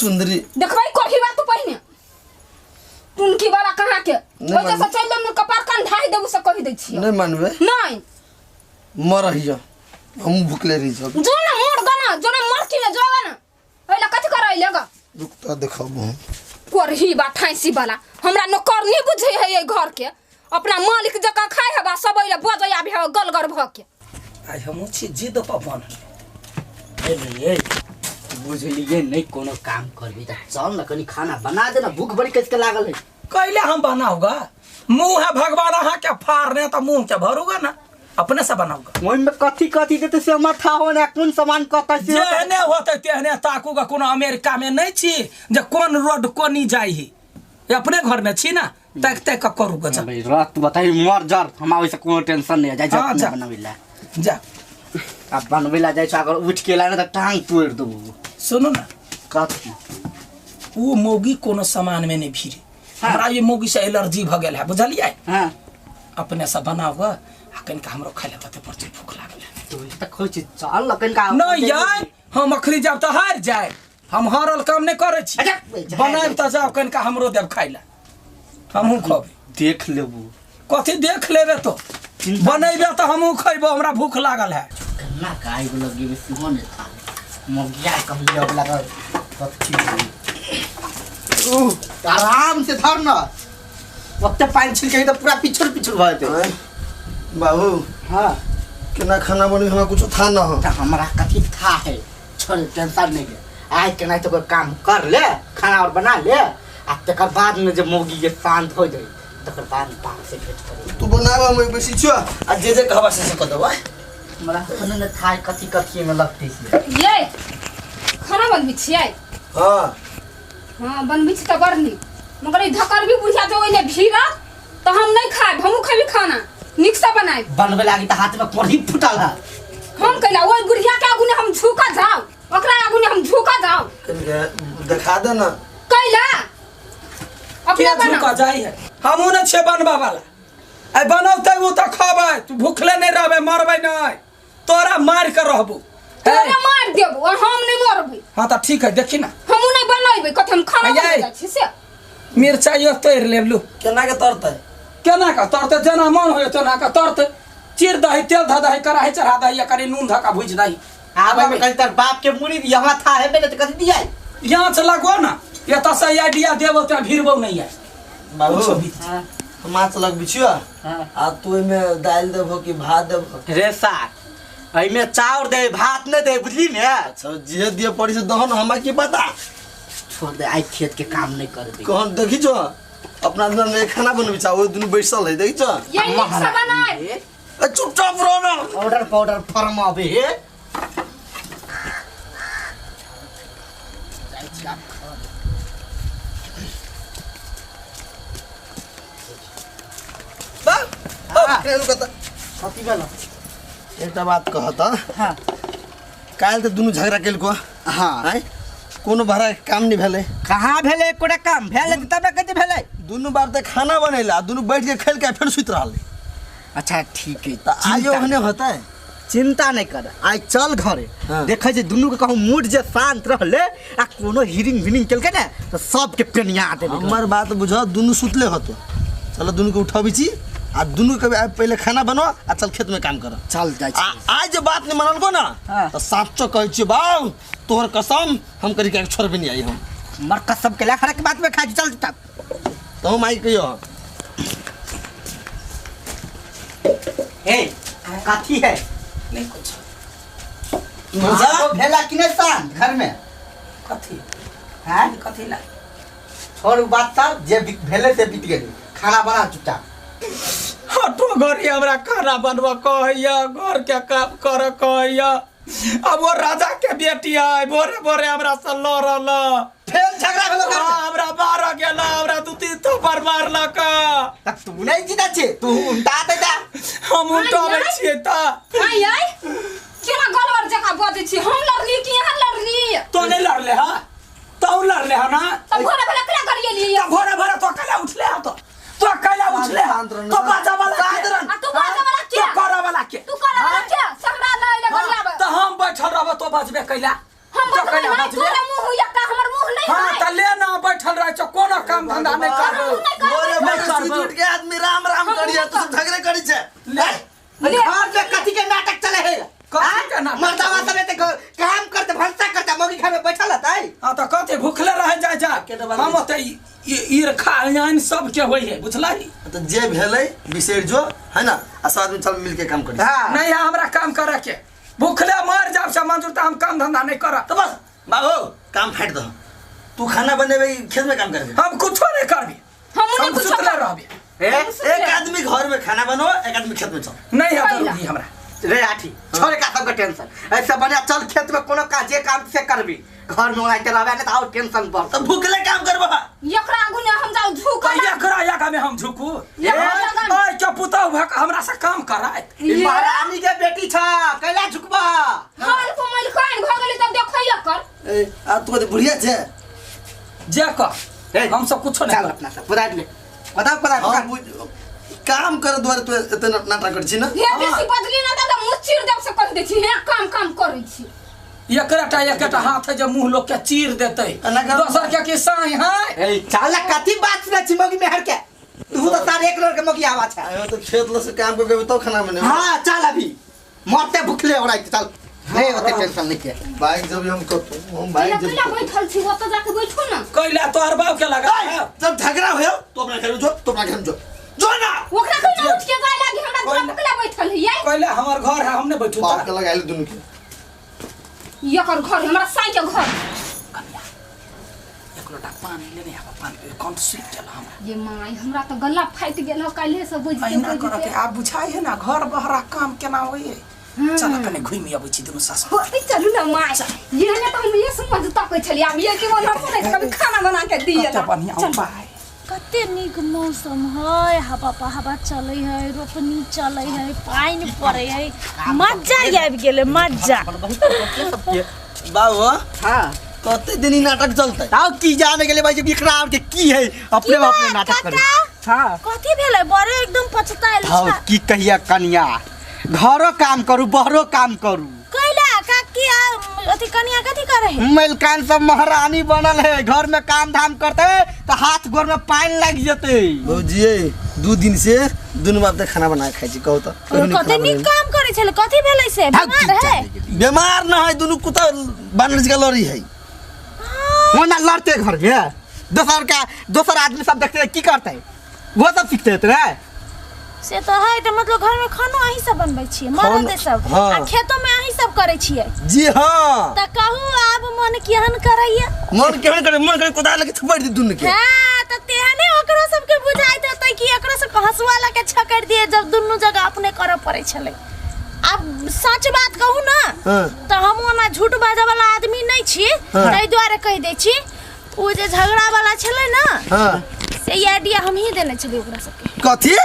सुंदरी देखबै कोठी बात तू पहिने टुनकी वाला कहाँ के ओइ से चल देम कपार कान ढाई देबू से कहि दै छी नहीं मानबे नहीं मरहिया हम भूखले रही सब जो ना मर गना जो ना मर की में जो ना ओइला कथि करैले गा रुक त देखब हम कोरही बा ठाइसी वाला हमरा नौकर नहीं बुझे है ये घर के अपना मालिक जका खाए हबा सब ओइला बजै आबि है गलगर भ के आइ हमहूँ छी जिद पर बनल ए बुझलिए नहीं कोनो काम करबी त चल न कनी खाना बना दे ना भूख बड़ी कस के लागल है कैले हम बनाऊगा मुंह है भगवान अहाँ के फाड़ने त मुंह के भरूगा ना अपने से बनाऊगा ओइ में कथी कथी देते से हमर था हो ना कोन सामान कत से जेहने होते तेहने ताकूगा कोनो अमेरिका में नहीं छी जे कोन रोड कोनी जाइ ही अपने घर में छी ना ताक ताक के करूगा जा भाई रात बताई मर जर हमरा ओइसे कोनो टेंशन नहीं है जाइ हाँ, जा। बनाबै ला जा अब बनबै ला जाइ छ अगर उठ के ला ना त टांग तोड़ देबू। सुनू ना कथी वो मौगी कोनो सामान में नहीं भीरे हमरा ये मौगी से एलर्जी भ गेल है बुझलियै। हां अपने से बनाऊगा आ कनिका हमरो खाइ ले तते पर भूख लागल है तो त खोइ छी चल न कनिका नहीं यार हम अखनी जाब त हार जाए हम हारल काम नहीं करै छी बनायब त जाओ कनिका हमरो देब खाइ ला हमहूँ खबै देख लेबू कथी देख लेबे तो बनेबे त हमहूँ खैबो हमरा भूख लागल है केना गाय लगी सेहो नहीं था मगिया कहलिए अब लागल कथी आराम से धर न ओते पानि छिलके तऽ पूरा पिछुर पिछुर भऽ जेतै। बाबू हाँ केना खाना बनी हमरा कुछ था ना हो। तऽ हमरा कथी था है, छोड़ टेंशन नहीं है। आइ केना तो कोई काम कर ले, खाना और बना ले आ तकर बाद में जब मौगी जे शांत हो जाए तकर बाद बाप से भेंट करी। तू बनाब हम बेसी छो आ जे जे कहबा से कह देबा। हमरा कोनो ने था कथी कथी में लगते से। ये खाना बनबै छियै? हां हां बनबै छी तऽ बड़ नीक, मगर ई धकरबी बुढ़िया जो ओइने भीड़त तऽ हम नहीं खायब। हमहूँ खेबी खाना नीक से बनायब। बनबे लागी तऽ हाथ में कोढ़ी फूटल है। हम कैला ओहि बुढ़िया के आगू ने हम झुका जाउ, ओकरा आगू ने हम झुका जाउ। देखा दे ना कैला अपने के झुका जाई है। हमहूँ न छे बनबा वाला, आ बनौते उ तऽ खबै, तू भूखले नहीं रहबे, मरबै नहीं, तोरा मार के रहबू। तोरा मार देबो और हम नहीं मरबै। हां तऽ ठीक है, देखी ना हमहूँ नहीं बनैबै। कथी हम खाना बनबै जाइ छी से मिरचाइयो तोड़ि लेबलू। केना के तरतै? केना के तरतै? जेना मन होय तेना के तरतै। चीर दही, तेल धऽ दही, कड़ाही चढ़ा दही, कनी नून धऽ के भुजि दही। आब एहिमे कहीं तर बाप के मुड़ी दिया हमरा था हेबे ने तऽ कथी दिया? यहाँ से लगो ना, एतऽ से आइडिया देबो तऽ भिड़बो नहीं है। बाबू हम माछ लगबै छियो आ तू एहिमे दालि देबहो कि भात देबहो? रे सार एहिमे चाउर दे भात नहीं दे, बुझली ने? अच्छा जे दिए पड़ी से दहो ना, हमरा की पता। छोड़ दे, आई खेत के काम नहीं कर दे। कहन देखी जो अपना अंदर में खाना बनबै छ, ओ दुनु बैसल है देखी छ। ये नीक से बनाय। ए चुपचाप रहो ना। ऑर्डर पाउडर फर्म अबे हे। बा ओ केन कत कथी भेल? एकटा बात कहत। हां काल्हि तऽ दुनु झगड़ा केलको। हां आय कोनो भाड़ा काम नहीं भेलै। कहाँ भेलै? एकोटा काम भेलै तब ने कथी भेलै? दुनु बार तऽ खाना बनेला, दुनु बैठ के खेल के फेर सुति रहलै। अच्छा ठीक है, तऽ आइयो ओहने होतै, चिंता नहीं कर। आइ चल घरे। हाँ। देखै जे दुनू के कहूँ मूड जे शांत रहले आ कोनो हिरिंग विरिंग केलकै ने तऽ सबके पेनिया देबै। हमर बात बुझ, दुनु सुतले होतो। चलो दुनु के उठाबै छी आ दुनु के पहिले खाना बनो आ चल खेत में काम कर। चल जाइ छी। आज जे बात नहीं मानलको ना तऽ साचो कहै छी बाऊ तोहर कसम हम करी के छोड़बे नहीं आई हम। मर कसम के खड़ा के बात में खा चल तब तो माई कहियो। ए कथी है? नहीं कुछ। मजा भेला कि नहीं शांत घर में? कथी हैं? कथी ला छोड़ बात सब जे भेले से बीत गेल। खाना बना चुपचाप। हटो घरी हमरा खाना बनबऽ कहैया, घर के काम कर कहैया। अब वो राजा के बेटी है, भोरे भोरे हमरा से लड़ल, फेर झगड़ा भेलो। हमरा मार गेल, हमरा दू तीन थप्पड़ मारलक। त तू नहीं जीता छे, तू उल्टा देता। हम उल्टाबै छियै त आइ आइ केना गलवर जकाँ बजै छी? हम लड़ली कि अहाँ लड़ली? तो नहीं लड़ले हा, तो लड़ले हा ना। त भोरे भोरे केना गरिएली? त भोरे भोरे तो कैला उठले हा? तो कैला उठले हा? तो बाजा वाला के, आ तू बाजा वाला के, तो करे वाला के, तू करे वाला के हमरा नहीं ले गरियाब। त हम बैठल रहब तो बजबे कैला? हम बजबे नहीं, तोरा मुंह होइया का हमर मुंह नहीं है। हां त ले ना बैठल रह छ, कोनो काम धंधा नहीं करबो। भोरे भोरे सुति उठ के आदमी राम राम करिया, तू सब झगड़े करी छे। ले घर में कथी के नाटक चले है? कथी के नाटक? मर्दावा सब एते काम करते भनसा करते मौगी घर में बैठल रहतै। हां त कथी भूखले रह जाय जा। हम ओते ईर्खा यानी सब के होई है, बुझलही? त जे भेलै बिसरि जो है ना, आ सब आदमी चल मिल के काम करी। नहीं है हमरा काम करे के, भूखले मर जाब से मंजूर त हम काम धंधा नहीं करब। त बस बाबू काम फाटि दह, तू खाना बनेबे खेत में काम करबे। हम कुछो नहीं करबे, हम कुछो सुतले रहबे। एक आदमी घर में खाना बनो, एक आदमी खेत में चल। नहीं है जरूरी हमरा। रे आठी छोड़ का सबके टेंशन, ऐसे बढ़िया चल खेत में कोनो काज जे काम से करबी, घर में ओनाहिते रहबे ने त और टेंशन बढ़। त भूखले काम करबो। एकरा आगू ने हम जाउ झुक। एकरा आगा में हम झुकू? ओए के पुतहु भक हमरा से काम कराय। ई महारानी के बेटी छ, कैला झुकबा? घर को मलकान भ गेलै तब देखै एकर। ए आ तू त बुढ़िया छे जे कर, हम सब कुछो नहीं। चल अपना सब पदार्थ ले बता पता काम कर द्वारे तू एते नाटक कर छी ना। हे बेसी बदली ना दादा मुंह चीर देब से कह दे छी। हे काम काम करै छी। एकरा एकटा हाथ है जे मुंह लोग के चीर देतै, दोसर के की साई है। ए चल कथी बात सुनै छी मौगी मेहर के? तू तो सारे एक लोग के मौगी आवा छै। आयो तो खेत ल से काम कर के तो खाना बने। हां चल अभी मरते भूखले ओराइ चल। नहीं ओते टेंशन नहीं के बाइक जब हम कतौ हम बाइक जब कैला बैठल छी ओतऽ जाके बैठू ना कैला तोहर बाप के लगा जब झगड़ा होयो तो अपना घर में जो तो अपना घर में जो जो ना ओकरा कहिना उठ के जाय लागी हमरा दुआर पर कैला बैठल है ये कैला हमर घर है हमने बैठू बाप के लगाइल दुनू के एकर घर हमरा साई के घर एक लोटा पानी लेने आब पानी पी कंठ सूख गेल हमरा ये माय हमरा तऽ गला फाटि गेल हो काल्हे से बुझते अहिना करऽ के आब बुझाइ है ना घर बहरा काम केना होइए चल कने घुमि अबै छी दुनू सासु होय चलू ना माय ये ने तऽ हम ये समझ तकै छलियै आब ये के मन हम नहीं कभी खाना बना के दिए कते बढ़िया उपाय कते नीक मौसम है हवा हवा चलै है रोपनी चलै है पानि पड़ै है मजा आबि गेलै मजा बाबू हां कते दिन ई नाटक चलतै ताव की जाने गेले भाई जब एकरा आर के की है अपने अपने नाटक करे हां कथी भेलै बड़े एकदम पछतायल हां छ की कहिया कनिया घरो काम करू बहरो काम करू कैला काकी आ अथी कनिया कथी करे है मलकान सब महारानी बनल है घर में काम धाम करते तो हाथ गोर में पानी लग जते भौजी 2 दिन से दुनू बाप त खाना बना के खाइ छी कहू त कहियो नहि कते खाना नीक बनेने। काम करे छलै कथी भेलै से बीमार है बीमार न है दुनू कुत्ता बानर जकाँ लड़ी है वो ना लड़ते घर में दोसर का दोसर आदमी सब देखते की करते वो सब सीखते रे से तऽ है तऽ मतलब घर में खानो अहीं सब बनबै छियै मरद सब हाँ। आ खेतो में अहीं सब करै छियै जी हाँ तऽ कहू आब मन केहन करैया मन केहन करे मन करे कोदार लेके थपड़ दी दुनू के हाँ तऽ तेहने ओकरो सबके बुझाइत हेतै कि एकरो सबके हँसुआ लऽ के छकड़ि दिए जब दुनू जगह अपने करऽ पड़ै छलै आब सच बात कहू ना हाँ। तऽ हम ओना झूठ बाजऽ वाला आदमी नहि छी हाँ। ताहि दुआरे कहि दै छी ओ जे झगड़ा वाला छलै ना हाँ से ई आइडिया हमही देने छलियै ओकरा सबके कथी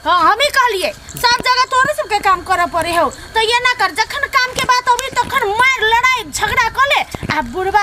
हाँ हमही कहलियै सब जगह तोरे सबके काम करऽ पड़े हौ तऽ ये ना कर जखन काम के बात अबै तखन मारि लड़ाई झगड़ा कऽ ले आ बुढ़बा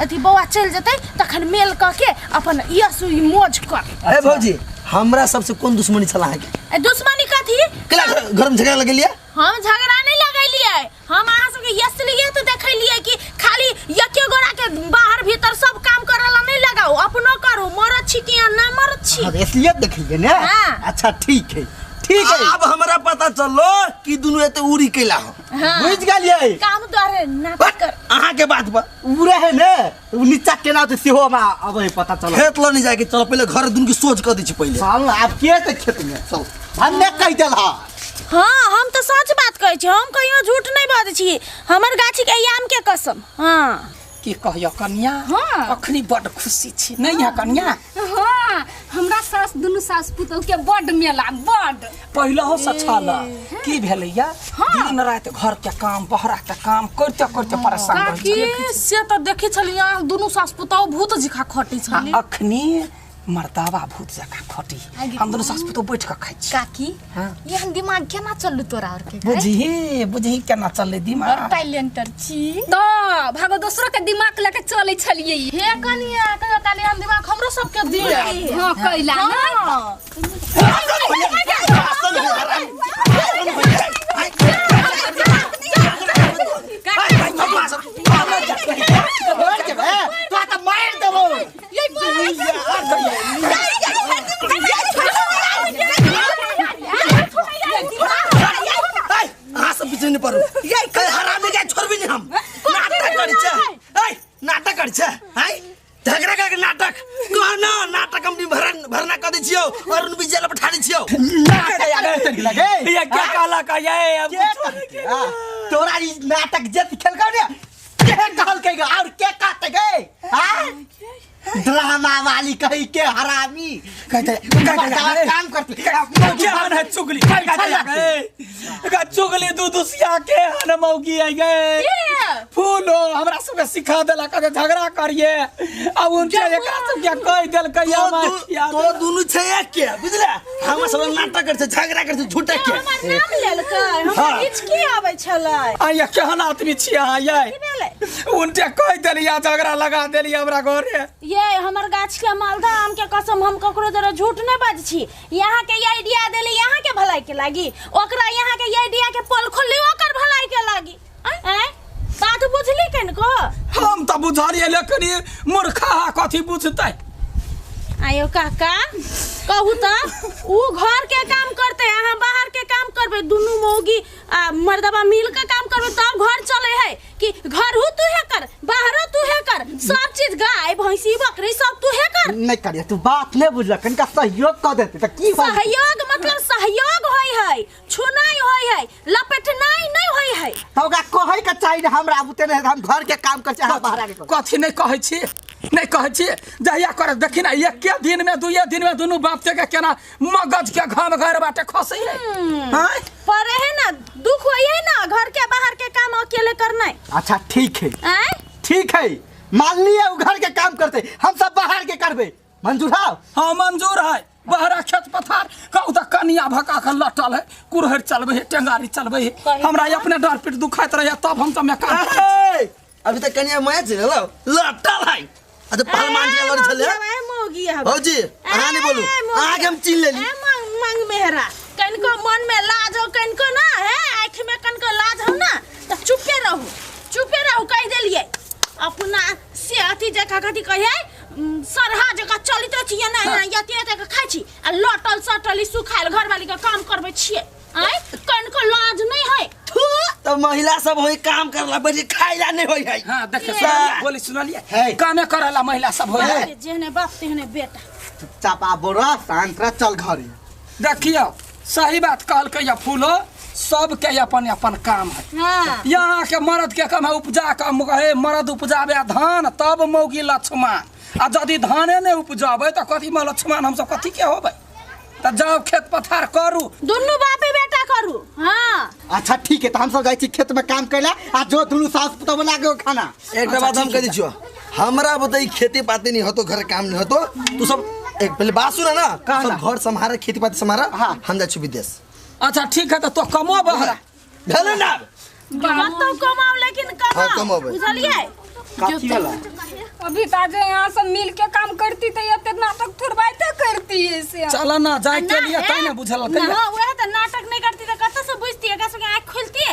अथी बौआ चलि जेतै तखन मेल कऽ के अपन यश ई मौज कर ए भौजी हमरा सबसे कोन दुश्मनी छल अहाँके ए, दुश्मनी कथी केला घर में झगड़ा लगेलियै हम झगड़ा नहीं लगेलियै हम अहाँ सबके यसलिए तऽ देखेलियै कि खाली एके गोरा के बाहर भीतर सब काम करे ला नहीं लगाओ अपनो करू मरद छी कि ना मरद छी हाँ, इसलिए देखिए ना हाँ। अच्छा ठीक है ठीक है अब हमरा पता चललो कि दुनू एते उड़ी कैला हो हाँ। बुझ गेलियै काम द्वारे नाटक कर अहाँ के बात पर उड़े है ने उ नीचा केना होतै सेहो हमरा अब पता चल खेत ल नहीं जाके चलो पहिले घर दुनू के सोच कर दै छी पहिले चल आब के तऽ खेत में चल हम ने कहि देल हा हाँ हम तऽ सच बात कहै छी हम कहियो झूठ नहीं बाजै छी हमर गाछी के आम के कसम हाँ की कहियो कन्या हाँ। अखनी बड खुशी छी नहीं है कन्या हाँ हमरा सास दुनू सास पुतहु के बड मेला बड पहिलहो से छल की भेलैया दिन राति घर के काम बहरा के काम करते करते परेशान रहै काकी छलियै। से तऽ देखै छलियै अहाँ दुनू सास पुतहु भूत जिखा खटै आ छलै अखनी मर्दावा भूत जकाँ खटी हम दुनू सास पुतहु बैठ कऽ खाइ छी काकी हाँ। एहन दिमाग केना चलू तोरा और के बुझही बुझही केना चललै दिमाग टैलेंटर छी तऽ भागो दोसरो के दिमाग लके चलै छलियै हे कनिया कहियो काली एहन दिमाग हमरो सबके दिए हाँ कैला ना हाँ तो तऽ मारि देबौ अहाँ सब पीछे नहीं पड़ू ए हरामी के छोड़बी नहीं हम नाटक करै छै ए नाटक करै छै हैं झगड़ा करके नाटक कह ना नाटक हम भरना कर दै छियौ अरुण विजय ल पठा दै छियौ लगे ये क्या कहला का ये अब के कहलकै? हाँ, तोरा ई नाटक जे सिखेलकौ ने के कहलकै गे और के कहतै गे हाँ? ड्रामा वाली कही के हरामी कहते मर्दावा काम करते के हन है चुगली कहते चुगली दू दुसिया के हन मौगी आई गए फूलो हमरा सबके सिखा देला कहते झगड़ा करिए अब उनके एकरा सबके कहि देलकै तो हमरा तो दुनू छै एक के बुझले हमरा सब नाटक करै छै झगड़ा करै छै झूठे के हमर नाम लेलकै हमरा हिचकी आबै छलै आया केहन आदमी छियै अहाँ ये की भेलै उनके कहि देलियै झगड़ा लगा देलियै हमरा घरे ये हमर गाछ के मालदा आम के कसम हम ककरो जरा झूठ नहीं बाजै छी यहाँ के ये आइडिया देली यहाँ के भलाई के लागी ओकरा यहाँ के ये आइडिया के पोल खोली ओकर भलाई के लागी आँय बात बुझली कनको हम तऽ बुझलियै लेकिन ई मूर्खा कथी बुझतै आयो काका कहू तऽ ऊ घर के काम करते अहाँ बाहर के काम करबै दुनू मौगी आ मर्दबा मिल के काम करबै तब घर चले है। नहीं करिया तू बात नहीं बुझल कनिका सहयोग क देते त की बात सहयोग मतलब सहयोग होय है छुनाई होय है लपेटनाई नहीं होय है त ओकरा कहै के चाही ने हमरा बुते नहीं हम घर के काम कर चाहे बाहर के कथी नहीं कहै छी नहीं कहै छी जहिया कर देखी ना एके दिन में दुइये दिन में दुनू बाप के केना मगज के घाम घर बाटे खसै है हां पर है ना दुख होय है ना घर के बाहर के काम अकेले करना है अच्छा ठीक है आय ठीक है मान लिया उ घर के काम करते हम सब बाहर के करबे मंजूर है हाँ मंजूर है बहरा खेत पथार कहू तऽ कनिया भका के लटल है कुरहरि चलबै है टेंगारी चलबै है हमरा अपने डर पीठ दुखाइत रहैया तब हम तऽ मैं काम ए, अभी तक कनिया माय छै लो लटल है अच्छा पहलवान जी लड़ छले ए मौगी है भौजी अहाँ नहीं बोलू अहाँ के हम चिन्ह लेली ए मंग मंग मेहरा कनिको मन में लाज हो कनिको ना है आँख में कनिको लाज हो ना त चुपे रहू चुपे रहू कह देलिए अपना से अथी जका कथी कहे सरहा जका चलिते छियै ना ना यते यते के खाइ छी आ लटल सटल ई सुखायल घरवाली के काम करबै छियै आँय कनिको लाज नहीं है थू तब महिला सब होई काम करला बैठ के खाइला नहीं होई है हाँ देखे सुनलिए बोली सुनलिए है। कामे करला महिला सब होय है जेहने बाप तेहने बेटा चुपचाप आ बोरा शांत रह चल घरे देखियौ सही बात कहलकै या फूलो सबके अपन अपन काम है हाँ यहाँ के मर्द के काम है उपजा के हे मर्द उपजाबे धान तब मौगी लक्ष्मण आ यदि धाने नहीं उपजाबे तऽ कथी में लक्ष्मण हमसब कथी के होबै तऽ जाउ खेत पथार करू दुनू बापे बेटा करू हाँ अच्छा ठीक है तो हम सब जाइ छी खेत में काम कैला आ जो दुनू सास पुतोह बना के खाना एक बात हम कह दी छियो हमरा बताई खेती पाती नहीं होतो घर काम नहीं होतो तू सब एक पहले बात सुना ना सब घर संभारा खेती पाती संभारा हाँ। हम जाइ छी विदेश अच्छा ठीक है तऽ तो कमो बहरा भेलै ना कतौ कमाओ लेकिन हाँ, कमाओ कमाबै। बुझलिए कथी वाला अभी ताजे यहाँ सब मिल के काम करती तो ये नाटक थोड़बाइते करती है से चल ना जाय के लिए तै ने बुझल ना वह तो नाटक नहीं करती तो कतौ से बुझती एकरा सबके आँख खुलती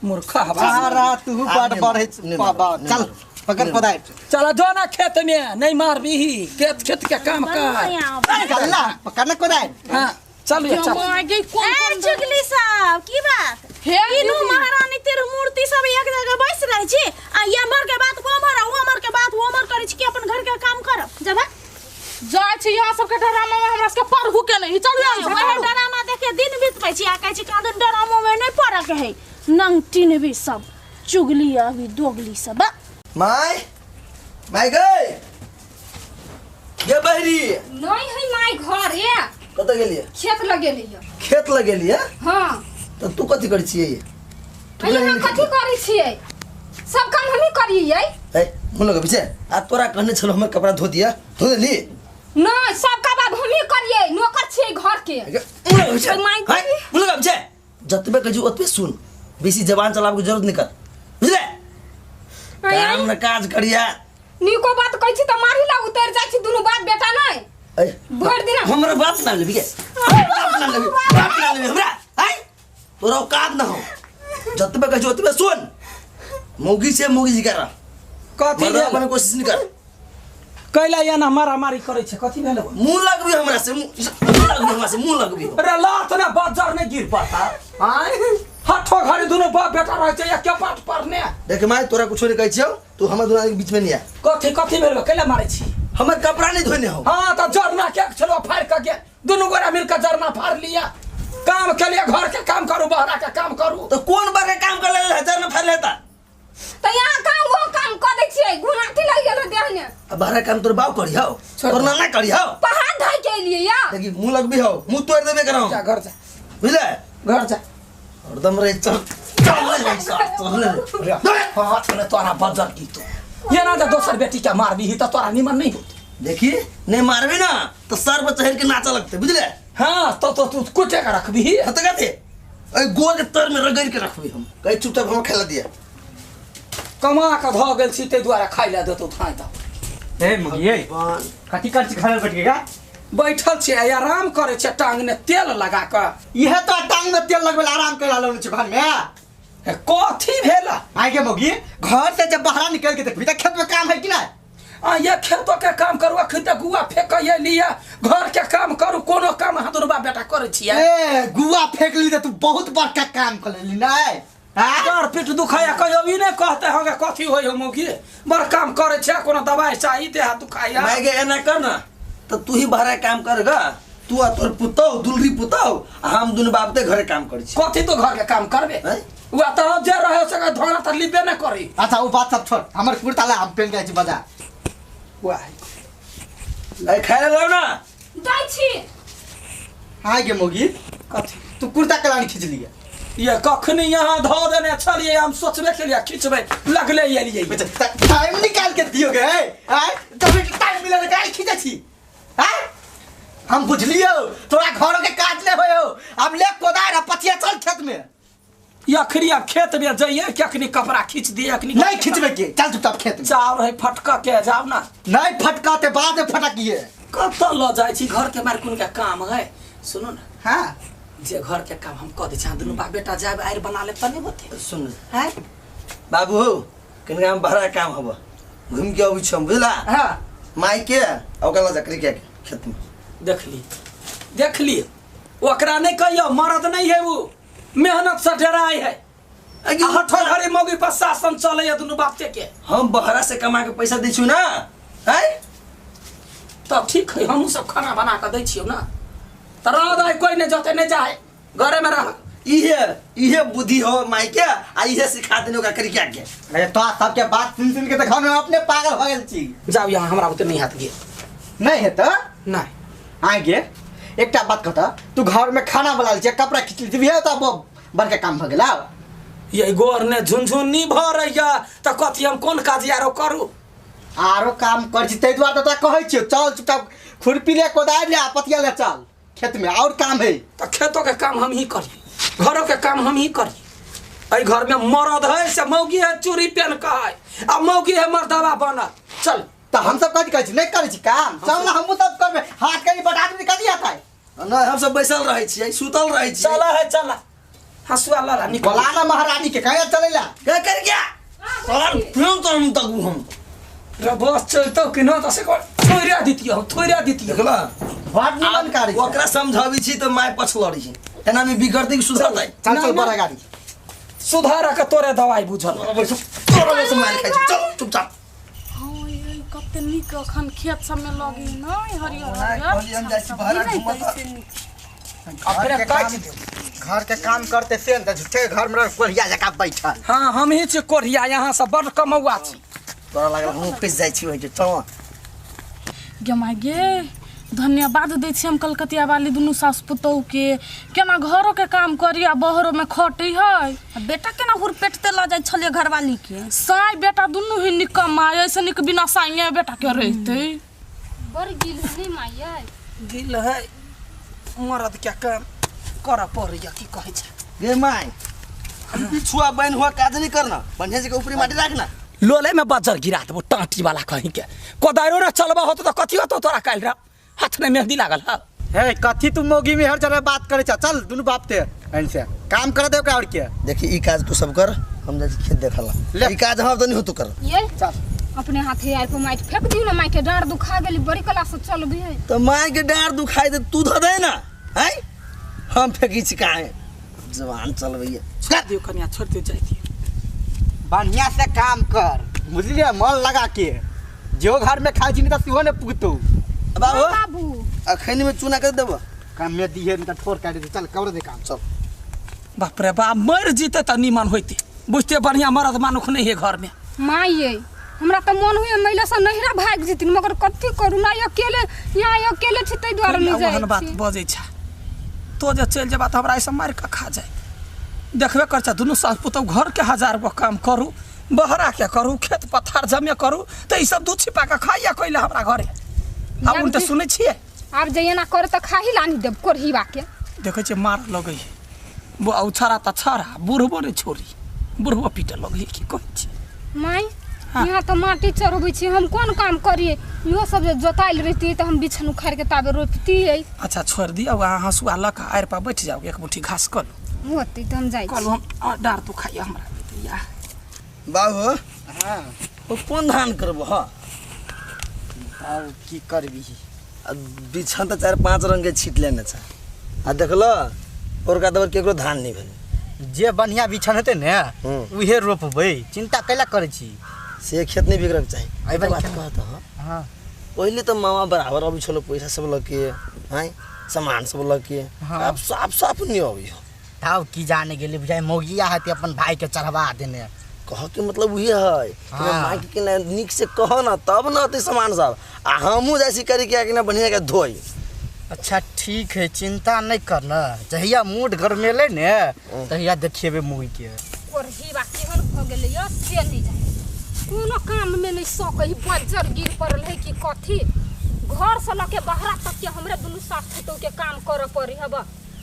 मूर्खा हवा सारा तू बड़ बढ़े बाबा चल पकड़ पदाय चल जो ना खेत में नहीं मारबीही खेत खेत के काम कर चल ना पकड़ ना कोदाय हाँ चल ये चल मागे कोन ए चुगली साहब की बात हे तीनू दीदी। महारानी तिरुमूर्ति सब एक जगह बैस रहे छी आ ये मर के बात वो मर वो मर के बात वो मर करै छी कि अपन घर के काम करब जब जाइ छी यहाँ सबके ड्रामा में हमरा सबके पढ़ू के नहीं चलू यहाँ से, वह चलू। डरामा देखे दिन बीतबै छी आ कहै छी कादन डरामो में नहीं पढ़ऽ के है नंगटीन भी सब चुगली अभी दोगली सब बा। My my गए गे बहरी नहीं है माय घर ये कतऽ गेलियै खेत लगेलियै खेत लगेलियै हाँ तऽ तू कथी करै छियै यहाँ कथी करै छियै सब काम हमही करियै ए मुँह लगबै छै आ तोरा कहने छलौ हमर कपड़ा धो दिया धो देली नहीं सब काम आब हमही करियै नौकर छियै घर के मुँह लगबै छै माय हाय, मुँह लगबै छै जतबे कहै छी ओतबे सुन बेसी जबान चलाबके जरूरत नहीं कर बुझले काम न काज करिया नीको बात कहै छी तऽ मारी ला उतर जाइ छी दुनू बाप बेटा नहीं ए भरि दिना हमरा बाप ना लेबी के बाप ना लेबी बाप ना लेबी हमरा हाय तोरा औकात ना हो जतबे कहै छी ओतबे सुन मौगी से मौगी जी कर कथी मर्दा भेल बने कोशिश नहीं कर कैला एना मारामारी करै छै कथी भेल मुँह लगबी हमरा से मुँह लगबी हमरा से मुँह लगबी अरे लात ने बज्जर नहीं गिर पड़ता आय हठो घड़ी दुनू बाप बेटा रहै छै एके पाठ पढ़ने देख माय तोरा कुछो नहीं कहै छियौ तू हमर दुनू आदमी के बीच में नहीं आ कथी कथी भेल कैला मारै छी हमर कपड़ा नहीं धोने हो हाँ तो जरना के छलो फाड़ के गे दुनू गोरा मिल के जरना फाड़ लिया काम के लिए घर के काम करू बहरा के काम करू तो कौन बार के काम कर ले हजार में फाड़ लेता तऽ यहाँ काम वो काम कऽ दै छियै गुनाथी लागि गेल देह ने अब बाहर काम तोर बाप करी हो तोर नाना करी हो पहाड़ धइ के एलियै या देखी मुँह लगबी हो मुँह तोड़ देबे करौ जा घर जा बुझले घर जा हरदम रहे चल चल रे भाई साहब, चल रे हाथ में तोरा बज्जर की तू ये ना जे दोसर बेटी के मारबी तऽ तोरा निमन नहीं होत देखी नहीं मारबी ना तो सर पर चढ़ के नाचा लगते बुझले हाँ तो तू कुटे के रखबी हाँ तो कहते अरे गोल के तर में रगड़ के रखबी हम कहीं चुपचाप हम खेला दिया कमा के धऽ गेल छी ताहि दुआरे खाइ लए देतौ थाइ तऽ ए मुगिए कथी कर छी खाना बैठ के का बैठल छियै आराम करै छियै टांग ने तेल लगा कऽ इहे तो टांग में तेल लगबे आराम कर रहल छी घर में हे, कथी भेल आइ के मौगी घर से जब बाहर निकल के देखबी त खेत में काम है कि ना आ ये खेतो के काम करू अखन तऽ गुआ फेंक लिअ घर के काम करू कोनो काम अहाँ दुनू बाप बेटा करै छियै ए गुआ फेंक ली त तू बहुत बड़का काम कर लेली ना हां डाँर पीठ दुखाया कहियो ई नहि कहते होंगे कथी होइ हो मौगी बड़ काम करै छै कोनो दवाइ चाही देह हाथ दुखाया मैं गे एना कर ना तो तू ही बाहर काम करगा तू आ तोर पुतौ दुलरी पुतौ आ हम दुनु बाप ते घरे काम करै छी। कथी तो घर के काम करबे? उ त जे रहे से धोना त लिबे न करी। अच्छा उ बात सब छोड़, हमर कुर्ता ला हम पेन जाय छी बाजार। वाह ए खाय लाव ना जाय छी। हाय गे मोगी कथी तू कुर्ता कलानी खींच लिया? ये कखनी यहाँ धो देने छलिए हम सोचबे के लिए खींचबे लगले एलिए। टाइम निकाल के दियो गे आय तभी टाइम मिले त काहे खींचे छी? हां हम बुझलियो तोरा घरो के काज ले होयो। अब ले कोदार आ पचिया चल खेत में। अखनी अब खेत में जाइए कि अखनी कपड़ा खींच दिए? अखनी नहीं खींचबे के, चल चुपचाप खेत में। चाव रहे फटका के जाओ ना। नहीं फटकाते बाद में फटकिए। कत ल जाय छी घर के मार कोन के काम है? सुनो ना। हां जे घर के काम हम क दे छी दुनु बाप बेटा जाब आइर बना ले त नहीं होते। सुन हैं बाबू हो कनका हम बड़ा काम हब घूम के अबै छी हम बुझला। हां माई के ओकरा ल जकरी के खेत में देखली देखली ओकरा नहीं कहियो मर्द नहीं है वो मेहनत से डराय है। हठो घरे मौगी पर शासन चले है दुनु बाप के। हम बहरा से कमा के पैसा दै छु ना हैं तब ठीक है हम सब खाना बना के दै छियो ना। त रह दे कोई नहीं जते नहीं जाए घरे में रह। इहे इहे बुद्धि हो माई के आ इहे सिखा देने ओकरा करी के। अरे तो सब के बात सुन सुन के त घर में अपने पागल हो गेल छी। जाओ यहाँ हमरा ओते नहीं हाथ गे नहीं है त नहीं आगे एकटा बात कहता तू घर में खाना बना ले कपड़ा खींच ली है त बड़का काम भ गेल। ये गोर ने झुनझुनी भरैया त कथी हम कोन काज यारो करू? आरो काम कर छी तै दुआरे त कहै छियो चल चुपचाप खुरपी ले कोदारि ले आ पतिया ले चल खेत में और काम है। त खेतो के काम हम ही करी घरों के काम हम ही करी। एई घर में मर्द है से मौगी है चूड़ी पहन के है आ मौगी है मर्दवा बनल। चल त हम सब कथी कहै छी नहीं करै छी काम चल ना हमहु सब करबे हाथ करी बटा आदमी कथी आता है? नहीं हम सब बैसल रहै छी सुतल रहै छी। चल है चल हसुआ ला निकल बोला ना महारानी के कहे चलेला के कर गया तोर फिर तो हम तगु हम रे बस चलतो कि न त से थोइरा दितियो हम थोइरा दितियो। देखला बात निमन कार्य ओकरा समझाबी छी त my पछलड़ी छी एना में बिगड़ते कि सुधरतै? चल चल बड़ा गाड़ी सुधार के तोरे दवाई बुझल तोरे से मार खाइ छी। चल चुपचाप। हां ये कते नीक अखन खेत सब में लगी न हरियर हरियर हम जाइ छी बाहर घुमत। अपने काज घर के काम करते से न झूठे घर में कोढ़िया जका बैठल। हां हम ही छी कोढ़िया यहां से बड़ कमौआ छी। तोरा लागल हम पिस जाइ छी ओइ जे चल गे my गे धन्यवाद दै छी हम कलकतिया वाली दुनू सास पुतोह के केना घरो के काम करी आ बहरो में खटी है। बेटा केना हुरपेटते ल जाइ छलिए घरवाली के? साई बेटा दुनू ही निकम्मा ऐसे निक बिना साइए बेटा के रहते। बड़ गिल नहीं माई गिल है मर्द के काम कर पड़ैया की कहै छै गे my पिछुआ बन हुआ काज नहीं करना बढ़िया से ऊपरी माटी रखना। लोले में बजर गिरा देबो टाटी वाला कहीं के कोदारो रे चलबा होत त कथी होतो तोरा काल्हि रे हाथ में मेहंदी लागल है। हे कथी तू मोगी में हर जगह बात करे छ चल दुनु बाप ते ऐसे काम कर दे ओकरा और के। देखी ई काज तू सब कर हम जाइ खेत देखला ई काज हम त नहीं होतो कर। ये चल अपने हाथे आर पर माइट फेंक दियो ना माई के डांड दुखा गेली बड़ी कला से चलबी है। त माई के डांड दुखाई दे तू ध दे ना हैं हम फेंकी छी काहे जवान चलबैया छोड़ दियो कन्या छोड़ दियो जाइ दियो। बढ़िया से काम कर बुझलिए मन लगा के जो घर में खाइ छी नहीं त सेहो ने पुगतो। बाबू बाबू अखन में चूना कर देबो काम में दिहे न त ठोर काट दे चल कवर दे काम चल। बाप रे बाप मर जीते त निमन होइते बुझते बढ़िया मर्द मानुख नहीं है घर में। माई ये हमरा त मन होय महिला से नहिरा भाग जितिन मगर कथी करू ना अकेले यहाँ अकेले छी तै दुआरे नहीं जाय। ओहन बात बजै छ तो जे चल जेबा त हमरा ऐसे मार के खा जाए। देखबे कर छ दुनु सास पुतौ घर के हजार गो काम करू बहरा के करू खेत पथार जमे करू त ई सब दूध छिपा के खाइया कइला हमरा घरे। आब उन त सुनै छियै आब जे एना करे त खाही लानी देब कोरहीवा के। देखै छियै मार लगै है वो छड़ा त छड़ा बुढ़बो ने छोड़ी बुढ़बो पीटे लगै की कहै छी माई। यहाँ त माटी चढ़बै छी हम कोन काम करिए इहो सब जे जोताइल रहती त हम बिछन उखाड़ के ताबे रोपतियै। अच्छा छोड़ दियौ अहाँ हँसुआ लऽ के आड़ि पर बैठ जाउ एक मुट्ठी घास कऽ लू होतै त हम जाइ छी। कहलहुँ हम डाँर दुखाइया हमरा या बाबू। हां ओ कोन धान करबो? हां और की करबी बिछन त 4-5 रंग के छीट लेने छ आ देखल ओरका दबर केकरो धान नहीं भेल। जे बढ़िया बिछन हेतै ने उहे रोपबै चिंता कैला करै छी से खेत नहीं बिगड़क चाही। एहि बात कहत। हां पहिले तऽ मामा बराबर अबै छलो पैसा सब लऽ के हैं सामान सब लऽ के आब साफ साफ नहीं अबै हो। तब की जाने गेली बुझाइ मौगिया हती अपन भाई के चढ़वा देने। कह के मतलब उहे है कि माँ के ना नीक से कह ना तब ना अतै सामान सब आ हमहूँ जाइ छी करे के ना बढ़िया के धोइ। अच्छा ठीक है चिंता नहीं करना जहिया मूड गरमेले ने तहिया देखेबे मुँह के। कोरही बा केहन भ गेलै य से नहीं जाने कोनो काम में नहीं सकै बज्जर गिर पड़ल है कि कथी घर से लके बाहरा तक के हमरे दुनू सास पुतोह के काम करे पड़ी हब।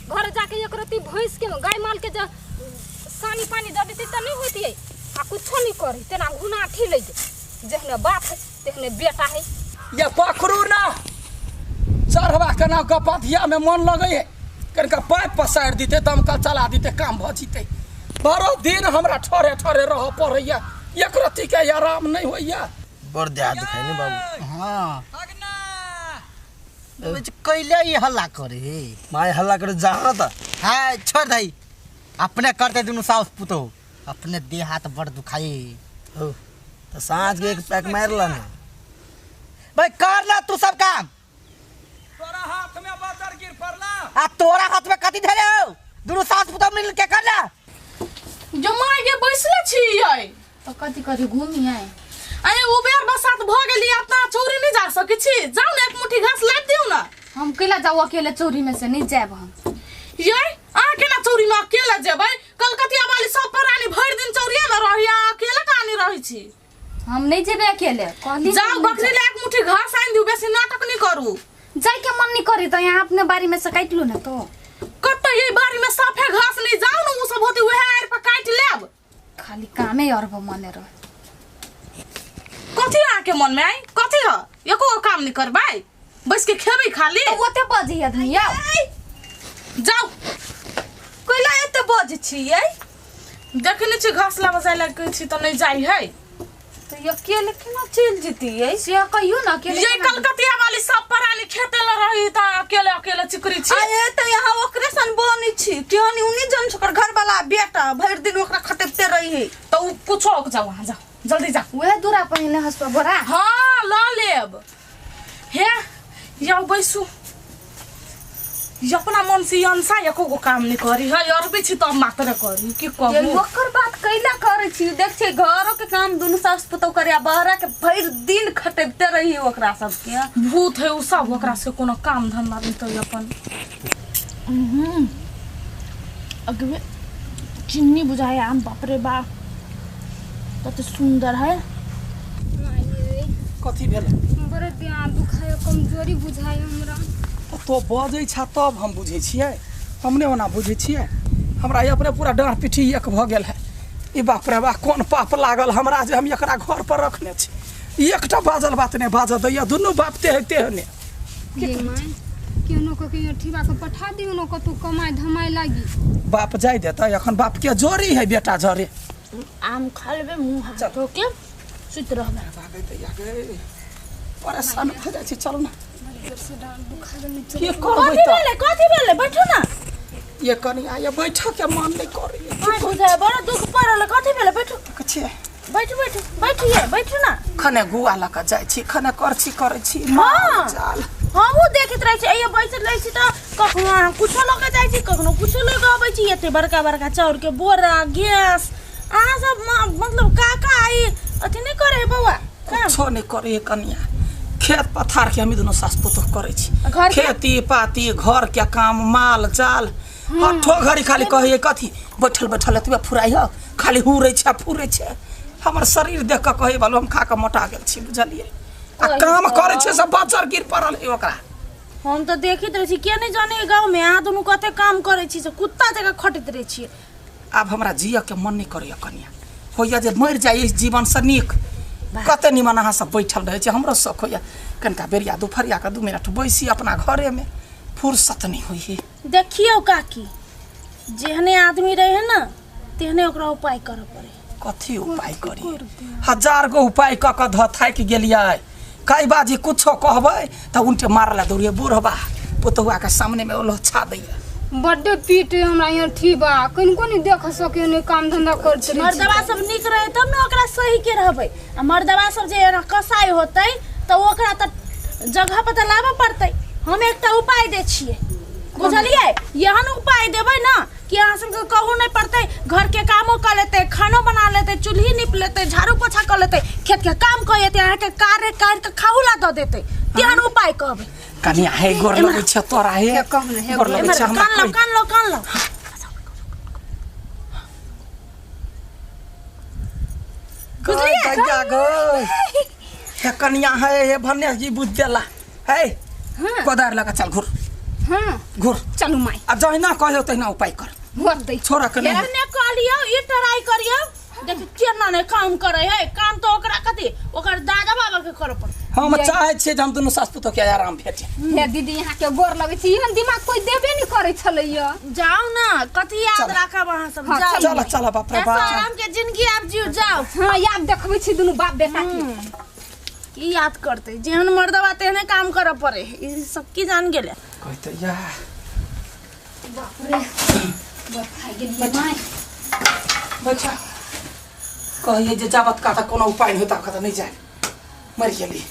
घर जाके एक रत्ती भैंस के गाय माल के सानी पानी दे देती त नहीं होती है आ कुछो नहीं करी तेना घुनाठी ले जेहने बाप है तेहने बेटा है। ये पकड़ू ना चढ़वा के ना गपथिया में मन लगे है कनिका पाइप पसारि दिते दमकल चला दिते काम भ जिते। बारह दिन हमरा ठहरे ठहरे रह पड़ैया एक रत्ती के आराम नहीं होइया। बड़ देह दुखाइ ने बाबू। हाँ कैले ई हल्ला करे my हल्ला करे जा न त। हाँ छोड़ दई अपने करते दुनू सास पुतोह अपने देह हाथ बड़ दुखाई। हो त साँझ के एक पैक मारला ना भाई कर ना तू सब काम। तोरा हाथ में बजर गिर पड़ला आ तोरा हाथ में कथी धरे हो दुनू सास पुतोह मिल के कर ना। जो माय के बैसले छियै त कथी कथी घूमी आए अरे उबेर बसात भ गेली अपना चौरी नहीं जा सकै छी जाउ ने एक मुट्ठी घास लाबि दियौ ना। हम केला जाऊ अकेले चौरी में से नहीं जाएब हम। ये अहाँ केना चौरी में अकेला जेबै कलकतिया वाली सब प्राणी भरि दिन चौरिया में रही आ अकेला कहानी रहै छी। हम नहीं जेबै अकेले कहली जाउ बकरी ले एक मुट्ठी घास आनि दियौ बेसी नाटक नहीं करू। जाय के मन नहीं करी त यहाँ अपने बारी में से काटि लू ना तो कत ये बारी में साफे घास नहीं जाउ न उ सब होती उहे आरि पर काटि लेब। खाली कामे और मने रह कथी अहाँ के मन में आई कथी ह एको काम नहीं करबै बैस के खेबै खाली तो ओते बजी आदमी आउ जाउ कैला एते बजै छियै देखने छी घास लाबऽ जाय लग छी त नहीं जाय है तो अकेले केना चलि जेतियै से कहियो ना अकेले ये कलकतिया वाली सब पराली खेते ल रही त अकेले अकेले चिकरी छी। आ त यहाँ ओकरे सन बनै छी केहन उनी जन ओकर घर वाला बेटा भरि दिन ओकरा खटबते रही है त उ कुछो के जाउ वहां जाउ जल्दी जा उहे दूरा पहिने हसुआ बोरा। हाँ ल लेब हे याउ बैसू ये अपना मन से अंसा एको गो काम नहीं करी है और भी छी तब मात्र करी की कहू ओकर बात कैला करै छी देख छै घरो के काम दुनू सास पुतोह करे आ बहरा के भरि दिन खटबते रही ओकरा सबके भूत है उ सब ओकरा से कोनो काम धंधा नहीं तो अपन अगवे चिन्नी बुझाए आम बाप रे बाप कते सुंदर है। कथी भेल बड़े देह दुखाय कमजोरी बुझाय हमरा तो बजै छा तब हम बुझै छियै हमने ओना बुझै छियै हमरा अपने पूरा डाँड़ पिठी एक भऽ गेल है। ई बाप रे बा कोन पाप लागल हमरा जे हम एकरा घर पर रखने छी एकटा बाजल बात नहीं बाजऽ दैया दुनू बाप ते तेहने। केनो के ठीबा के पठा दियौ न कतौ कमाइ धमाइ लागी बाप जाय देतै अखन बाप के जोरी है बेटा जरे आम खा लेबै मुँह हाथ धो के सुति रहबै। परेशान भऽ जाइ छी चल ना की करबै त कथी भेलै बैठू ना ये कनी आ ये बैठ के मन नहीं करे बुझाय बड़ा दुख पड़ल कथी भेलै बैठू कछे बैठू बैठू बैठिए बैठू ना खने गुआ लऽ के जाइ छी खने करछी करै छी। हां हमहूँ देखैत रहै छी अइये बैसल रहै छी त कखनो अहाँ कुछो लऽ के जाइ छी कखनो कुछो लऽ के अबै छी एते बड़का बड़का चाउर के बोरा गैस अहाँ सब मतलब काका आई अथी नहीं करे बौआ कुछो नहीं करे कनिया खेत पथार के हम दुनू सास पुतोह करै छी खेती पाती घर के काम माल जाल हठो घड़ी खाली कहै कथी बैठल बैठल एतबे फुराइ ह खाली हुरै छै फुरै छै हमर शरीर देख के कहै बालो हम खा के मोटा गेल छी बुझलियै आ काम करै छै सब बजर गिर पड़ल है ओकरा। हम त देखैत रहै छी के नहीं जाने गाँव में अहाँ दुनू कते काम करै छी से कुत्ता जकाँ खटैत रहै छी। आब हमरा जियऽ के मन नहीं करैया कनिया होइया जे मरि जाइ इस जीवन से नीक कते निमन अहाँ सब बैठल रहै छी हमरो शौक होइया कनिका बेरिया दुपहरिया के 2 मिनट बैसी अपना घरे में फुर्सत नहीं होइए। देखियौ काकी जेहने आदमी रहे ना तेहने ओकरा उपाय करऽ पड़े। कथी उपाय करी 1000 गो उपाय कऽ कऽ धऽ थाकि गेलियै कई बाजी कुछो कहबै तऽ उनटे मारला दौड़िए बूढ़बा पुतहुआ के सामने में लोछा दैया बड्डे पीट हमरा यहाँ ठीबा कनिको नहीं देख सके नहीं काम धंधा करते। मर्दबा सब नीक रहे तब ने ओकरा सही के रहबै आ मर्दबा सब जे एना कसाई होतै त ओकरा त जगह पर तऽ लाबऽ पड़तै। हम एकटा उपाय दै छियै, बुझलियै? एहन उपाय देबै ने कि अहाँ सबके कहू नहि पड़तै, घरके कामो कऽ लेतै, खानो बना लेतै, चूल्ही नीप लेतै, झाड़ू पोछा कऽ लेतै, खेतके काम कऽ एतै, अहाँके कार्य काटि कऽ खाहू ला दऽ देतै। तेहन उपाय कहबै। कनिया हे, गोर लगै छै तोरा हे, गोर लगै छै हमरा। कान लो, कान लो, कान लो। बुझलियै गो हे कनिया हे, हे भन्ने जी बुझ गेला हे। कोदार लगा चल, घुर। हाँ घुर, चलू माय। आ जहिना कहियो तहिना उपाय कर। भोर दै छोरा के नहीं। एहने कहलियौ, ई ट्राई करियौ, देख केना नहि काम करे है। काम तो ओकरा कथी, ओकर दादा बाबा के करऽ पड़तै। हम चाहै छियै जे हम दुनू सास पुतोह के आराम भेटे। हे दीदी, यहाँ के गोर लगै छी, एहन दिमाग कोई देबे नहीं करै छलैया। जाओ ना, कथी याद राखब अहाँ सब? हाँ, जाओ। चल चल, बाप रे ऐसा बाप। आराम के जिंदगी आब जीव, जाओ। हाँ, याद देखबै छी दुनू बाप बेटा के। की याद करते? जेहन मर्दवा तेहने काम करऽ पड़े, ई सब की जान गेले। कहते या बाप रे, बड़ खाइ गेलियै माय। बच्चा कहिए जे जाबत का कोनो उपाय नहीं होता कत नहीं जाए, मर गेली।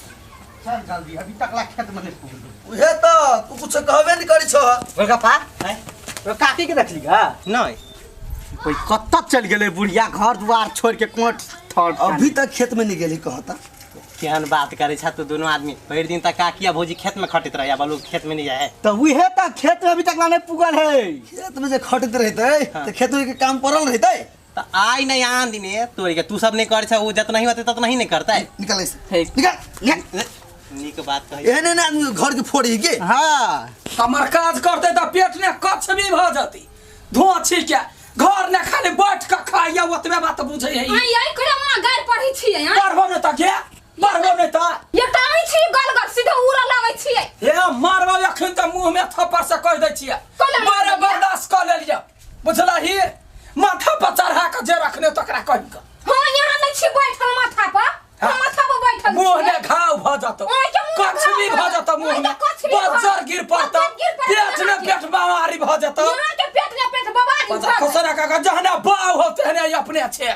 चल जल्दी, अभी तक ला खेत में नहीं पुगलू। उहे त तू कुछ कहबे नहीं करी छो। गोलगप्पा तो काकी के देखली गा? नहीं। कोई कत्ता चल गेलै बुढ़िया घर दुआर छोड़ के कोट थर? अभी तक खेत में नहीं गेली कहता। केहन बात करे छा तू दुनू आदमी? भरि दिन तक काकिया भौजी खेत में खटैत रहे, बालू खेत में नहीं जाए। तो उहे त खेत में अभी तक ला नहीं पुगल है। खेत में जे खटैत रहते त खेत में के काम पड़ल रहते। त आइ नहीं आन दिने तोरी के तू सब नहीं करे छा, उ जतना ही होते ततना ही नहीं करता है। निकल ऐसे, निकल निकल। नीक बात कही। एहने ने आदमी घर के फोड़ी के। हां, कमर काज करते त पेट ने कछ भी भ जती। धोआ छी क्या घर ने खाली बैठ के खाइया, ओतबे बात बुझै है। आई आई कहिया मां गारि पढ़ै छियै? पढ़बो नै त के पढ़बो नै त एकटा आई छी गल गल सीधे उड़ा लगै छियै। हे मारबो अखन त मुंह में थप्पड़ से कह दै छियै। बड़े बर्दाश्त क लेलियै, बुझलही? माथा पर चढ़ा के जे रखने तकरा कहि के। हां, यहाँ नै छी बैठल माथा पर, हम माथा पर बैठल। मुंह ने घाव भ जतो, कछबी भ जतो, मुंह में बज्जर गिर पड़तो, पेट ने पेट बीमारी भ जतो। यहाँ के पेट ने पेट बीमारी भ खसरा का जहना बाव हो तेहने अपने छे।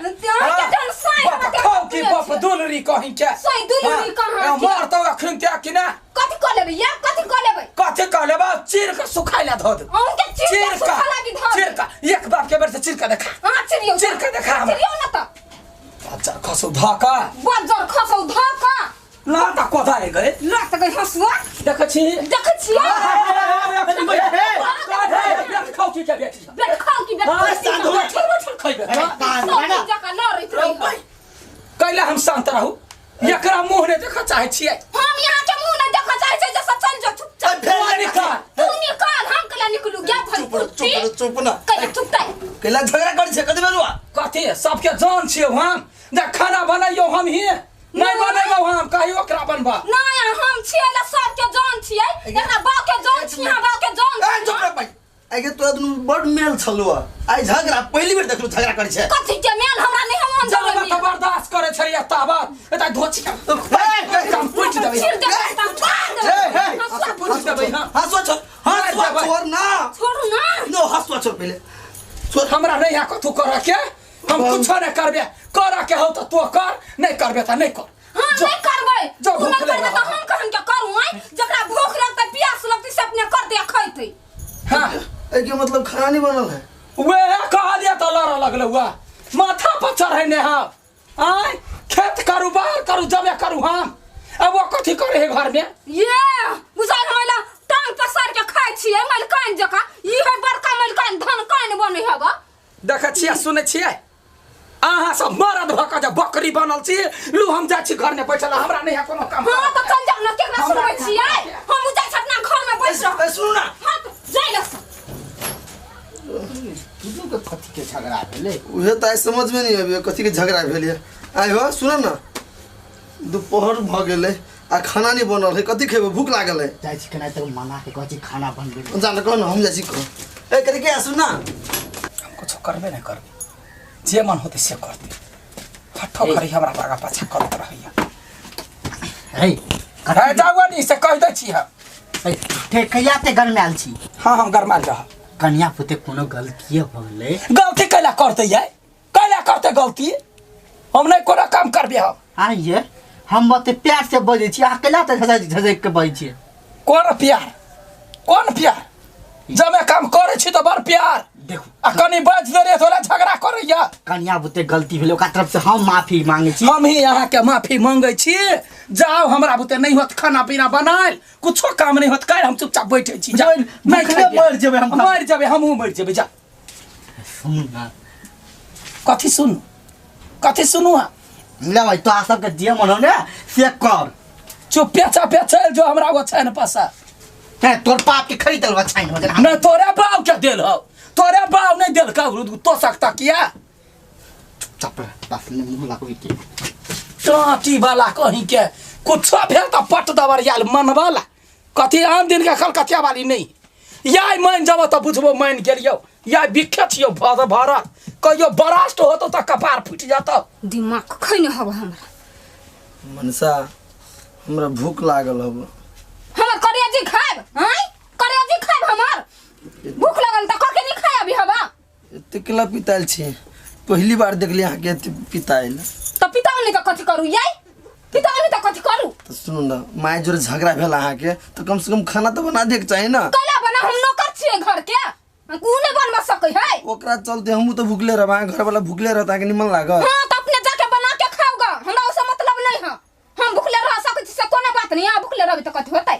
खाओ की बाप दुलरी कहि के। सही दुलरी कहां मारतो अखन ते कि ना? कथि क लेबै या कथि क लेबै? कथि क लेबै? चीर के सुखाइ ला धो दे। अहूं के चीर के सुखा लागी धो। चीर के एक बाप के बेर से चीर के देखा। हां चिरियो, चीर के देखा हमरा। चिरियो न त बज्जर खसौ धका, बज्जर खसौ धका। ला त कोदारे गए, ला त गई हसुआ। देखै छी, देखै छी। बेट खाउ की के बेटी, बेट खाउ की बेटी। खइबे जका लड़ैत रही। कैला हम शांत रहू? एकरा मुंह ने देखऽ चाहै छियै। हम यहाँ के मुंह ने देखऽ चाहै छियै, जे सब चल जो चुपचाप। तू निकाल, तू निकाल, हम कैला निकलू? गया भाई चुप चुप चुप ना। कैला चुपतै? कैला झगड़ा करै छै? कथि बेरुआ कथि सबके जान छियै हम। जे खाना बनैयो हम ही नहीं बनेबो, हम कहियो ओकरा बनबा नहीं। हम छियै ला सबके जान छियै, एकरा बाप के जान छियै, यहाँ बाप के जान। ए चुप रह भाई, आइ के तोरा दुनू बड़ मेल छलौ। आइ झगड़ा पहली बेर देखलु झगड़ा करै छै। कथि के मेल? हमरा नहीं हम जब त बर्दाश्त करे छै ताबत एता धोछि के हम पुछि देबै। चिर देबै, हे हे पुछि देबै। हां हसुआ छोड़, हसुआ छोड़ ना, छोड़ ना। नो हसुआ छोड़ पहिले, छोड़। हमरा नहीं है कथु करे के, हम कुछो नहीं करबे। करे के हो त तू कर, नहीं करबे त नहीं कर। हां नहीं करबै, जो तू भूख नहीं करबै लगल। त हम कहन के करू? आइ जकरा भूख लगतै प्यास लगतै से अपने कर दे खैतै। हां, ए के मतलब खाना नहीं बनल है? वे कहलिए त लड़ लगल हुआ माथा पर चढ़े ने। हां आय खेत करू, बाहर करू, जमे करू हम। अब वो कथी करे है घर में? ये बुझाइ हमरा टांग पसार के खाइ छियै मलकान जका। ई है बड़का मलकान धन कान बनै हबा। देखै छियै सुनै छियै अहाँ सब मरद भऽ कऽ जे बकरी बनल छी। लू हम जाइ छी घर में बैठल, हमरा नहीं है कोनो काम। हां त चल जाउ न, केकरा सुनबै छियै? हम जाइ छी अपना घर में बैस रह। ए सुनू ना। हां त जाइ ल। दुनू के कथी के झगड़ा भेलै? उहे त आइ समझ में नहीं आबे कथी के झगड़ा भेलै। आइ हो सुन ना, दोपहर भ गेलै आ खाना नहीं बनल है, कथी खेबै? भूख लागल है। जाइ छी केना त मना के कहै छी खाना बनबै। जान कह न, हम जाइ छी कह। ए करे के सुन ना, हम कुछो करबे नहीं करबे, जे मन होते से करते। हठो करी हमरा आगा पाछा करत रहैया। हे हे जाउ नी से कह दै छी हम। ए ठेकैया ते गरमायल छी? हां हम गरमायल रह। कन्या पुते कोनो गलती भ गेलै? गलती कैला करते ये? कैला करते गलती? हम नहीं कोनो काम करबे हम। आइए हम ओते प्यार से बजै छी, अहाँ कैला तऽ झझक झझक के बजै छियै? कोन प्यार, कोन प्यार? जब मैं काम करे छी तऽ बड़ प्यार। देखू आ कनी बाजि दे रे तोरा झगड़ा करैया। कनिया बुते गलती भेलै, ओकरा तरफ से हम माफी मांगै छी। हम ही अहाँके माफी मांगै छी। जाउ, हमरा बुते नहीं होत खाना पीना बनायल, कुछो काम नहीं होत, काल्हि हम चुपचाप बैठे छी। जा, नहीं भूखले खाइए। मरि जेबै हम। मरि जेबै, हमहूँ मरि जेबै। जा सुनू ना। कथी सुनू, कथी सुनू? अहाँ ले भाई, तोरा सबके जे मन हो ने से कर। चुपे चापे चलि जो हमरा ओछाइन पसा। हे, तोर बाप के खरीदल ओछाइन हो जेना। नहीं, तोरे बाप के देल हो, तोरे बाप नहीं देल का तो सकता किया। चुप रह, बस नहीं मुँह लागू के। टाटी वाला कहीं के कुछ भेल तो पट दबर याल मन वाला कथी आम दिन के कलकतिया वाली नहीं। याय मान जब तो बुझबो मान गेलियो, या बिखे छियो भर भरत, कहियो बरास्ट होतो त कपार फूटि जातो। दिमाग खैने हब हमरा। मनसा, हमरा भूख लागल हब। हमर करियाजी खाएब? हैं, करियाजी खाएब? हमर भूख लागल त कके नहीं खाए अभी हवा। एते केला पितायल छी, पहली बार देखली अहाँ के एते पितायल। त पिताओ नहीं त कथी करू याई? पिताओ नहीं त कथी करू? त सुनू ना, my जोरे झगड़ा भेल अहाँ के, त कम से कम खाना त बना दे के चाही ना। कैला बना, हम नौकर छियै घर के, उ नहीं बनवा सकै है। ओकरा चलते हमहूँ तो भूखले रहब, अहाँ घर वाला भूखले रहत, अहाँके निमन लागत। हाँ, त अपने जाके बना के खाओगा, हमरा ओसे मतलब नहीं है। हम भूखले रह सकै छी से कोनो बात नहीं, अहाँ भूखले रहबै त कथी होतै?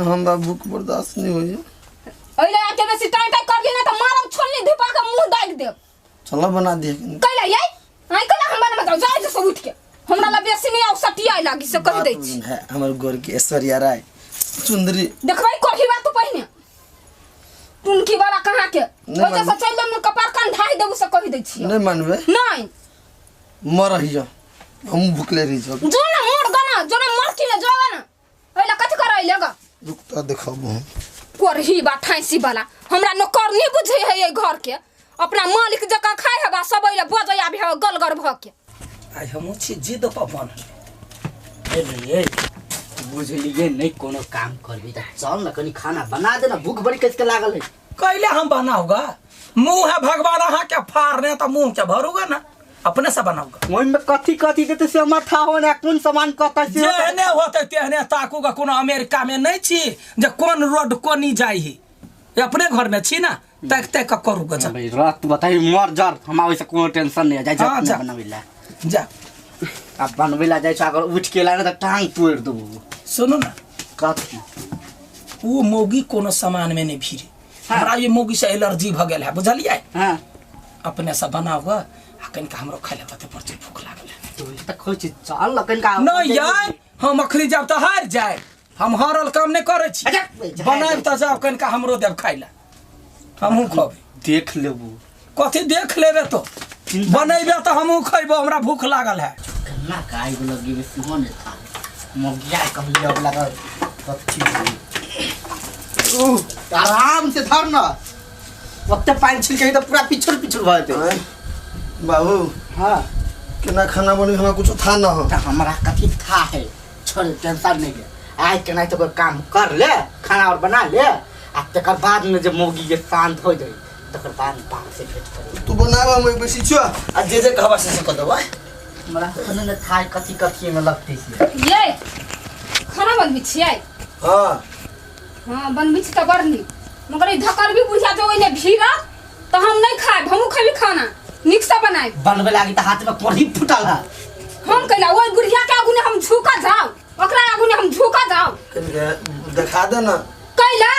हमरा भूख बर्दाश्त नहीं होइए। ओइले आके बेसी टाइम टाइम करली ना त मारब छोलनी धुपा के मुंह दागि देब। चलो बना दिए। कैला याई? आइ कैला हम बनबा जाउ, जाइ से उठ के। हमरा ला बेसी नहीं आउ सटियाइ लागी से कहि दै छी। है हमर गोर के ऐश्वर्या राय सुंदरी। देखबै कोठी बात तू पहिने टुनकी वाला कहाँ के ओइ से चलि देब कपार कान ढाहि देबू से कहि दै छी। नहीं मानबे? नहीं। मरहियो, हम भूखले रहि जाब। जो ना मर गना, जो ना मर की जो ना। ओइला कथि करैले ग? रुक त देखब हम। कोरही बा ठाइसी वाला हमरा नौकर नहीं बुझे है ये घर के, अपना मालिक जका खाय हबा सब ओइला बजै आबि हबा गलगर भ के। आइ हमहूँ छी जिद पर बनल। ए बुझलिए नहीं कोनो काम करबी त चल न कनी खाना बना दे ना, भूख बड़ी कस के लागल है। कैले हम बनाऊगा? मुंह है भगवान अहाँ के फाड़ने त मुंह के भरूगा ना, अपने से बनाऊगा। ओइ में कथी कथी देते से हमर था हो ना, कोन सामान कत से जेहने होते तेहने ताकूगा। कोनो अमेरिका में नहीं छी जे कोन रोड कोनी जाई ही, अपने घर में छी ना, ताक ताक के करूगा। जा भाई रात बताई मर जर, हम ओइ से कोनो टेंशन नहीं है। जाय जा बनावेला जा। अब बनवेला जाय छ, अगर उठ के ला ना त टांग तोड़ देबो। सुनो ना कथी वो मौगी कोनो सामान में नहीं भीरे। हमरा ये मौगी से एलर्जी भ गेल है, बुझलियै? हां अपने से बनाऊगा आ कनिका हमरो खाय ले तते पर भूख लागल है। तो त खोइ छी चल न कनिका। नहीं यार, हम अखरी जाब त हार जाए, हम हारल काम नहीं करै छी। बनाब त जाओ कनिका हमरो देब खाय ला, हमहूँ खबै। देख लेबो। कथी देख लेबे? तो बनैबे त हमहूँ खैबो, हमरा भूख लागल है। केना गाय लगी बेसी हो ने था मगिया कहलिए अब लागल कथी आराम से धर न, ओते पानि छिलके त पूरा पिछुर पिछुर भ जेतै। बाबू हां केना खाना बनी हमरा कुछ था न हो। त हमरा कथी था है, छोड़ टेंशन नहीं है। आइ केना तो कोई काम कर ले, खाना और बना ले, आ तकर बाद में जे मौगी के शांत हो जाई तकर बाद बाप से भेंट करी। तू बनाब हम बेसी छ आ जे जे कहबा से से क देबै। हमरा खाना न थाय कथी कथी में लगतै से। ये खाना बनबै छियै? हां हां बनबै छी त बड़ नीक, मगर ई धकर भी बुझा जो ओइने भीड़त त हम नहीं खाएब। हमहूँ खेबी खाना नीक से बनाएब। बनबे लागी त हाथ में कोढ़ी फुटल है। हम कैला ओइ बुढ़िया के आगू ने हम झुका जाओ, ओकरा आगू ने हम झुका जाओ। कनिका देखा दे ना। कैला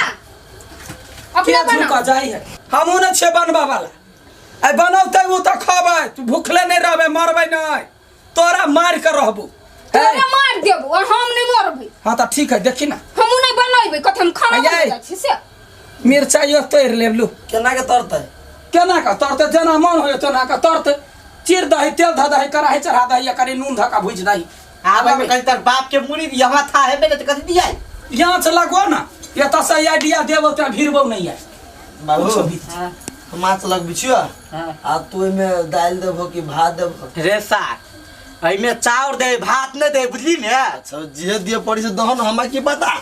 अपने बना झुका जाई है, हमहूँ न छे बनबा वाला। आई बनौते उ त खबै, तू भूखले नहीं रहबे, मरबै नहीं, तोरा मार के रहबो। तोरा मार देबो और हम नहीं मरबै। हां त ठीक है, देखी ना हमहूँ नहीं बनैबै। कथी हम खाना बना जाइ छी से मिरचाइयो तोड़ लेबलू। केना के तरतै? केना के तरतै? जेना मन होय तेना के तरतै। चीर दही, तेल ध दही, कड़ाही चढ़ा दही, करी नून धऽ के भुजि दही। आब एहिमे कनी तर बाप के मुड़ी यहाँ था है बेटा कथी दिया यहाँ से लगो ना, एतऽ से आइडिया देबो त भिड़बो नहीं है बाबू। हम माछ लगबै छियो आ तू एमे दालि देबहो कि भात देबहो? रे सार एहिमे चाउर दे भात नहीं दे, बुझली ने? अच्छा जे दिए पड़ी से दहन, हमरा की पता।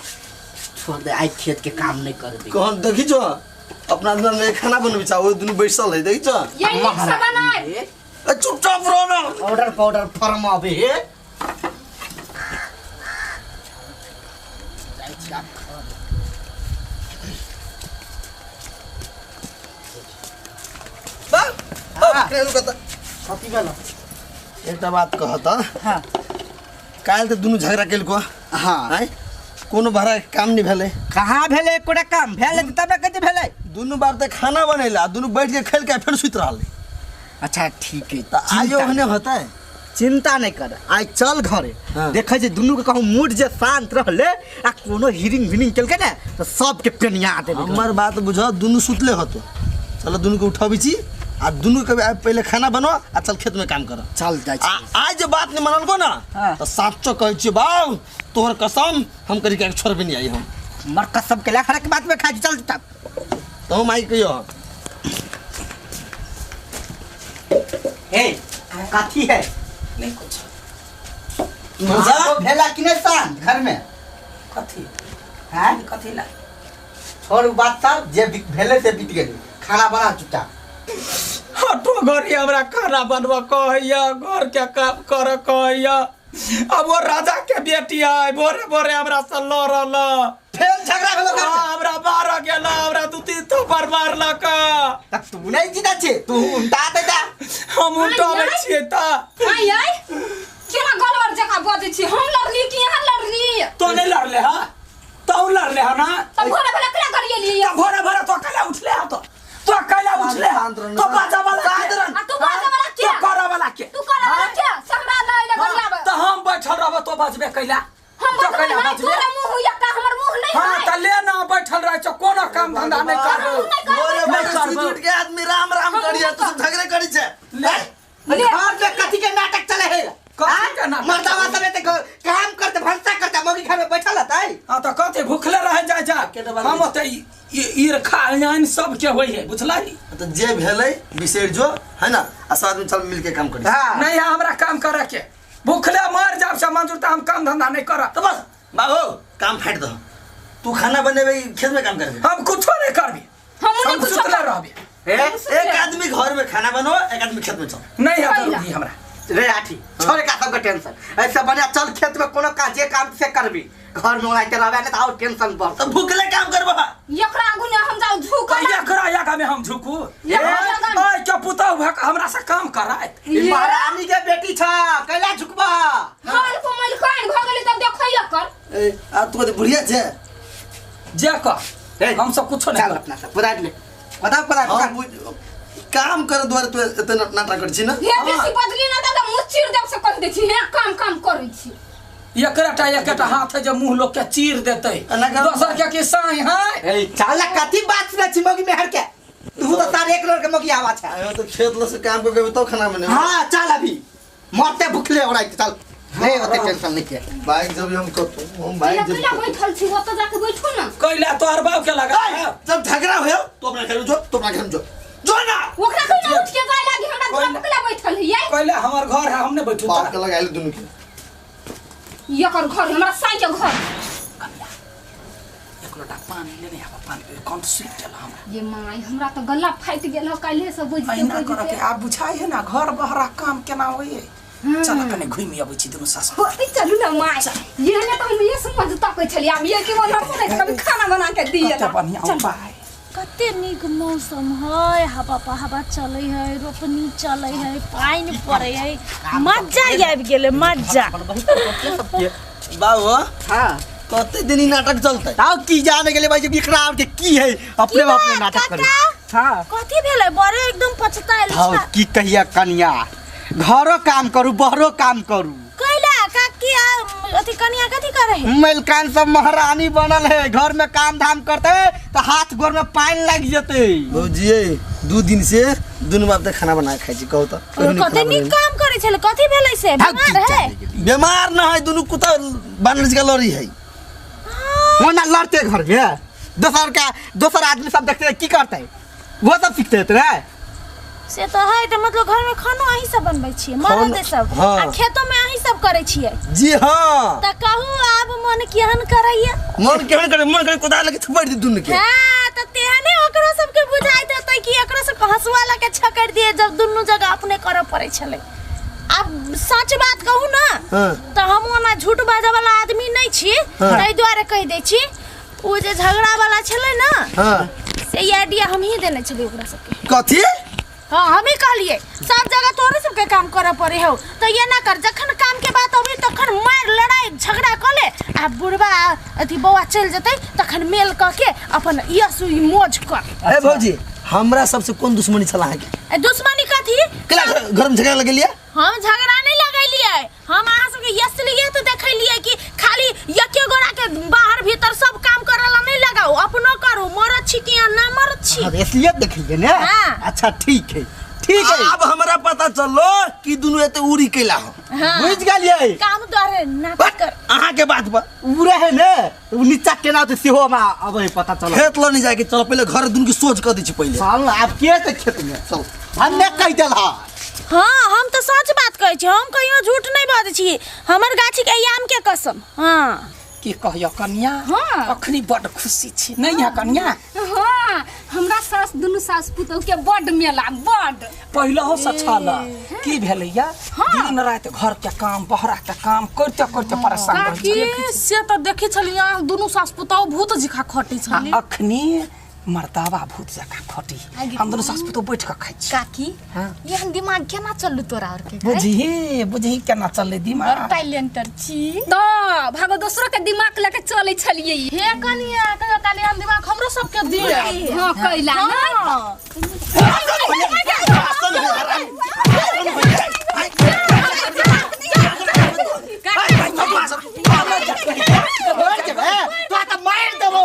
छोड़ दे, आई खेत के काम नहीं कर दे। कहन देखी छो अपना अंदर में खाना बनबै छ, ओ दुनु बैसल है देखी छो। ये नीक से बनाए। ए चुपचाप रहो ना, ऑर्डर पाउडर फर्म अबे। छी आब घर। बा ओ कने रुक त कथी भेलो? एकटा बात कहत। हां काल्हि तऽ दुनू झगड़ा केलको। हां आँय कोनो भाड़ा के काम नहीं भेलै। कहाँ भेलै? एकोटा काम भेलै तब ने कथी भेलै? दुनू बार तऽ खाना बनेला, दुनू बैठ के खेल के फेर सुति रहलै। अच्छा ठीक है, तऽ आइयो ओहने होतै। चिंता नहीं कर, आइ चल घरे। हाँ। देखै छै दुनू के कहूँ मूड जे शांत रहले आ कोनो हिरिंग विरिंग केलकै ने तऽ सबके पेनिया देबै। हमर बात बुझ, दुनू सुतले होतो। चलो दुनू के उठाबै छी आ दुनू के आइ पहिले खाना बनो आ चल खेत में काम कर। चल जाइ छी। आइ जे बात नहीं मानलको ना हाँ। तऽ साचो कहै छी बाउ तोहर कसम हम करी के छोड़बे नहीं आई हम। मर कसम के खड़ा के बात में खाइ छी, चल चुपचाप। तो माई कहियो। हे कथी है? नहीं कुछ। मजा भेला कि नहीं शांत घर में? कथी हैं? कथी ला छोड़ बात सब जे भेले से बीत गेली। खाना बना चुपचाप। हटो घरी हमरा खाना बनबऽ कहैया, घर के काम कर कहैया। अब वो राजा के बेटी है, भोरे भोरे हमरा से लड़ल, फेर झगड़ा भेलो घर में। हमरा मार गेल, हमरा दू तीन थप्पड़ मारलक। त तू नहीं जीता छे, तू उल्टा देता। हम उल्टाबै छियै त। आइ आइ केना गलवर जकाँ बजै छी? हम लड़ली कि अहाँ लड़ली? तो नहीं लड़ले हा, तो लड़ले हा ना। त भोरे भोरे केना गरिएली? त भोरे भोरे तो कैला उठले हा? तो कैला उठले हा? तो बाजा वाला के, आ तू बाजा वाला के, तो करे वाला के, तू करे वाला के हमरा नहीं ले गरियाब। त हम बैठल रहब तो बजबे कैला? हम तो कैला बजबै? बजबे? तोरा मुंह होइया का, हमर मुंह नहीं हां है। त ले ना बैठल रह छ, कोनो काम धंधा नहीं करबो। भोरे भोरे नहीं सुति उठ के आदमी राम राम करिया, तू सब झगड़े करी छे। ले घर में कथी के नाटक चले है? कथी के नाटक? मर्दावा सब एते काम करते भनसा करते मौगी घर में बैठल रहतै। हां त कथी भूखले रह जाय जा। हम ओते ईर्खा यान सब के होई है, बुझलही? त जे भेलै बिसरि जो है ना, आ सब आदमी चल मिल के काम करी। हां नहीं है हमरा काम करे के, भूखले मर जाब से मंजूर त हम काम धंधा नहीं करब। त बस बाबू काम फाटि दह, तू खाना बनेबे खेत में काम करबे। हम कुछो नहीं करबी, हम नहीं हम कुछो सुतले रहबी। एक आदमी घर में खाना बनो, एक आदमी खेत में चल। नहीं है जरूरी हमरा। रे आठी छोड़ का सबके टेंशन, ऐसे बढ़िया चल खेत में कोनो काज जे काम से करबी, घर में ओनाहिते रहबे ने त और टेंशन बढ़। त भूखले काम करबो। एकरा आगू ने हम जाऊ झुक। एकरा आगा में हम झुकू? ओए के पुतहु भक हमरा से काम करायत। ई महारानी के बेटी छ, कैला झुकबा? हल को मलकान भ गेली त देखै एकर। ए आ तू त बुढ़िया छे जे कर, हम सब कुछो नहीं। चल अपना सब पदार ले, पदा पदा काम कर द्वारे तू एते नाटक कर छी ना। हे बेसी बदली ना दादा मुंह चीर देब से कह दै छी। हे काम काम करै छी। एकरा एकटा हाथ है जे मुंह लोग के चीर देतै, दोसर के की साई है। ए चल कथी बात सुनै छी मौगी मेहर के? तू त तार एक लोर के मौगी आवा छै। आयो त खेत ल से काम कर के तो खाना बने। हां चल अभी मरते भूखले ओराइ चल। नहीं ओते टेंशन नहीं के। बाइक जब हम कतौ हम बाइक जब कैला बैठल छी ओत जाके बैठू ना। कैला तोहर बाप के लगा जब झगड़ा होयो तो अपना घर में जो, तो अपना घर में जो जो ना। ओकरा कहिना उठ के जाय लागी हमरा दुआर पर कैला बैठल है? कैला हमर घर है, हमने बैठू। बाप के लगाइल दुनू के। एकर घर हमरा साई के घर। एक लोटा पानी लेने आबा, पानी पी कौन सुख गेल हमरा। ये माई हमरा तो गला फाटि गेल ह काल्हे से बुझते अहिना कर के आब बुझाइ है ना घर बहरा काम केना होई है। चल कने घुमि अबै छी दुनू सासु। चलू ना माई, ये ने तो हम ये समझ तकै छलियै। आब ये के मन हम कभी खाना बना के दिए कते बढ़िया उपाय। कते नीक मौसम है, हवा हवा चलै है, रोपनी चलै है, पानि पड़ै है, मजा आबि गेलै मजा। बाबू हां कते दिन ई नाटक चलतै? ताऊ की जाने गेलै भाई एकरा और के की है, अपने बाप ने नाटक करे। हां कथी भेलै? बड़े एकदम पछतायल छ। की कहिया कनिया, घरो काम करू बहरो काम करू। कैला काकी अथी कनिया कथी करे है? मलकान सब महारानी बनल है, घर में काम धाम करते तो हाथ गोर में पानी लग जते। भौजी 2 दिन से दुनू बाप त खाना बना के खाइ छी, कहू त कते नीक काम करे छले, कथी भेलै से? बीमार है? बीमार न है, दुनू कुत्ता बानर के लड़ी है। ओना लड़ते घर में दोसर का दोसर आदमी सब देखते की करते, वो सब सीखते रे। से तो है त मतलब घर में खानो अहीं सब बनबै छियै, मरद सब। हाँ। आ खेतो में अहीं सब करै छियै। जी हां। त कहू आब मन केहन करैया? मन केहन करे, मन करे कोदार लगे थपड़ दी दुनू के। हां त तेहने ओकरो सब के बुझाइत होतै कि एकरो सब के हंसुआ लके छकड़ दिए जब दुनू जगह अपने करऽ पड़ै छलै। आब सच बात कहू ना। हाँ। त हम ओना झूठ बाजै वाला आदमी नहि छी ताहि दुआरे कहि दै छी ओ जे झगड़ा वाला छलै ने हाँ से ई आइडिया हमही देने छलियै ओकरा सबके कथी हाँ हमही कहलियै सब जगह तोरे सबके काम करऽ पड़े हौ तऽ एना कर जखन काम के बात अबै तखन मारि लड़ाई झगड़ा कऽ ले आ बुढ़बा अथी बौआ चलि जेतै तखन मेल कऽ के अपन यश ई मौज कर ए भौजी हमरा सबसे कोन दुश्मनी छल अहाँके ए, दुश्मनी कथी केला घर में झगड़ा लगेलियै हम झगड़ा नहीं लगेलियै हम अहाँ सबके यसलिए तऽ देखेलियै कि खाली एके गोरा के बाहर भीतर सब काम करे ला नहीं लगाओ अपनो करू मरद छी कि ना मरद छी हाँ, इसलिए देखलिए ने हाँ। अच्छा ठीक है ठीक है अब हमरा पता चललो कि दुनू एते उड़ी कैला हो हाँ। बुझ गेलियै काम द्वारे नाटक कर अहाँ के बात पर उ रहे ने उ नीचा केना होतै सेहो हमरा अब पता चल खेत ल नहीं जाके चलो पहिले घर दुनू के सोच कर दै छी पहिले चल आब के छै खेत में चल हम ने कहि देल हा हाँ हम तऽ सच बात कहै छी हम कहियो झूठ नहीं बजै छी हमर गाछी के आम के कसम हाँ की कहियो कन्या हाँ। अखनी बड खुशी छी नहीं है कन्या हाँ हमरा सास दुनू सास पुतहु के बड मेला बड पहिलहो से छल की भेलैया दिन राति घर के काम बहरा के काम करते करते परेशान रहै काकी छलियै। से तऽ देखै छलियै अहाँ दुनू सास पुतहु भूत जिखा खटै आ छलै अखनी मर्दावा भूत जकाँ खटी हम दुनू सास पुतहु बैठ कऽ खाइ छी काकी हाँ। एहन दिमाग केना चलू तोरा और के बुझही बुझही केना चललै दिमाग टैलेंटर छी तऽ भागो दोसरो के दिमाग लके चलै छलियै हे कनिया कहियो काली हम दिमाग हमरो सबके दिए हाँ कैला ना हाँ तो त मार देबो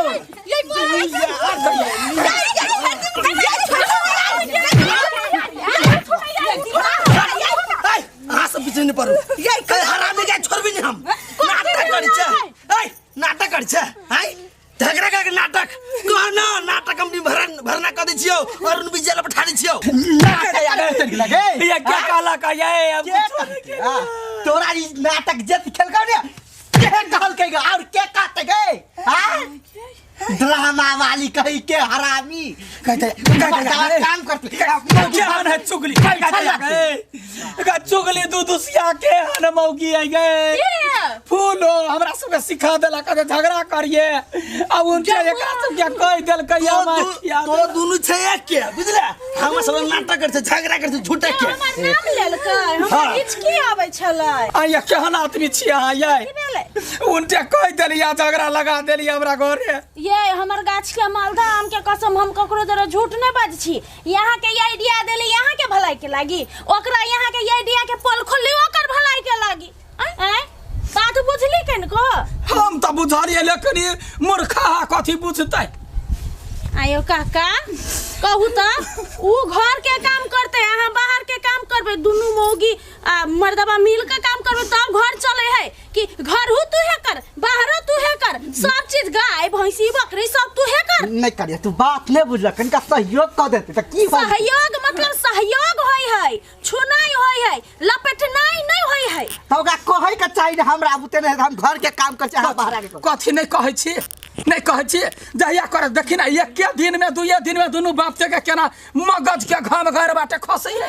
अहाँ सब पीछे नहीं पड़ू ये हरामी के छोड़बी नहीं हम नाटक करै छै ए नाटक करै छै हैं झगड़ा करके नाटक कह ना नाटक हम भरना कर दै छियौ अरुण विजय ल पठा दै छियौ नाटक लगे ये क्या कहला का ये अब के कहलकै? हाँ, तोरा ई नाटक जे सिखेलकौ ने के कहलकै गे और के कहतै गे हाँ ड्रामा वाली कही के हरामी कहते मर्दावा काम करते क्या हन है चुगली कहते चुगली दू दुसिया के हन मौगी आई गए फूलो हमरा सबके सिखा देला कहते झगड़ा करिए अब उनके एकरा सबके कह देलकै तो हमरा तो दुनू छै एक के बुझले हमरा सब नाटक करै छै झगड़ा करै छै झूठे के हमर नाम लेलकै हमरा हाँ। किछु की आबै छलै आया केहन आदमी छियै अहाँ ये भेलै उनटे कह देलियै झगड़ा लगा देलियै हमरा घरे ये हमर गाछ के मालदा आम के कसम हम ककरो जरा झूठ नहीं बाजै छी यहाँ के ये आइडिया देली यहाँ के भलाई के लागी ओकरा यहाँ के ये आइडिया के पोल खोली ओकर भलाई के लागी आँय बात बुझली कनको हम तऽ बुझलियै लेकिन ई मूर्खा कथी बुझतै आयो काका कहू तऽ ऊ घर के काम करते अहाँ बाहर के काम करबै दुनू मौगी आ मर्दबा मिल के काम करबै तब घर चले है कि घर हु तू है कर बाहरो तू है कर सब चीज गाय भैंसी बकरी सब तू है कर नहीं करिए तू बात नहीं बुझलक कनिका सहयोग कऽ देते तऽ की होइत? सहयोग मतलब सहयोग होय है छुनाई होय है लपेटनाई नहीं होय है तऽ ओकरा कहै के चाही ने हमरा बुते नहीं हम घर के काम कर अहाँ बाहर के कथी नहीं कहै छी नहीं कहै छी जहिया कर देखी ना एके दिन में दुइये दिन में दुनू बाप के केना मगज के घाम घर बाटे खसै है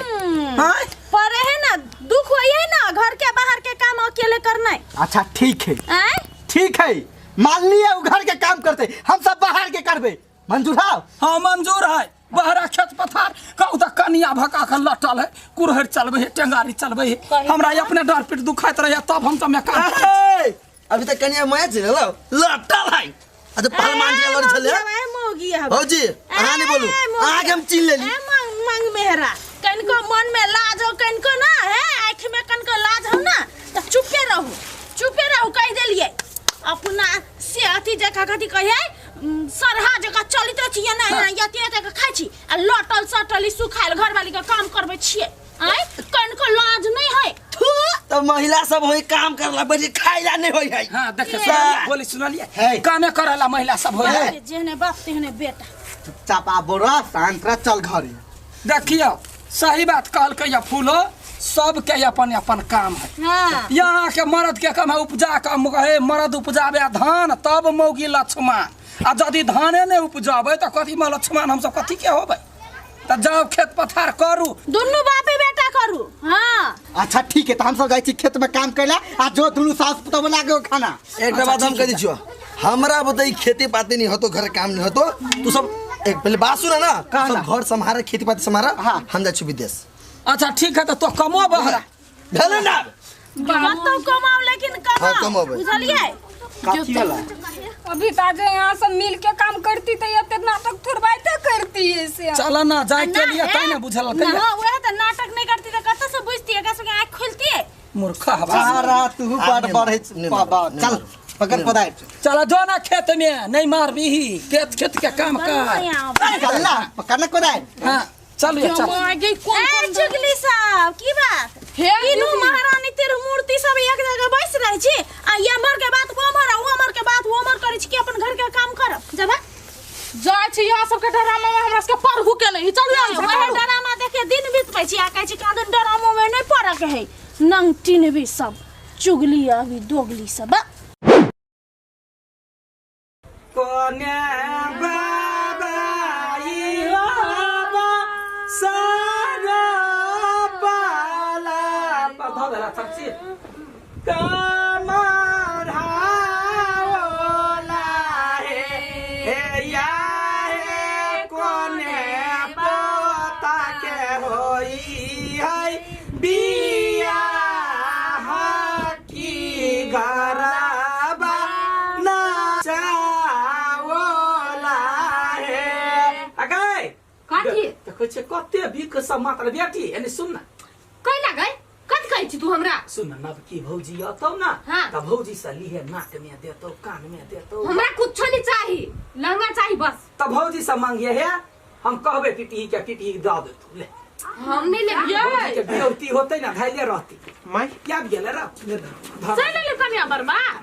आँय? पर है ना दुख होय है ना घर के बाहर के काम अकेले करना अच्छा ठीक है आय ठीक है मान लिया उ घर के काम करते हम सब बाहर के करबे मंजूर है हाँ मंजूर है बहरा खेत पथार कहू तऽ कनिया भका के लटल है कुरहरि चलबै है टेंगारी चलबै है हमरा अपने डर पीठ दुखाइत रहैया तब हम तऽ मैं काम करै छी। ए, अभी तक कनिया माया छै लो लटल है अच्छा पहलवान के लड़ी छले ए मौगी हब भौजी अहाँ नहीं बोलू अहाँ के हम चिन्ह लेली ए मंग मंग मेहरा कनिको मन में लाज हो कनिको ना है आँख में कनिको लाज हो ना तऽ चुपे रहू चुपे रहू कहि देलियै अपना से अथी जकाँ कथी कहै सरहा जकाँ चलित रहै छी एना एना यते यते के खाइ छी आ लटल सटल ई सुखायल घरवाली के काम करबै छियै आँय कनिको लाज नहीं है थू तो महिला सब होई काम करला बैठ के खाइला नहीं होई है हाँ देखे सुनलियै बोली सुनलियै कामे करला महिला सब होइ है जेहने बाप तेहने बेटा चुपचाप आ बोरा शांत रह चल घरे देखियौ सही बात कहलकै या फूलो सबके अपन अपन काम है हाँ यहाँ के मर्द के काम है उपजा के हे मर्द उपजाबे धान तब मौगी लक्ष्मण आ यदि धाने नहीं उपजाबे तऽ कथी में लक्ष्मण हमसब कथी के होबै तऽ जाउ खेत पथार करू दुनू बापे बेटा करू। हां अच्छा ठीक है, त हम सब जाइ छी खेत में काम कैला आ जो दुनु सास पुतोह बना के खाना। एकटा बात हम कह दै छियो, हमरा बताई खेती पाती नहीं होतो, घर काम नहीं होतो, तू सब एक पहले बात सुना ना, सब घर संभारे खेती पाती संभारा, हम जाइ छी विदेश। अच्छा ठीक है, त तो कमो बहरा भेलै ना, कतौ कमाओ लेकिन कमाओ, बुझलियै? काफी वाला अभी ताजे यहाँ सब मिल के काम करती त एते नाटक थोड़बाइते करती है से। चल ना जाय के लिए तै ना बुझल ना, वह त नाटक नहीं करती त कत से बुझती, एकरा सब के आंख खोलती है मूर्खा हवा। सारा तू बड़ बढ़े बाबा, चल पकड़ पदाय, चल जो ना खेत में नहीं मारबी, खेत खेत के काम कर, चल ना पकड़ ना कोदाय। हां चल ये चल। ए चुगली साहब की बात हे तीनू महारानी तिरुमूर्ति सब एक जगह बैस रहे छी आ ये मर के बात वो मर, वो मर के बात वो मर करै छी कि अपन घर के काम कर जब जाय छी यहाँ सबके ड्रामा में हमरा सबके पढ़ू के नहीं। चल वह ड्रामा देखे दिन बीतबै छी आ कहै छी कादन ड्रामा में नहीं पढ़ के है नंगटीन भी सब चुगली अभी दोगली सब। कोने बाबा ई बाबा सारा पाला पधा देला सबसे कमर हावला हे हे या हे कोने पोता के होई है बियाह की घरबा ना चावला हे। अगै कथी देखै छियै कते बिख सब मात्र बेटी एने सुन ना, कैला गई कथी कहै छी तू हमरा? सुन न नवकी भौजी अतौ ना, त भौजी से लिहे नाक में देतौ कान में देतौ, हमरा कुछो नहीं चाही, लहंगा चाही बस। त भौजी से मांगिए हे, हम कहबे पिपही के पिपही द देतौ, ले हम नहीं लेबियै। भौजी के बियौती होतै ना धैले रहती my क्या गेले र चल ले कन्या बर्बाद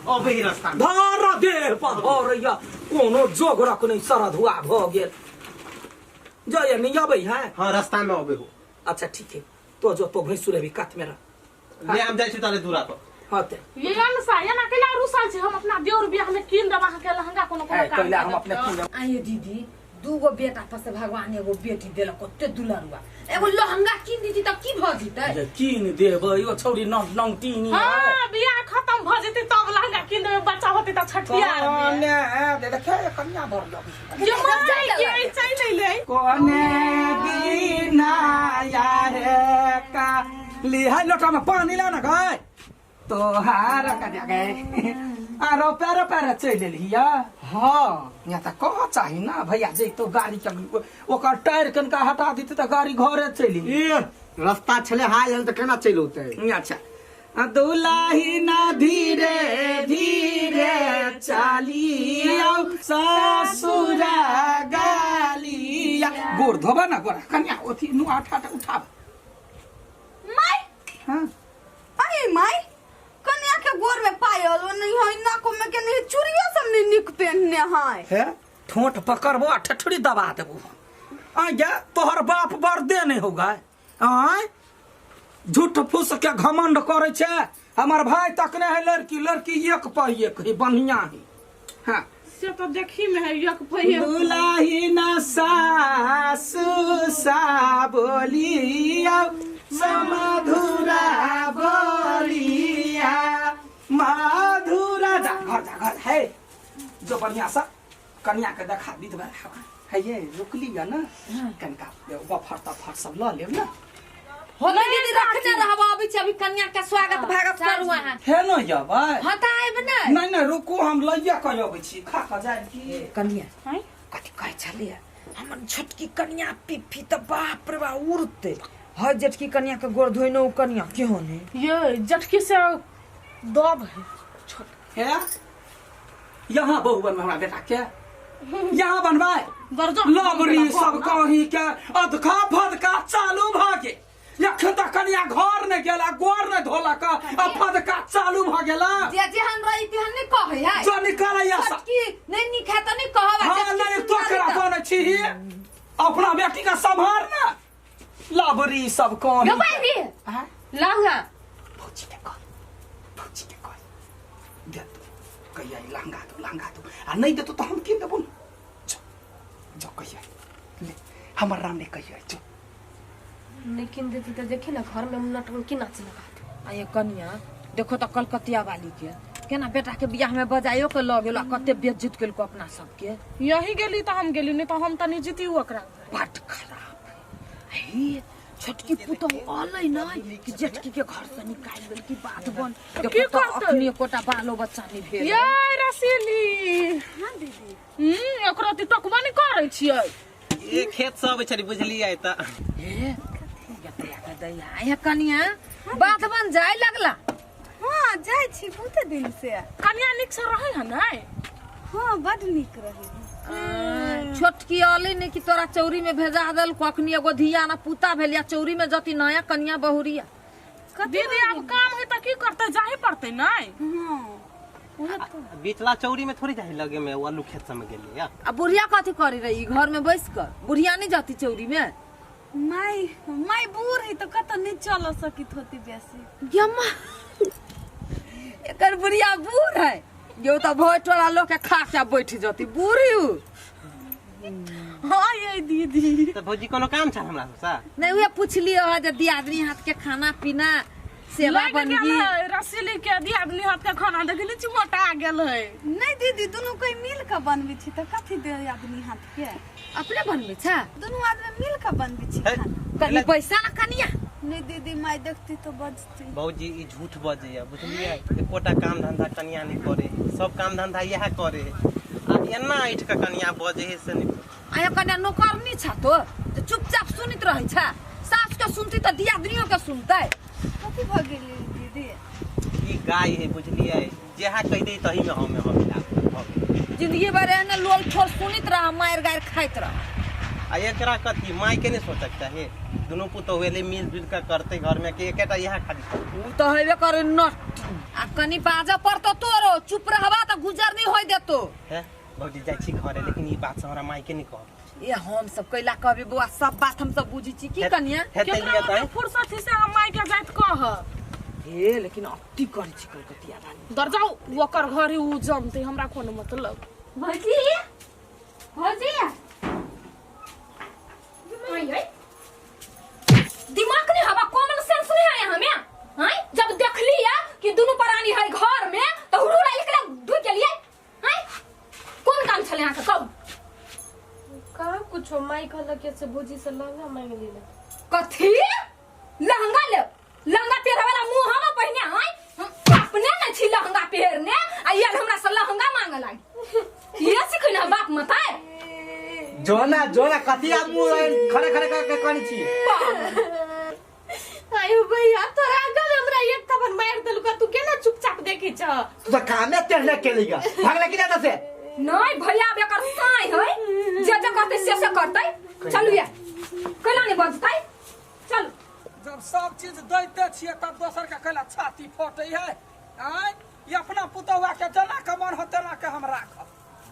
अबे ही रास्ता धर देह पर धरैया कोनो जोगरक नहीं सरधुआ भ गेल। जय नहीं अबै है? हां रास्ता में अबे हो। अच्छा ठीक है, तो जो तो भैंसुर अभी कात में रह, ले हम जाइ छी ताले दूरा पर। हां ते ये अनसा ये ना कैला रुसल छी, हम अपना देवर बियाह में कीन देब अहाँ के लहंगा कोनो कोनो काम कैला हम अपने कीन देब। आये दीदी दूगो बेटा पर से भगवान एगो बेटी देलक ओते दुलरुआ, एगो लहंगा कीन दीदी त की भ जीतै? कीन देबै ओ छौरी नौ नौटीनी। हां बियाह खत्म भ जेतै तब लहंगा कीन देबै, बच्चा होतै त छठियार में। कोने दे देखे कन्या भर लगी जो माय के चल ले कोने बिना यारे का लिहा लोटा में पानी ला ना गए तोहार कन्या गए आरो पैर पैर चलि एलिया। हां यहाँ त कह चाही ना भैया जैतो गाड़ी के ओकर टायर कनका हटा देते त गाड़ी घरे चलि। ए रास्ता छले हाल त केना चलि औतै? अच्छा दुलाही ना धीरे धीरे चालियो ससुरा गालिया। गोर धोबा ना गोरा कन्या ओथी नु आठ आठ उठाब my. हां अरे my कन्या के गोर में पायल नहीं है, नाक में के नहीं, चूड़ियो सब नहीं निक पहनने है। हे ठोंठ पकड़बो आ ठठड़ी दबा देबो। आ जा तोहर बाप बर्दे नहीं होगा, आय झूठ फूस के घमंड करे छे। हमार भाई तकने है लड़की लड़की एक पर एक है बढ़िया है। हां से तो देखी में है एक पर एक। दुलाही ना सासु सा बोलिया मधुरा बोलिया मधुरा। जा घर है जो बढ़िया सा कन्या के देखा दी है ये रुकली है ना कनका बफर तफर सब ल लेब ना। हो दीदी रखने रहब अबै छी अभी कन्या के स्वागत भागत करू अहाँ। हे न यबै? हां त आइब नै। नहीं नहीं रुकू हम लइया के अबै छी खा के जाय की। कन्या कथि कहै छलियै हमर छोटकी कन्या पिफी त बाप रे बा उड़ते है, जेठकी कन्या के गोर धोइनो कन्या केहो ने ये जेठकी से दब है छोट है। यहाँ बहु बनवा हमरा बेटा के यहाँ बनवाए लबरी सब कहीं के अधका फदका चालू भ गेल। अखन तक कन्या घर ने गेला गोर ने धोलक आ फदका चालू भ गेला। जे जेहन रही तेहन नहीं कहै है, जो निकालै छोटकी नहीं निक है त नहीं कहब। हां नहीं तो केरा बनै छी अपना बेटी का संभार ना लबरी सब कहीं। यो भाई लहंगा भौजी के कह, भौजी के कह दे तो कहिया लहंगा दो लहंगा दो आ नहीं देतो तो हम कीन देबो न। जो जो कहिया ले हमर राम ने कहिया जो नहीं किन देती तो देखी ना घर में हम नटंकी नाच लगा दे। आ ये कनिया देखो तो कलकतिया वाली के केना बेटा के बियाह में बजाइयो के ल गेल आ कते बेइज्जत केलको अपना सबके। यही गेली तो हम गेली, नहीं तो हम तनी जीती ओकरा। बड खराब हे छोटकी पुतहु अलै नै कि जेठकी के घर से निकालि देल की बात बन। की देखो तो करतै? अखनी एकोटा बालो बच्चा नहीं भेल। ये रसीली हां दीदी एकरा ती टकबा नहीं करै छियै। ये खेत सब छली बुझलियै त हे के दैया ये कनिया बात बन जाय लगला। हां जाय छी बहुते दिन से। कनिया नीक से रहै है नै? हां बड नीक रहे। छोटकी अलै ने कि तोरा चौरी में भेजा देल कखनी एगो धिया ना पुता भेल या चौरी में जति नया कनिया बहुरिया। दीदी अब काम है त की करतै, जाही पड़तै नै? हां बिचला चौरी में थोड़ी जाही लगे में आलू खेत सब में गेलियै या। आ बुढ़िया कथी करी रही घर में बैस कर? बुढ़िया नहीं जाती चौरी में? माई माई बूढ़ है तो कत नहीं चल सकित होती बेसी। यम्मा एकर बुढ़िया बूढ़ है यो त भोज टोला लोग के खा के बैठ जती बूढ़ी उ। हां ये दीदी त भौजी कोनो काम छ हमरा सबसे? नहीं उहे पुछलियो है जे दियादनी हाथ के खाना पीना सेवा बनगी। रसीली के दियादनी हाथ के खाना देखली छी मोटा गेल है। नहीं दीदी दुनू कोई मिल के बनबी छी त कथी दियादनी हाथ के? अपने बनबी छ? दुनू आदमी मिल के बनबी छी खाना। कनी पैसा ना कनिया। नहीं दीदी माई देखती तो बजती। भौजी ई झूठ बजैया बुझलियै, एकोटा काम धंधा कनिया नहीं करे, सब काम धंधा इएह करे आ एना ऐठ के कनिया बजे है से नहीं। आया कनिया नौकरनी छ तो चुपचाप सुनित रहै छ, सास के सुनती त दियादनियो के सुनतै। कथी भ गेली दीदी? ई गाय है बुझलियै, जेहा कहि दे तही में हम मिला जिंदगी भर एहने लोल ठोर सुनित रह, मार गार खाइत रह। आ एकरा कथी माई के नहीं सोचक चाही, दुनू पुतोहु एलै मिल जुल के करते घर में कि एकेटा इएह खाली उ त हेबे करे नट। आ कनी बाजा पड़तो तोरो चुप रहबा त गुजर नहीं होय देतो। हे भौजी जाइ छी घरे, लेकिन ई बात से हमरा माई के नहीं कहब। ए हम सब कैला कहबे बौआ, सब बात हम सब बुझी छी की कनिया? केकरा फुर्सत से हम माई के जाइत कहब। हे लेकिन अति करै छी कलकतिया वाली। दर जाऊ ओकर घरे उ जमते हमरा कोनो मतलब। भौजी भौजी आई दिमाग नहीं हवा, कॉमन सेंस नहीं है हमें। हां जब देखली या कि दोनों प्राणी है घर में तो हुरुरा निकला ढुक गेलिए। हां कोन काम छले अहाँ के कहू? कहाँ कुछो माई कहलक के से भौजी से लहंगा मांग लेला। कथी लहंगा ले? लहंगा पहिरे वाला मुंह हम पहिने हां अपने न छी लहंगा पहिरने आ यार हमरा से लहंगा मांगे लागी। ये सिखै ना बाप मताए जोना जोना कथी आ मुंह खड़े खड़े के कनी छी। आयो भैया तोरा आगा में हमरा एक थप्पड़ मार देलको, तू केना चुपचाप देखै छ? तू त कामे तेहने केलीगा भागले कि ना से? नहीं भैया अब एकर साई है, जे जे करतै से से करतै। चलू या कैला नहीं बजतै, चलू। जब सब चीज दैते छियै तब दोसर के कैला छाती फटै है? आय ई अपना पुतौआ के जना के मन हो तेना के हम राखब।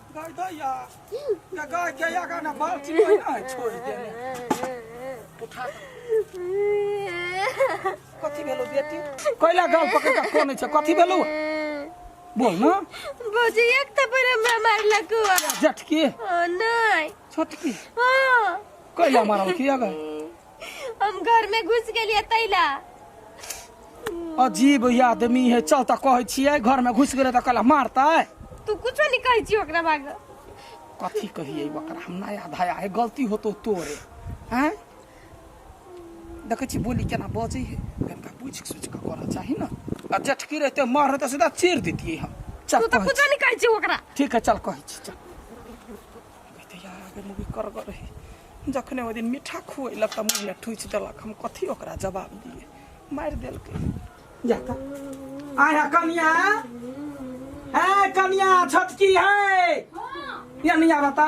गाय दैया के गाय के आगा ना बाल्टी पहिना है छोड़ देने। उठा कथी भेलो बेटी? कैला गाल पकड़ के कोनै छै, कथी भेलो बोल ना। भौजी एक थप्पड़ हमरा मारलक। जटकी? नहीं छोटकी। हां कैला मारल की आगा? हम घर में घुस गेलिए तैला। अजीब आदमी है, चल त कहै छियै घर में घुस गेलै त कैला मारतै? तू कुछो नहीं कहै छी ओकरा भाग। कथी कहियै ओकरा, हम नया धाया है, गलती होतो तोरे। हैं देखै छी बोली केना बजै है, कनिका बुझि सोचि के करऽ चाही ना। आ जेठकी रहते मार रहते सीधा चीर दितियै हम। चल तू त कुछो नहीं कहै छी ओकरा। ठीक है चल कहै छी चल। कहते यार आगे मूवी कर रहे, जखने ओहि दिन मीठा खुएलक त मुँह में ठुचि देलक, हम कथी ओकरा जवाब दिए, मारि देलकै। जा त आया कनिया, है कनिया छोटकी है या नहीं बता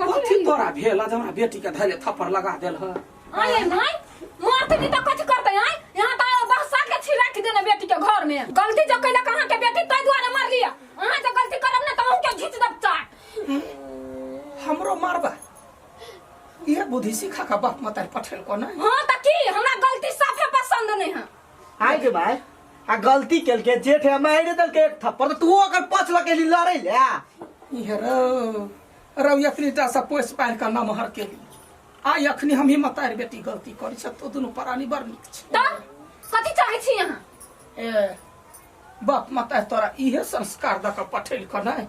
कथी तोरा भेल आज हमरा बेटी के धैले थप्पड़ लगा देल ह? आये नहीं मारते नहीं त कथी करतै? आय यहाँ त बहसा के छी राख देने बेटी के घर में। गलती जो कैलक अहाँ के बेटी तै दुआरे मारलिया, अहाँ जे गलती करब ना त अहूँ के घीच देब चाट। हमरो मारबा ये बुद्धि सिखा का बाप मतार पठेल को ना? हां त की हमरा गलती साफे पसंद नहीं है। आय के भाई आ गलती केलके जेठ है मारि देलके एक थप्पड़ त तू ओकर पछ लके लड़ै ले। इहे रौ रौ एतनीटा सँ पोसि पालि कऽ नमहर केली, आइ अखनी हमही मतारि बेटी गलती करै छ तो दुनू प्राणी बड़ नीक छै। तऽ कथी चाहै छी अहाँ? ए बाप माता तोरा इहे संस्कार दऽ कऽ पठेलकऽ नहि?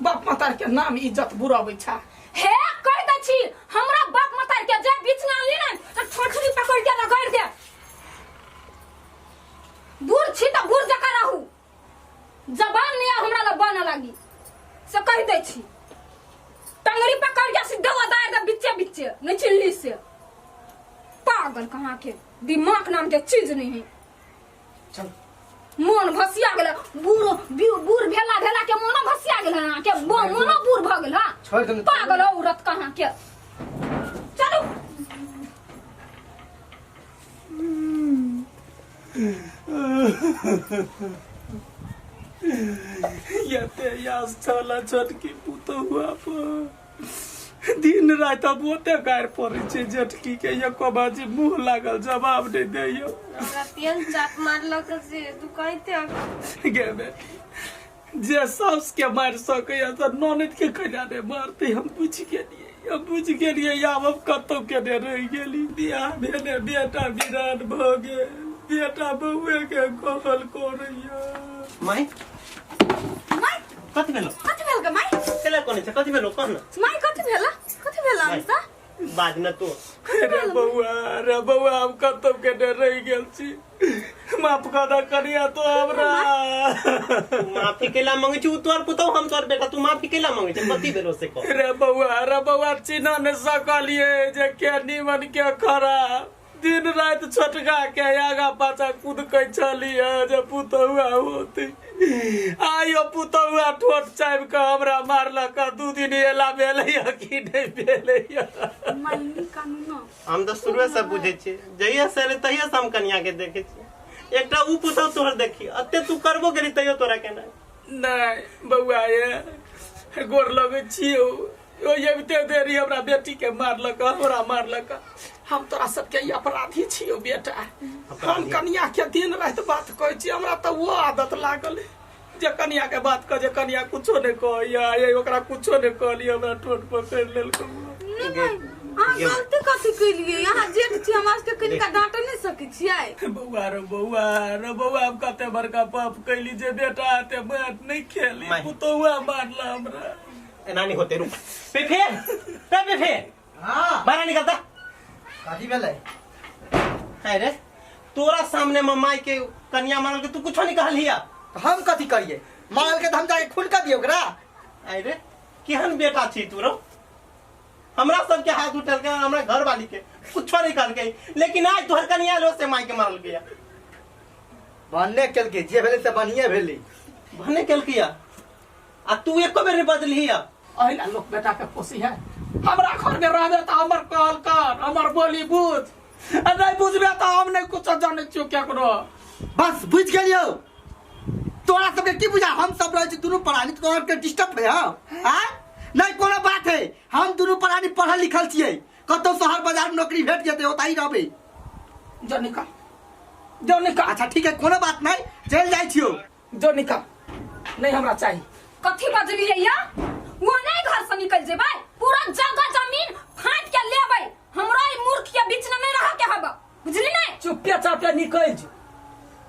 बाप माता के नाम इज्जत बुरबै छा। हे कहि दै छी हमरा बाप मतार के जे बीच में आनली ने तऽ ठोठरी पकड़ के रगड़ दे। बूढ़ छी तऽ बूढ़ जकाँ रहू, जबान नहीं हमरा लग बन लागी से कहि दै छी। टंगरी पकड़ के सीधे उतार दे बिच्चे बिच्चे, नहीं चिल्ली से। पागल कहाँ के दिमाग नाम के चीज नहीं है। चल मोन भसिया गेल, बूढ़ बूढ़ भेला भेला के मोनो भसिया गेल अहाँ के, मोनो बूढ़ भऽ गेल। हाँ छोड़ दे। पागल औरत कहाँ के। चलू यते यास छला छोटकी पुतहुआ पर दिन राति अब ओते गारि पड़ै छै जेठकी के, एको बाजी मुँह लागल जवाब नहि दैयो। हमरा तेल चाप मारलक से दुखाइते गे बेटी, जे साउस के मारि सकैया तऽ ननद के केना नहि मारतै? हम बुझि गेलियै, हम बुझि गेलियै। आब हम कतौ केने रहि गेली। बियाह भेले बेटा बिरान भऽ गेल, बेटा बौए के कहल करैया। माई माई कथी भेलो? कथी भेल गे माई? केला कोने छै? कथी भेलो कह न। माई कथी भेल? कथी भेल अंशा? बाज न तू। रे बौआ, रे बौआ, हम कतौ केने रहि गेल छी, माफ कऽ दऽ कनिया तो हमरा। माफी केला मांगे छी? उ तोर पुतौ हम तोर बेटा, तू माफी केला मांगे छी? कथी भेलो से कह। रे बौआ, रे बौआ, चिन्ह नहि सकलियै जे के नीमन के खराब। दिन राति छोटका के आगा पाछा कुदकै छलियै जे पुतहुआ होती। आइयो पुतहुआ ठोट चाबि कऽ हमरा मारलक। 2 दिन एला भेलैया कि नहि भेलैया? हम तऽ शुरुए से बुझै छियै, जहिया से एलै तहिया से हम कनिया के देखै छियै। एकटा उ पुतहु तोहर देखी, अते तू करबो केली तैयो तोरा के नहि। नहि बौआ, ये गोर लगै छियौ, ओ अबिते देरी हमरा बेटी के मारलक, हमरा मारलक। हम तोरा सबके ई अपराधी छियौ बेटा। हम कनिया के दिन राति बात कहै छी, हमरा तऽ वो आदत लागल जे कनिया के बात कह, जे कनिया कुछो नहि कहैया, ये ओकरा कुछो नहि कहलियै, हमरा ठोट पकड़ि लेलकै। अहाँ गलती कथी केलियै? अहाँ जेठ छी, हमरा सबके कनिका डाँट नहि सकै छियै? बौआ रे बौआ, रे बौआ, हम कते बड़का पाप कैली जे बेटा हाथे मारि नहि खेली, पुतहुआ मारला हमरा। एना नहीं होते, रुक। पेफे पे पेफे। हां बाहर निकलता। कथी भेलै? अरे तोरा सामने में माई के कन्या मारल के तू कुछो नहीं कहलिया। हम कथी करिए? मारल के त हम जाके खून कर दियो ओकरा। अरे केहन बेटा छी तू रो? हमरा सबके हाथ उठल के, हमरा घर वाली के कुछो नहीं कहलकै, लेकिन आज तोहर कन्या लो से माई के मारल गया। भन्ने केलकै, जे भेलै से बढ़िए भेलै। भन्ने केलकै आ तू एको बेर नहीं बजलिही। अहिला लोक बेटा के पोसी है। हमरा घर में रहबे तऽ हमर कहल कर, हमर बोली बुझ, आ नहीं बुझबे तऽ हम नहीं कुछो जानै छियौ केकरो। बस बुझि गेलियौ। तोरा सबके की बुझा, हम सब रहै छी दुनू प्राणी तोरा के डिस्टर्ब है? हाँ आ नहीं कोनो बात है, हम दुनू प्राणी पढ़ल लिखल छियै, कतौ शहर बाजार में नौकरी भेट जेतै ओतहि रहबै। जो निकल, जो निकल। अच्छा ठीक है, कोनो बात नहीं, चलि जाइ छियौ। जो निकल, नहीं हमरा चाही। कथी बजलियै या? वो नहीं घर से निकल जेबै, पूरा जगह जमीन फाँट के लेबै। हमरा ई मूर्ख के बीच में नहीं रह के हब, बुझली नहीं? चुप्पे चापे निकल जो,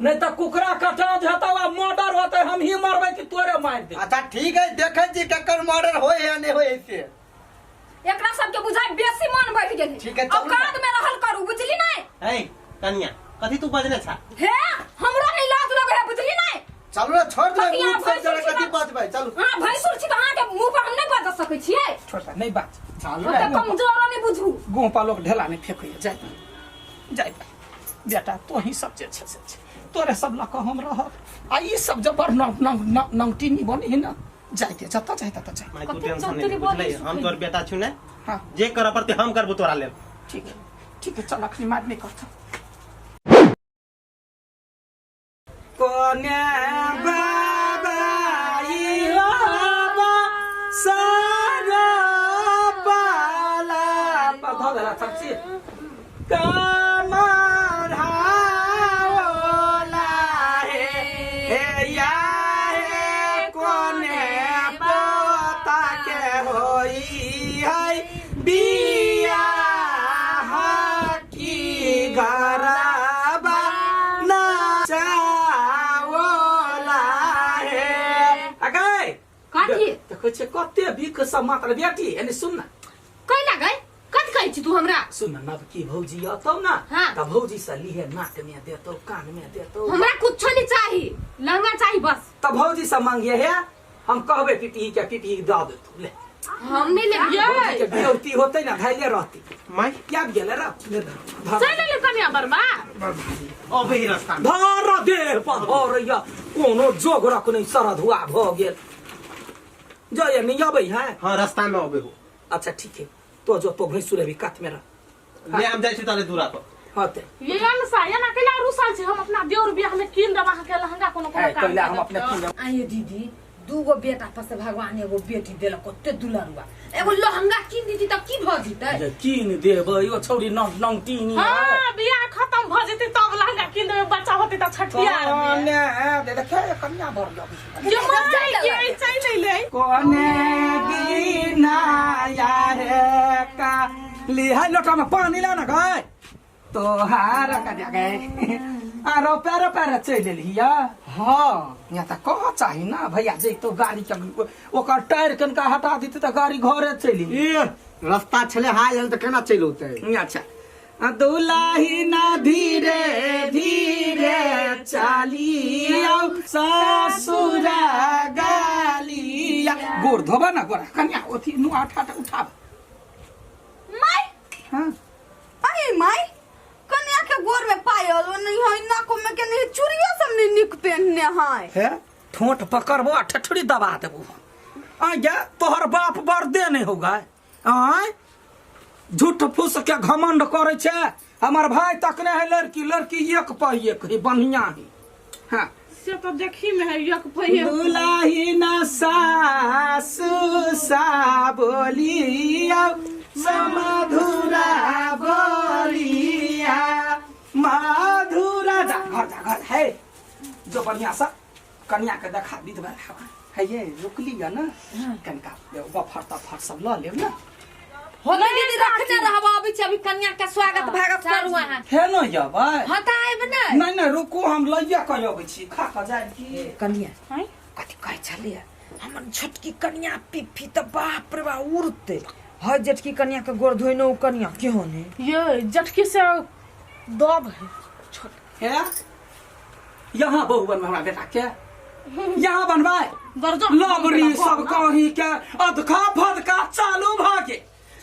नहीं तो कुकरा कटा हेतौ आ मर्डर होतै, हम ही मरबै कि तोरे मारि दे। अच्छा ठीक है, देखै छी केकर मर्डर होय या नहीं होय से। एकरा सबके बुझाइ बेसी मन बढ़ गेल। ठीक है, चलू। औकात में रहल करू, बुझली नहीं? ए कन्या कथी तू बजने छा? हे हमरो नहीं लाज लगे है, बुझली नहीं? चलू ना, छोड़ दे कथी मुंह अहाँ पर जरा भैंसुर कथी छी? बजबै, चलू। अहाँ भैंसुर छी तऽ अहाँके मुंह पर हम नहीं बज सकै छियै। छोड़ दे, नहीं बाज। चलू ओते ना। कमजोर नहीं बुझू। गुह पर लोग ढेला नहीं फेंकैया। जाय जाय बेटा, तो ही सब जे छै से छै, तोरे सब लऽ कऽ हम रहब। आ ई सब जब बड़ नौ नौ नौ नौटी नहीं बनी है ना, जाय दे, जतऽ जाय ततऽ जाय। माई तू कते टेंशन नहीं चतुरी बुझलै, बोली हम तोर बेटा छु ने, हाँ जे करऽ पड़तै हम करबो तोरा लेल। ठीक है ठीक है, चल अखनी मार नहीं करता। कोने बाबा ई बाबा सारा पाला पधा देला सबसे कमर हावला हे हे या हे कोने पोता के होई है बिया। देखै छियै कते बिख सब मात्र बेटी एने सुन ना कैला गई कथि कहै छी तू हमरा सुन ना नवकी भौजी अतौ ना हाँ। त भौजी से लिहे नाक में देतौ कान में देतौ हमरा कुछो नहीं चाही लहंगा चाही बस त भौजी से मांगिए हे हम कहबै पिपही के पिपही दऽ देतौ ले हम नहीं लेबै भौजी के बियौती होतै ना धैले रहती माय क्या गेले र ले धर। चलि एलै कनिया बरबा अबे ही रास्ता में धर देह पर धरैया कोनो जोगरक नहि सरधुआ भऽ गेल जय नहीं अबै है हाँ रास्ता में अबे हो अच्छा ठीक है तो जो तो भैंसुर अभी कात में रह ले हम जाइ छी ताले दूरा पर हाँ ते ये अनसा एना कैला रुसल छी हम अपना देवर बियाह में कीन देब अहाँके लहंगा कोनो कोनो है काम कैला हम अपने कीन लेब। आइए दीदी दूगो बेटा पर से भगवान एगो बेटी देलक ओते दुलरुआ एगो लहंगा कीन दीदी तब की भऽ जेतै जे कीन देबै ओ छौरी नौ नौ टीनी हाँ बियाह खत्म भऽ जेतै तब लहंगा कीन देबै बच्चा होतै तऽ छठियार में कोने दे देखे कन्या भर लबी जे माय के चलि एलै कोने बिना यारे का लिहा लोटा में पानी ला ना गए तोहार का जा गए आरो पैर पैर चलि एलिया हाँ यहाँ तऽ कह चाही ना भैया जैतो गाड़ी के ओकर टायर कनका हटा देतै तऽ गाड़ी घरे चलि ए रास्ता छले हाल हाल तऽ केना चलि औतै अच्छा दुलाही ना धीरे धीरे चालिया ससुरा गालिया गोर धोबा ना गोरा कन्या ओथी नुआ उठा उठाब माय हाँ अरे माय कन्या के गोर में पायल ओ नहीं है नाको में के नहीं चूड़ियो सब नहीं निक पहनने है हे ठोंठ पकड़बो आ ठठड़ी दबा देबो आ गे तोहर बाप बर्दे नहीं होगा आय झूठ फूस के घमंड करे छै हमर भाई तकने है लड़की लड़की एक पर एक है बढ़िया है हाँ से तऽ देखी में है एक पहिए दुलाही न सासु सा बोलिया समधुरा बोलिया मधुरा जा घर जा घर है जो बढ़िया सा कन्या के देखा विध हवा है ये रुकली है ना कनका बफर तफर सब ल लेब ना हो तऽ दीदी रखने रहब अबै छी अभी कन्या के स्वागत भागत करू अहाँ हे न यबै हाँ तऽ आयब नहि नहीं नहीं रुकू हम लइया के अबै छी खा के जाय की कन्या कथी कहै छलियै हमर छोटकी कन्या पिप्पी तऽ बाप रे बाप उड़तै है जेठकी कन्या के गोर धोइनो उ कन्या केहो ने ये जटकी से दब है है यहाँ बहु बनबै हमरा बेटा के यहाँ बनबाय दर्जन लबरी सब कहीं के अधका फदका चालू भऽ गेल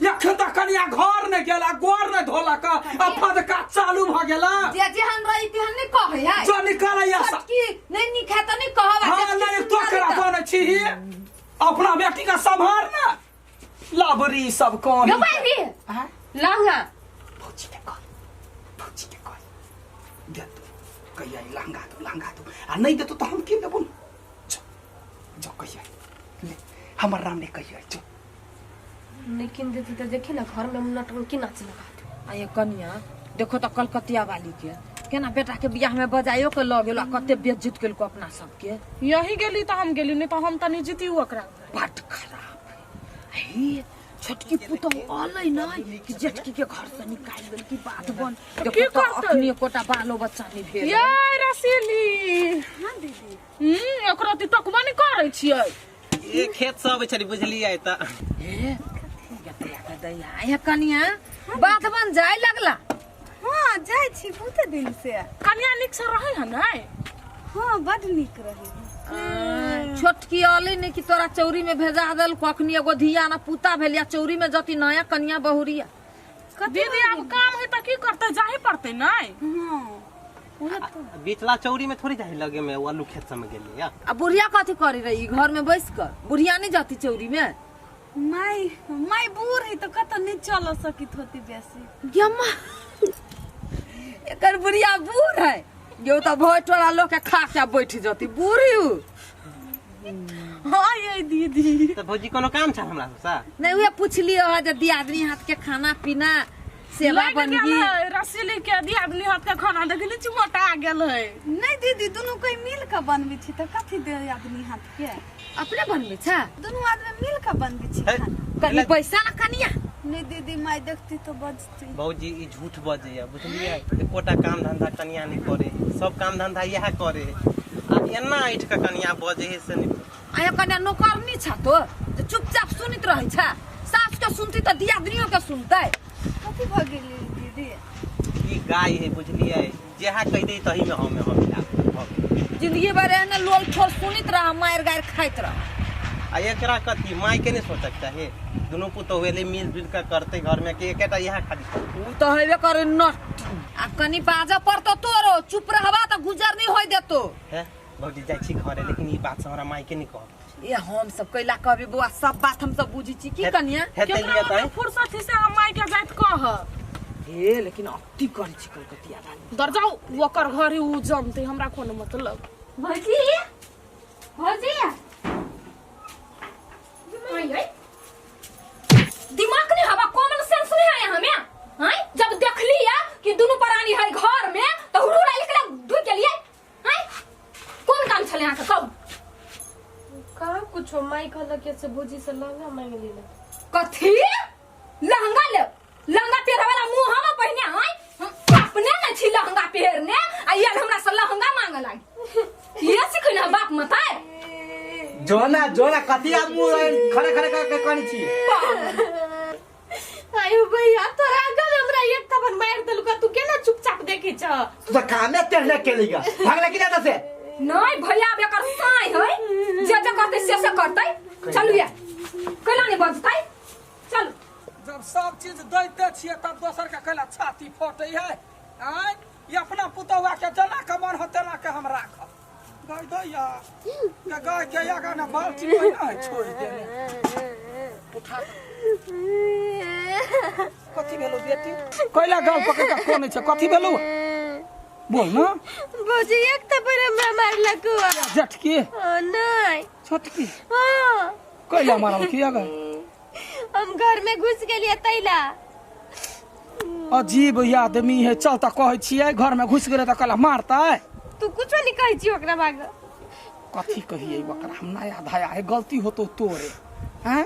एखन तक कनिया घर नहि गेला गोर नहि धोलक आ फदका चालू भऽ गेला जे जेहन रही तेहन नहि कहै है जो निकालैया सब छोटकी नहि नीक है तऽ नहि कहब आ हाँ जेठकी नहीं तो सुन्दर केरा तऽ- बनै छी अपना बेटी का सम्हार ना लबरी सब कहीं यौ भाभी आँय? लहंगा भौजी के कह भौजी के कह दे तू कहिया ई लहंगा दो लहंगा दो आ नहीं देतो तो हम कीन देबो न जो जो कहिया ले हमर राम ने कहिया जो नहीं किन देती तो देखी ना घर में हम नटंकी नाच लगा दे आ ये कनिया देखो तऽ कलकतिया वाली के केना बेटा के बियाह में बजाइयो के लऽ गेल आ कते बेइज्जत केलको अपना सबके यही गेली तऽ हम गेली नहीं तऽ हम तऽ नहीं जीती ओकरा बड खराब है हे छोटकी पुतहु अलै नहि कि जेठकी के घर से निकालि देल की बात बन देखो की तऽ करतै? अखनी एकोटा बालो बच्चा नहि भेल ये रसीली हां दीदी एकरो ती टकबो नहि करै छियै ए खेत से अबै छली बुझलियै तऽ हे गतया के दैया हे कनिया बात बन जाय लगला हां जाइ छी बहुते दिन से कनिया नीक से रहै है नै हां बड नीक रही छोटकी अलै नहि कि तोरा चौरी में भेजा देल अखनी एगो धिया ना पुता भेल या चौरी में जती नया कनिया बहुरिया दीदी आब काम है तऽ की करतै जाहे पड़तै नै हां बिचला चौरी में थोड़ी जाहि लगे में वो आलू खेत सब में गेलियै या आ बुढ़िया कथी करी रही घर में बैस कर बुढ़िया नहीं जाती चौरी में माय माय बूढ़ है तो कतऽ नहीं चल सकित होती बेसी यम्मा एकर बुढ़िया बूढ़ है यो तऽ भोज टोला लोग के खा के बैठ जती बूढ़ी उ। हाँ ये दीदी तऽ भौजी कोनो काम छल हमरा सबसँ नहीं उहे पुछलियो है जे दियादनी हाथ के खाना पीना सेवा लागि गेल बनगी है रसीली के दियादनी हाथ के खाना देखली छी मोटा गेल है नहीं दीदी दुनू कोई मिल के बनबै छी तऽ कथी दे आदमी हाथ के अपने बनबै छा दुनू आदमी मिल के बनबै छी है, खाना कनी पैसा ना कनिया नहीं दीदी माय देखती तो बजती भौजी ई झूठ बजैया बुझलियै एकोटा काम धंधा कनिया नहि करे सब काम धंधा इएह करे आ एना ऐठ के कनिया बजे है से नहि आया कनिया नौकरनी छा तो जे तऽ चुपचाप सुनैत रहै छै। सास के सुनती तऽ दियादनियो के सुनतै। कथी भऽ गेलै दीदी? ई गाय है बुझलियै, जेहा कहि दे तही में हम मिला जिंदगी भर एहने लोल ठोल सुनैत रह, मारि गारि खाइत रह। आ एकरा कथी माय के नहीं सोचक चाही, दुनू पुतोहु एलै मिल जुल के करते घर में कि एकेटा इएह खाली। उ तऽ हेबे करे नट आ कनि बाजऽ पड़तो तोरो, चुप रहबा तऽ गुजर नहीं होय देतो। हे भौजी जाइ छी घरे, लेकिन ई बात से हमरा माय के नहीं कहब। ए हम सब कैला कहबी बौआ, सब बात हम सब बुझी छी की कनिया। हेतै लिअ तऽ फुर्सत से हम माय के जाइत कहब। हे लेकिन अति करै छी कलकतिया रानी। दर जाउ ओकर घर उ जनतै, हमरा कोनो मतलब। भौजी भौजी दिमाग नहीं हवा, कॉमन सेंस नहीं है हमें। हैं जब देखली है कि दोनों प्राणी है घर में तो हुरुरा लिखला ढुक गेलिए। हैं कोन काम छले अहाँ के कहू? कहाँ कुछो, माई कहलक से भौजी से लहंगा मांग लेला। कथी लहंगा ले? लहंगा पहिरे वाला मुंह हम पहिने हैं, हम अपने न छी लहंगा पहिरने आ ये हमरा से लहंगा मांगे लागी। ये सिखै ना बाप मताए। जोना जोना कथी आ मुंह खड़े खड़े के कनी छी। आयो भैया तोरा आगा में हमरा एक थप्पड़ मार देलको, तू केना चुपचाप देखै छ? तू त कामे तेहने केलीगा, भागला कि ना से? नहीं भैया अब एकर साई है, जे जे करतै से से करतै। चलू या केना नहीं बजतै, चलू। जब सब चीज दैते छियै तब दोसर के कैला छाती फटै है। आय ई अपना पुतौआ के जना के मन हो तेना के हम राखब। गाय दैया के गाय के आगा ने बाल्टी ओहिना है छोड़ि देने। उठा कथी भेलो बेटी? कैला गाल पकड़ के कोने छै, कथी भेलो बोल न। भौजी एक थप्पड़ हमरा मारलक। जटकी? नहीं छोटकी। हां कैला मारल की आगा? हम घर में घुस गेलिए तैला। अजीब आदमी है, चल त कहै छियै घर में घुस गेलै त कैला मारतै। तू कुछो नहीं कहै छी ओकरा बाग। कथी कहियै ओकरा, हम नया धाया है, गलती होतो तोरे। हैं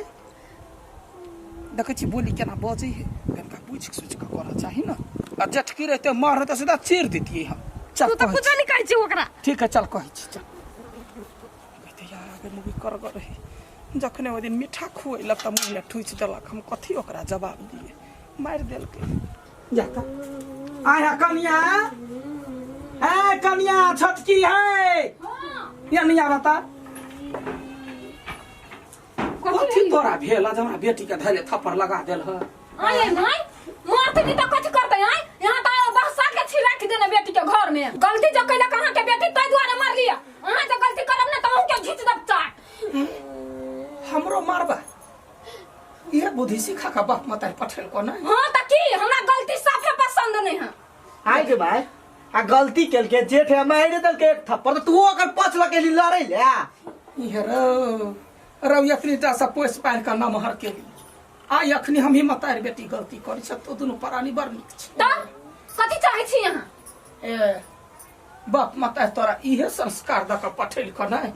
देखै छी बोली केना बजै है, कनिका बुझि सुझि के करऽ चाही न। आ जेठकी रहते मार रहते सीधा चीर दितियै हम। चल तू त कुछो नहीं कहै छी ओकरा। ठीक है चल कहै छी चल। कहते यार आगे मुगी करगर है, जखने ओहि दिन मीठा खुएलक त मुँह ले ठुसि देलक, हम कथी ओकरा जवाब दियै, मारि देलकै। जा त आया कनिया, ए कनिया छोटकी है या नहीं बता कथी तोरा भेल आज हमरा बेटी के धैले थप्पड़ लगा देल ह? आये भाई मारते नहीं त कथी करतै? आय यहाँ त बहसा के छी राखि देने बेटी के घर में। गलती जो कैलक अहाँ के बेटी तै दुआरे मारलिए, अहाँ जे गलती करब न त अहूँ के घीच देब चाट। हमरो मारबा ये बुद्धि सिखा के बाप माता पठेल को नहीं? हां त की हमरा गलती साफे पसंद नहीं है। आइ के भाई आ गलती केलके जेठ है मारि देलके एक थप्पड़ त तू ओकर पछ लके लड़ै ले। इहे रौ रौ एतनीटा से पोसि पालि के नमहर केली, आइ अखनी हम ही मतारि बेटी गलती करै छ तो दुनू प्राणी बड़ नीक छै। त कथी चाहै छी अहाँ? ए बाप माता तोरा इहे संस्कार द के पठेल के नहीं,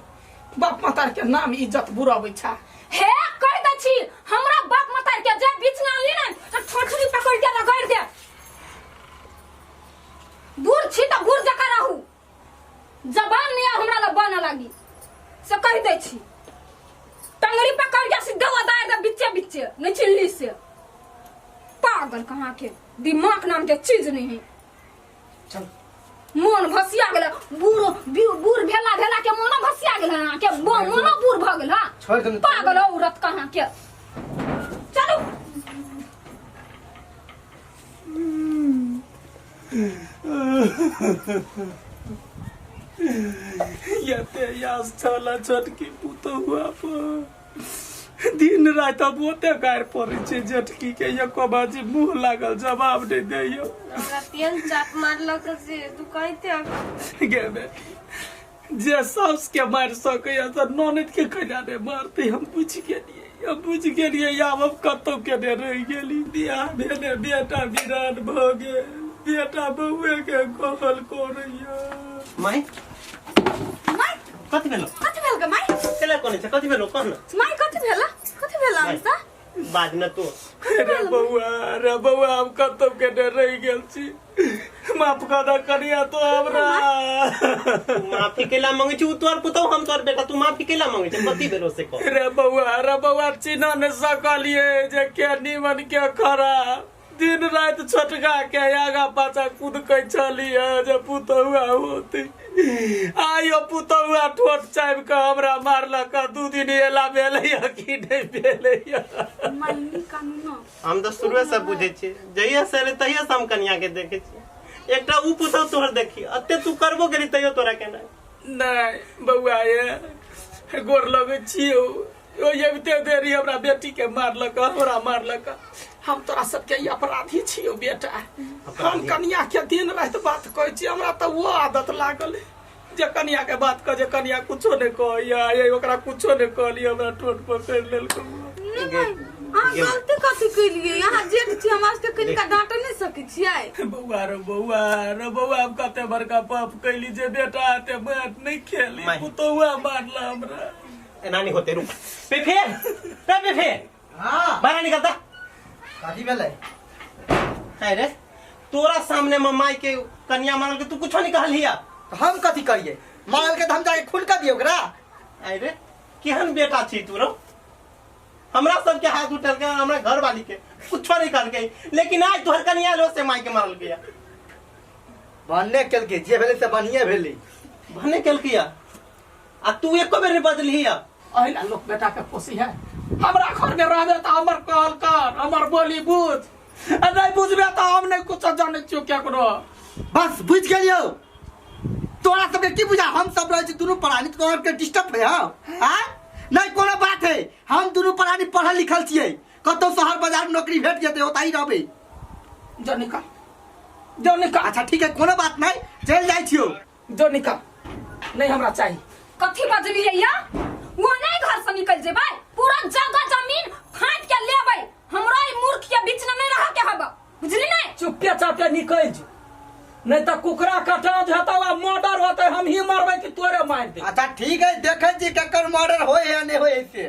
बाप माता के नाम इज्जत बुराबै छ। हे कह दै छी हमरा बाप माता के जे बीच में आनली न त ठोठरी पकड़ के रगड़ दे। बूढ़ छी त बूढ़ जकाँ रहू, जबान नहीं हमरा लग बन लागी से कह दै छी। टंगड़ी पकड़ के सीधा दार दे बिच्चे बिच्चे नहीं चिल्ली से। पागल कहाँ के दिमाग नाम के चीज नहीं है। चल मन भसिया गेल, बूढ़ बूढ़ भेला भेला के मोनो भसिया गेल अहाँ के, मोनो बूढ़ भ गेल। पागल औरत कहाँ के। चलू यते यास छला छोटकी पुतहुआ पर दिन राति अब ओते गारि पड़ै छै जेठकी के, एको बाजी मुँह लागल जवाब नहीं दैयो। हमरा तेल चाप मारलक से तू कहते गे बेटी जे साउस के मारि सकैया से ननद के कैला नहि मारतै। हम बुझि गेलियै, हम बुझि गेलियै आब हम कतौ के ने रहि गेली। बियाह भेले बेटा बिरान भऽ गेल, बेटा बौए के कहल करैया। माई कथी भेलो? कथी भेल गे माई? केला कोने छै? कथी भेलो कह न। माई कथी भेल? कथी भेल अंशा? बाज न तू। रे बौआ, रे बौआ, हम कतौ के ने रहि गेल छी। माफ कर दे कनिया तो हमरा माफी केला मांगे छी तोर पुतौ हम तोर बेटा तू माफी केला मांगे छी कथी भेलो से कह रे बौआ चिन्ह ने सकलिए जे के निमन के खराब दिन रात छोटका के आगा पाछा कूद के चलिए जे पुतौआ होती आयो पुतौआ ठोट चाबि के हमरा मारलक 2 दिन एला भेलैया कि नहीं भेलैया मम्मी कानू हम तो शुरुए से बुझै छी जहिया से एलै तहिया से हम कनिया के देखै छी एकटा उ पुतौ तोहर देखी अते तू करबो केली तैयो तोरा के नहीं नहीं बौआ ये गोर लगै छियौ ओ अबिते देरी हमरा बेटी के मारलक हमरा मारलक हम तोरा सबके ई अपराधी छियौ बेटा हम कनिया के दिन राति बात कहै छी हमरा तऽ वो आदत लागल जे कनिया के बात कह जे कनिया कुछो नहीं कहैया ये ओकरा कुछो नहीं कहलियै हमरा ठोट पकड़ि लेलकै अहाँ गलती कथी केलियै अहाँ जेठ छी हमरा सबके कनिका डांट नहीं सकै छियै बौआ रे बौआ हम कते बड़का पाप कैली जे बेटा एते मार नहीं खेली पुतौआ मारला हमरा एना नहीं होते रुक पेफे रे पेफे हां बाहर निकलता कथी भेलै अरे तोरा सामने में माई के कन्या मारल के तू कुछो नहीं कहलिया हम कथी करिए मारल के हम जाके खून कर दियो ओकरा अरे केहन बेटा छी तू रो हमरा सबके हाथ उठल के हमरा घर वाली के कुछो नहीं कहलकै लेकिन आज तोहर कन्या लो से माई के मारल गया भन्ने केलकै जे भेलै से बढ़िया भेलै भन्ने केलकै आ तू एको बेर नहीं बदलही अहिला लोक बेटा के पोसी है हमरा घर में रहबे त हमर कहल कर हमर बोली बुझ आ नहीं बुझबे त हम नहीं कुछ जानै छियौ केकरो बस बुझ गेलियौ तोरा सबके की बुझा हम सब रहै छी दुनू प्राणी तोरा के डिस्टर्ब है हां नहीं कोनो बात है हम दुनू प्राणी पढ़ल लिखल छियै कतौ शहर बाजार में नौकरी भेट जेतै ओतहि रहबै जो निकल जो निकल अच्छा ठीक है कोनो बात नहीं चल जाइ छियौ जो निकल नहीं हमरा चाहिए कथी बजलियै या वो नहीं घर से निकल जेबै पूरा जगह जमीन फाट के लेबै हमरा ई मूर्ख के बीच में नहीं रह के हब बुझली नहीं चुपे चापे निकल जो नहीं तो कुकरा कटा जेतौ आ मर्डर होतै हम ही मरबै कि तोरे मारि दे अच्छा ठीक है देखै छी केकर मर्डर होय या नहीं होय से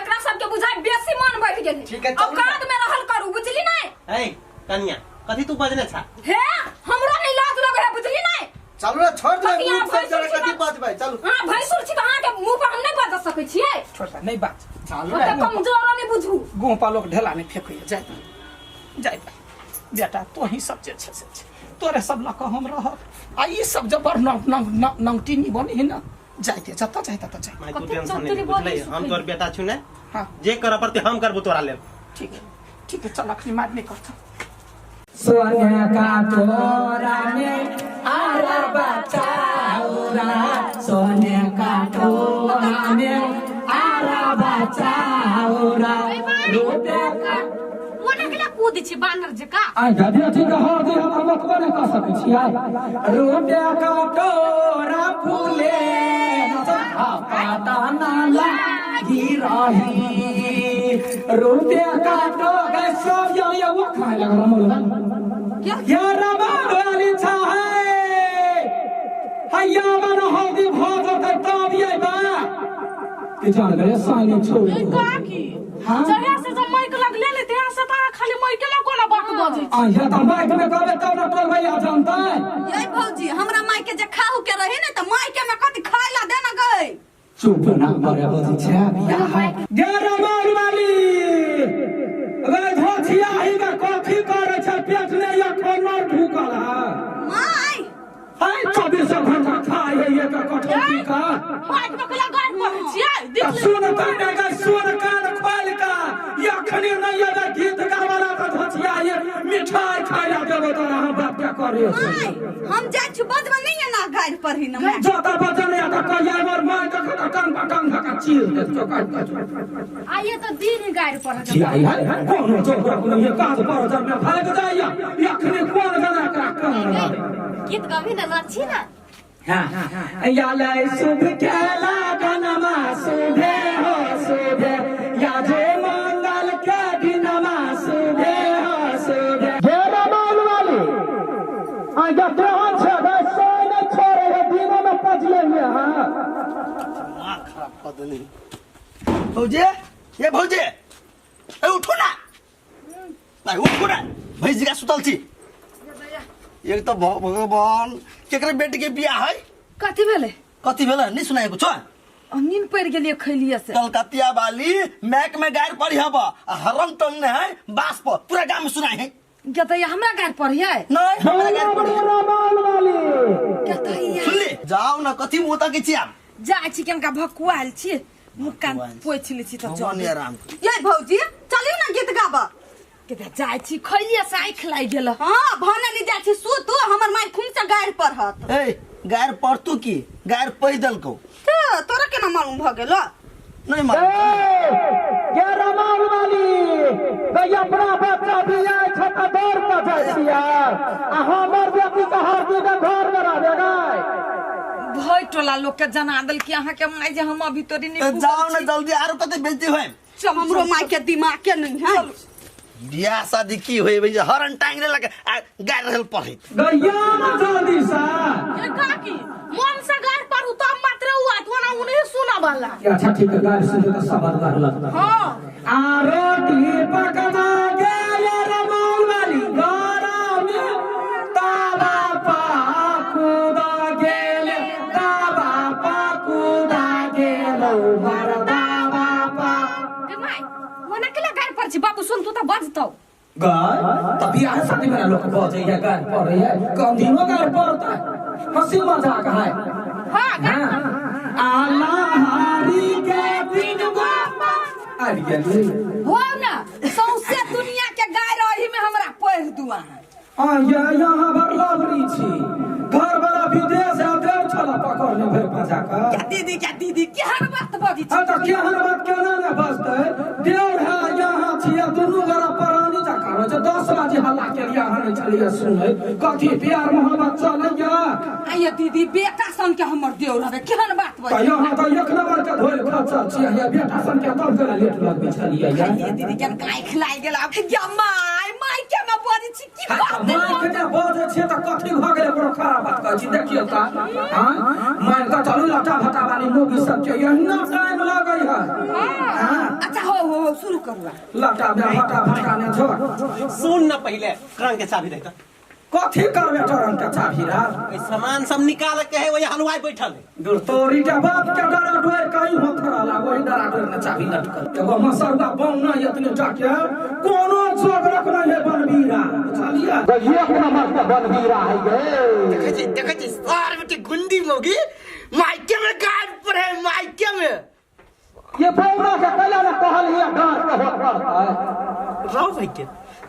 एकरा सबके बुझाइ बेसी मन बढ़ गेलै ठीक है, चलू। औकात में रहल करू बुझली नहीं ए कन्या कथी तू बजने छा हे हमरो नहीं लाज लगे है बुझली नहीं चलू ना छोड़ दे कथी अहाँ मुंह सब भैंसुर जरा छी कथी ना? बजबै चलू अहाँ भैंसुर छी तऽ अहाँके मुंह पर हम नहीं बज सकै छियै छोड़ दे नहीं बात चलू ओते ना कमजोर नहीं बुझू गुह पर लोग ढेला नहीं फेंकैया जाय जाय बेटा तो ही सब जे छै से छै तोरे सब लऽ कऽ हम रहब आ ई सब जब बड़ नौटी नहीं बनी है ना जाय दे जतऽ जाय ततऽ जाय माय तू कते टेंशन चतुरी नहीं बोली बुझलै हम सुखै। तोर बेटा छु ने हाँ जे करऽ पड़तै हम करबो तोरा लेल ठीक है ठीक है चल अखनी मार नहीं करता सोने का तोरा में आरा बचाउरा सोने का तोरा में आरा बचाउरा रूपे का ओना केला कूदै छी बानर जकाँ आइ गधिया ठीक हर दे हम मतबे नहि कऽ सकै छियै रूपे का तोरा फूले पाता ना लागी रही रूपे का टोरा सब या या वो खाए लग रहा या रबार वाली छा है हैया मन हल्दी भ जेतै तब अयबा के जान गए साली छोड़ काकी हाँ? जहिया से जब माइक लगले ने तहिया से तऽ अहाँ खाली माइके में कोना बात बजै छी आ या तऽ माइक में कहबै तब ने टोल भैया जानतै ये भौजी हमरा माय के जे खाहु के रहे ने त माय के में कथी खाय ला देना गई चुप ना मरे बजै छै बियाह है गेरा मार वाली अगर धोथिया ही में कथी करै छै पेट ने या कोनो ढुकल है माय है 24 घंटा खाय है ये का कटौती का माइक में कोना गारि पढ़ै छियै देख ले सुन कान का सुन कान खोल का यखनी नहीं अगर गीत गावला का धोथिया ये मिठाई खाय ला देबो तोरा हम बाप के करे माय हम जाइ छी बजबे नहीं है ना गारि पढ़ी न माय जोता बजन या त कहिया हमर माय देख त कान पर कान धका चीर दे तो काट काट आइए तऽ दिन गारि पढ़ऽ के छियाई है कोनो चोकरा कोनो ये काज पर जब में भाग जाइया यखनी कोन जना का कान गीत गबी ने नाची ना हाँ या ले शुभ के लगनमा शुभे हो शुभे या जे मंगल के दिनमा शुभे हो शुभे घेरा माल वाली आ या ग्रहण छै बस सोय नहीं छोड़े है दिनों में पजले हुए हाँ दिमाग खराब कर देने भौजे ये भौजे ए उठो ना भाई उठो ना भैंसी का सुतल छी एक तो भगवान केकरे बेटी के बियाह है? कथी भेलै? कथी भेलै नहीं सुनाए कुछ? हम नींद पड़ गेलिए खैलिए से। कलकतिया वाली मैक में गायर पड़ी हब आ हरम टंगने है बांस पर, पूरा गांव में सुनाए है। क्या तो हमरा गायर पड़ी है? नहीं हमरा गायर पड़ी है। क्या तो ये सुन ले जाओ ना कथी मोता के छिया जा छी केनका भकुआल छी मुख कान पोछि ले छी त चल आराम। ये भौजी चलियो ना गीत गाबा। के त जाय छी खैलिए से आँख लागि गेल। हां भने नि जाय छी सुत, हमर माय खून से गायर पढ़त। ए गायर पढ़तू की गायर पढ़ देलको? त तोरा केना मालूम भ गेल? नहीं मालूम। ए ये रमाल वाली गई अपना बच्चा बियाह छ त दौड़ के जाय छिया आ हमर बेटी के हर दिन घर में रहबे गाय। भय टोला लोग के जना दल कि अहाँ के माय जे हम अभी तोरी नहीं। जाओ ना जल्दी आरो कते बेइज्जती होय। चल हमरो माय के दिमाग के नहीं है। बियाह शादी की होय भई हरन टांग लेलक आ गायर रहल पढ़े गैया ना जल्दी सा। ए काकी मन से गायर पढ़ू तब मात्र उ आत वना उ नहीं सुना वाला। अच्छा ठीक है गायर सुन त सब लगत। हां आ रोटी पकवा गे रमाल वाली गारा में तावा पाकुदा गेल तावा पाकुदा गेल मरदावा पा। के my वना केला गायर पर छी बाबू सुन तू त बजतौ गाय त बियाह शादी में लोग बजे है गाय पढ़े है कम दिनो गाय पढ़ता है हंसी मजाक है। हां गाय आला हारी के दिन बापा आबि गेली हो ना सौंसे दुनिया के गाय रही में हमरा पढ़ दू अहाँ। आ ये यहाँ भर लवरी छी घर वाला विदेश है देव छला पकड़ ले भरि पाछा का। क्या दीदी क्या दीदी केहन बात बजै छी? आ त केहन बात केना ने बजतै? देव है यहाँ छियै दुनू गोरा प्राणी जकाँ रहै छै। 10 बजे हल्ला केलियै अहाँ नहि छलियै सुनै कथी प्यार मोहब्बत चलैया। आइए दीदी बेटा सन के हमर देव रहबै केहन बात बजै? यहाँ त एक नंबर के धोल खचल छियै यहाँ बेटा सन के तब केना लेट लगबै छलियै? आइए दीदी केहन आँखि लागि गेल आब। या my my केना बजै छी की बात? My के बजै छियै त कथी भऽ गेलै? कोनो खराब बात कहै छी देखियौ त। हां मान कऽ चलू लटा भटा वाली मोगी सब के एहिना टाइम लगै है। अच्छा हो हो शुरू करू। लटा भटा भटा ने छोड़। सुन न पहिले ट्रंक के चाबी दे त। कथी करबे ट्रंक के चाबी रा? ए सामान सब निकाल के है वही हलवाई बैठल है। दूर तोरी के बाप के डरा डोर कहीं होत रहला वही डरा डोर ने चाबी लटकल। एगो मसरवा बम न एतने टाके कोनो जोगरक नहीं है बनबीरा बुझलियै? एक नंबर के बनबीरा है गे। देखै छी देखै छी सार बेटी गुंडी मोगी माइके में गाड़ पर है माइके में। ये बौरा के कैला ने कहलियै डांट के होत पड़तै। रहो भाई के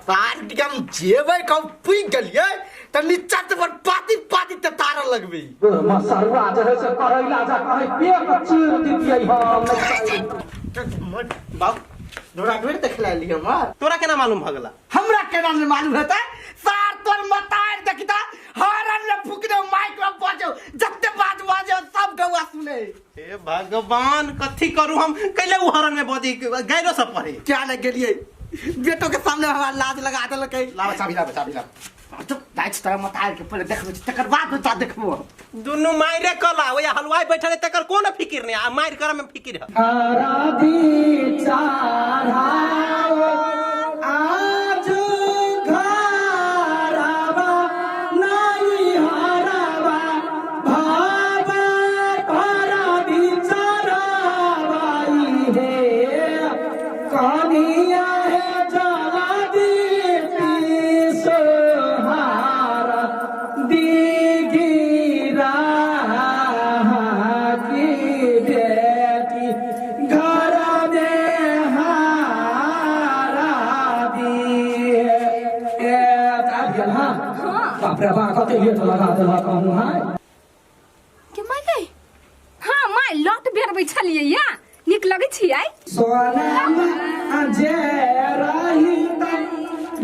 सार बेटी हम जेबै कब पुई गेलियै त नीचा से पर पाती पाती त तारा लगबै। मसरवा जे है से करैला जा कहै पेट चीर दितियै हम। बाप तोरा ढेर देखला ली हमर। तोरा केना मालूम भ गेला? हमरा केना नहीं मालूम हेतै? सार तोर मतार देखता हरन में फूक दे माइक में बजो जत्ते बाज बाजो सब गौआ सुने। हे भगवान कथी करू हम कैले उ हरन में बजी गायरो सब पढ़े। क्या लग गेलियै बेटो के सामने हमरा लाज लगा देलकै। लावा चाबी लावा चाबी लावा। तो दाइ तोरा मतार के पहिले देखबै तकर बाद बच्चा देखबो। दुनू मायरे कला ओया हलवाई बैठल है तकर कोनो फिकिर नहीं आ मार कर में फिकिर है। हरादी चढ़ाओ आज घरवा नहीं हरवा भावा हरादी चढ़ावाई हे कनिया है जला दी सोहारा दीगिरा की बेटी घर में हारा दी। ए आबि गेल। हाँ बाप रे बाप कते लेट लगा देलक अहूँ। हाँ के my गई? हाँ my lot बेरबै छलियै या नीक लगै छियै। सोना जे रही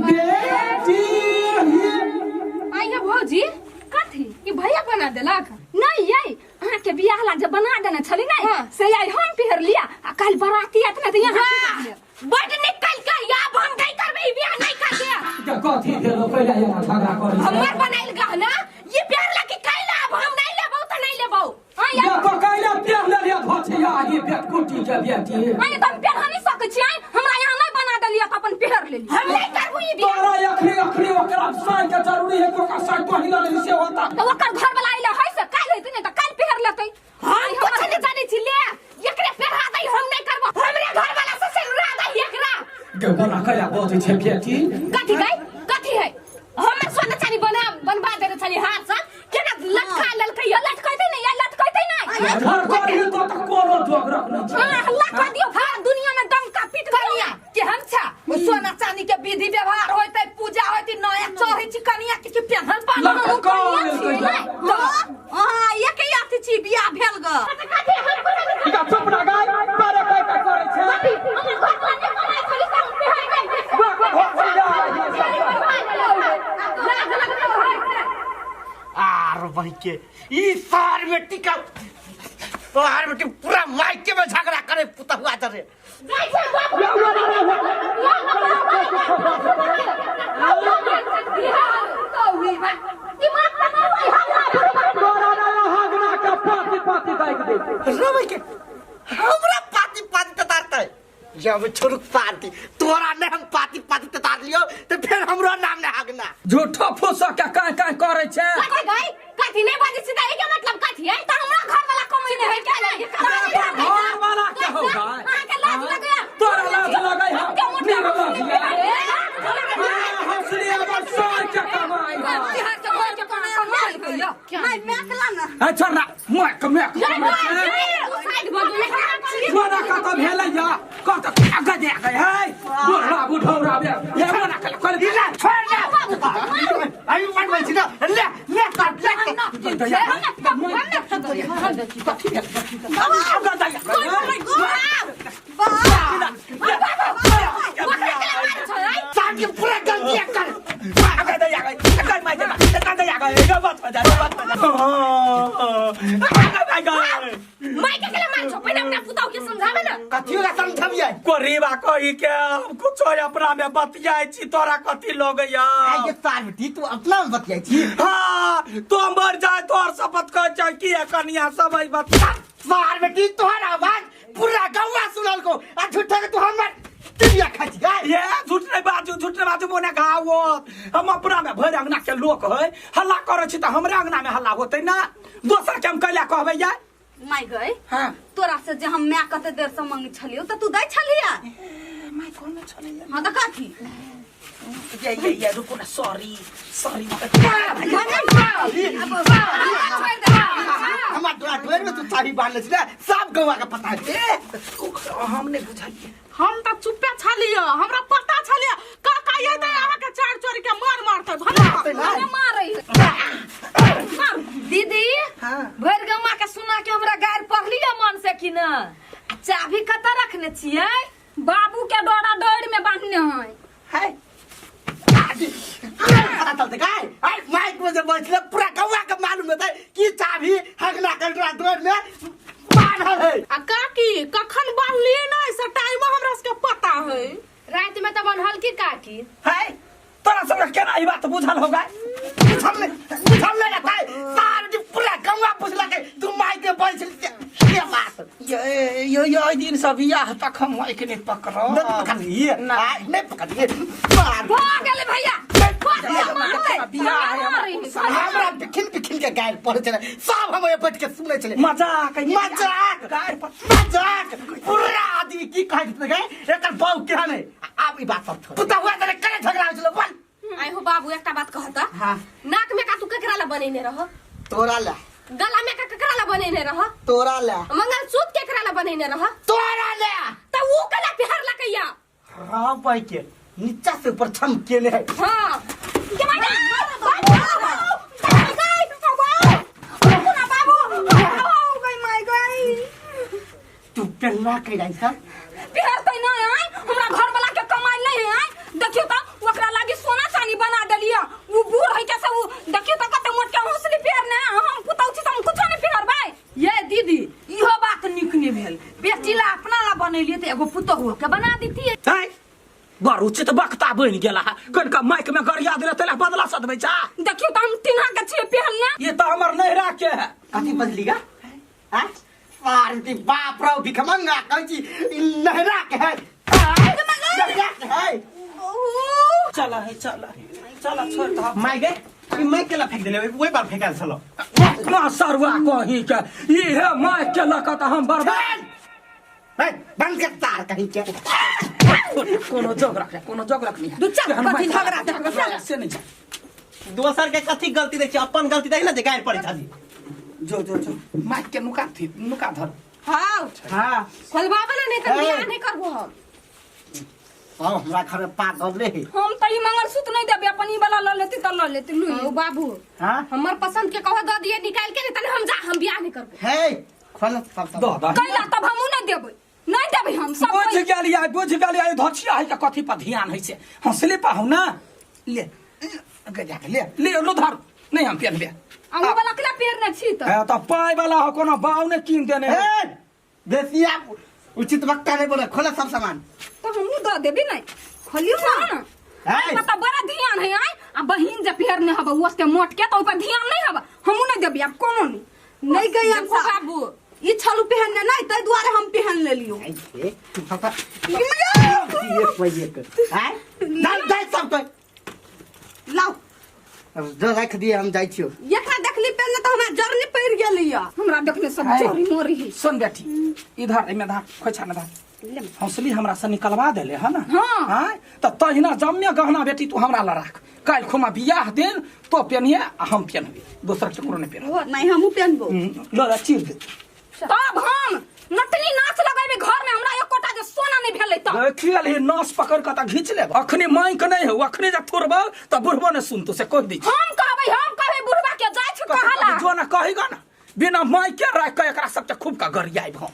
बेटी आइया भौजी कथी ई भैया बना देलक? नहीं यै अहाँ के बियाह ला जे बना देने छली नै से आई हम पहिर लिया आ काल्हि बराती आत ने त यहाँ बड निकल के आब हम नहीं करबै ई बियाह नहीं करबै। कथी भेलो कैला एना झगड़ा करै? हमर बनाइल गहना ई पहिरला कि कैला अब हम नहीं लेबौ त नहीं लेबौ। हां या तो कैला पहिर लेलियै धोछिया ई बेटकुटी के बेटी। आइ त हम पहिर नहीं सकै छियै, हमरा यहाँ नहीं बना देलियै त अपन पहिर लेलियै। हम नहीं करबौ ई बियाह। तोरा अखनी अखनी ओकरा साई के जरूरी है कोका साई पहिला नहीं से होता तो ओकर घर वाला आइला है से काल हेतै ने त काल पहिर लेतै। हम कुछ नहीं जानै छी ले एकरे पहिरा दै हम नहीं करबो हमरे घर वाला से सिलरा दै एकरा। गोला कया बजै छै बेटी कथि गई कथि है हमर सोना चानी बना बनवा देने छली हाथ से केना लटका ललकै या लटकैतै नै या लटकैतै नै घर करही तो त कोनो जोग रखने छै। हां हल्ला कर दियो भर दुनिया में डंका पीट कनिया के हम छा ओ सोना चांदी के विधि व्यवहार होइतै पूजा होइतै नया चढ़ै छी कनिया के के पेहन पान लटका लेलकै हां एक अथी छी बियाह भेल ग इका चुप ना गाय बारे काय काय करै छै हमर घर वाला नै कमाइ छली से हम पेहर गई आर वही के ई सार में टिका तोहार बेटी पूरा मायके में झगड़ा करे पुतहुआ जरे। हमरा पाती पाती ततारते जब छोड़ू पाती तोरा ने हम पाती पाती ततार लियो तो फिर हमरो नाम ने हागना झूठो फूसा के काय काय करे छै। कथि गई कथि नहीं बाजै छी त एके मतलब कथि है त हमरा घर वाला कमाइ नै है के नहीं घर वाला के हो गाय अहाँ के लाज लगैया तोरा लाज लगै है मेरा लाज हंसली अगर सार के कमाई है बिहार के घर के कमाई कइयो माय मैकला ना ए छोड़ ना मैक मैक साइड भऽ गेलै मोना कत भेलै या कत आगा दे गए है बुढ़ा बुढ़ौरा बे ये मोना कल कल ले छोड़ ले अभी मन में छी ना ले ले काट ले सार के पूरा गलती कर आगा दे गए आगा my जा आगा दे गए बात बजा बात बजा आगा गए माय के केला मार छो पहिने अपना पुतौ के समझावे ना कथियो ला समझबियै कोरीबा कही के हम कुछो अपना में बतियाइ छी तोरा कथी लगैया। आइ के सार बेटी तू अपना में बतियाइ छी। हाँ तो मर जाए तोर शपथ कह छै कि कनिया सब बता सार बेटी तोहर आवाज पूरा गौवा सुनल को आ झूठा के तू हमर दुनिया खाइ छी। ये झूठ नहीं बाजू झूठ नहीं बाजू मोने घावत हम अपना में भरि अंगना के लोक है हल्ला करै छी त हमरे अंगना में हल्ला होतै ना दोसर के हम कैला कहबै या माय गई। हां तोरा से जे हम my कते देर से मांगे छलियो त तू दै छलिया my कोन छलिया। हां त कथी ये ये ये रुको ना सॉरी सॉरी हमार डोरा डोर में तू चाबी बांधले छी ना सब गौवा के पता है। हम नहीं बुझलिए हम त चुप्पे छलियो हमरा पता छलियो काका ये दे अहाँ के चार चोरी के मार मारते भला मारै दीदी। भरि गौवा के सुना के हमरा गारि पढ़लियो मन से कि ना चाबी कत रखने छियै बाबू के डोरा डोर में बांधने है है पता चलते काय आई माइक में जे बैठले पूरा गौवा के मालूम हेतै कि चाबी हगना के डोरा डोर में बांधल है। आ काकी कखन बांधलिए ना से टाइम हमरा सबके पता है रात में त बनहल की काकी है तोरा सब केना ई बात बुझल होगा बुझल नहीं बुझल नहीं रहता है सार जी पूरा गौवा बुझला के तू माइक में बैठल के बात ये ये ये दिन सब बियाह तक हम माइक नहीं पकड़ो नहीं पकड़िए नहीं पकड़िए भ गेलै भैया हमरा बिखिन बिखिन के गारि पड़ै छलै सब हम बैठ के सुनै छलै मजाक मजाक मजाक पूरा आदमी की कहैत गए एकर बाऊ केहन है। आब ई बात सब छोड़ पुतहुआ तने करे झगड़ा होइ छलै बोल। आइ हो बाबू एकटा बात कहता। हां नाक में का तू केकरा ला बनेने रह तोरा ला गला में का केकरा ला बनेने रह तोरा ला मंगलसूत्र केकरा ला बनेने रह तोरा ला त ऊ कला पेहर ला कहिया राम भाई के नीचा से ऊपर छम केने है। हां के माय तू पेलवा के जाइ छ पेहर त नै आइ हमरा घर वाला के कमाई नहीं है देखियो त ओकरा लागी सोना चांदी बना देलियो उ बूढ़ है के से उ देखियो त कते मोट के हौसली पेहर ने हम पुतौ छी त हम कुछो नहीं पेहरबै। ये दीदी इहो बात नीक नहीं भेल बेटी ला अपना ला बनेलिए त एगो पुतहु के बना दितिए। है बड़ उचित वक्ता बनि गेला कनका माइक में गरिया देले तले बदला सदबै छा। देखियो त हम तिन्हा के छियै पेहलने ये त हमर नैहरा के है। कथी बदलीगा हां सार बाप रो भिखमंगा कहै छी ई नहरा के है, नहरा के है। चला है, चला है, चल छोड़ त माय गे ई माइक केला फेंक देले ओइ पर फेकाल छलो ना सरवा कहीं के ई हे माइक के लक त हम बर्बाद ए बंद कर तार कहीं के कोनो जोग रख कोनो जोग रखनी दू चार कथी झगड़ा देखबै से नहीं जा दोसर के कथी गलती दै छी अपन गलती दै ना जे गायर पड़ै छली जो जो जो माइक के नुका थी नुका धर हां हां खोलबाबे ना नहीं त बियाह नहीं करबो हम अब हमरा घर में पागल रे हम त ई मंगलसूत्र नहीं देबे अपन ई वाला ल लेती त ल लेती लू ओ बाबू हां हमर पसंद के कहो द दिए निकाल के नहीं तने हम जा हम बियाह नहीं करबो हे खोल सब सब दो दो कैला तब हमहू नहीं देबे नहीं देबे हम सब बुझ गेलियै धचिया है के कथी पर ध्यान है से हंसले पाहु ना ले गजा के ले ले लो धर नहीं हम पेनबे आ उ वाला केला पेरने छी त है त पाय वाला हो कोनो बाव ने कीन देने ए बेसी आप उचित वक्ता नहीं बोले खोला सब सामान तो हमहू द देबे नहीं खोलियो ना ए त बड़ा ध्यान है आय आ बहिन जे पेरने हब ओते मोट के त ओइ पर ध्यान नहीं हब हमहू नहीं देबे आब कोनो नहीं नहीं गई हम देखो बाबू ई छलू पहनने नहीं तै दुआरे हम पहन लेलियो ए तू पापा ये पहिले कर हैं डाल डाल सब तो लाओ अब जो रख दिए हम जाइ छियो एकरा देखली पहनने त हमरा जरनी पड़ गेलिया हमरा देखने सब चोरी मोरी है सुन बेटी इधर एमे धार खोइछा में धार हौसली हमरा से निकलवा देले है ना हाँ। त तहिना जम्मे गहना बेटी तू हमरा ला राख काल्हि खुमा बियाह दिन तो पेनिए आ हम पेनबे दोसर केकरो नहीं पेनबे नहीं हमहू पहनबो ल ल चीर दे तब हम नटनी नाच लगेबे घर में हमरा एकोटा जे सोना नहीं भेलै त देखियल हे नस पकड़ के त घींच लेब अखनी माइक नहीं हो अखनी जे थोड़बो त बुढ़बो ने सुनतो से कह दी हम कहबै बुढ़बा के जाइ छी कहला जो ना कहिगा ना बिना माइक के राख के एकरा सबके खूब का गरियाब हम।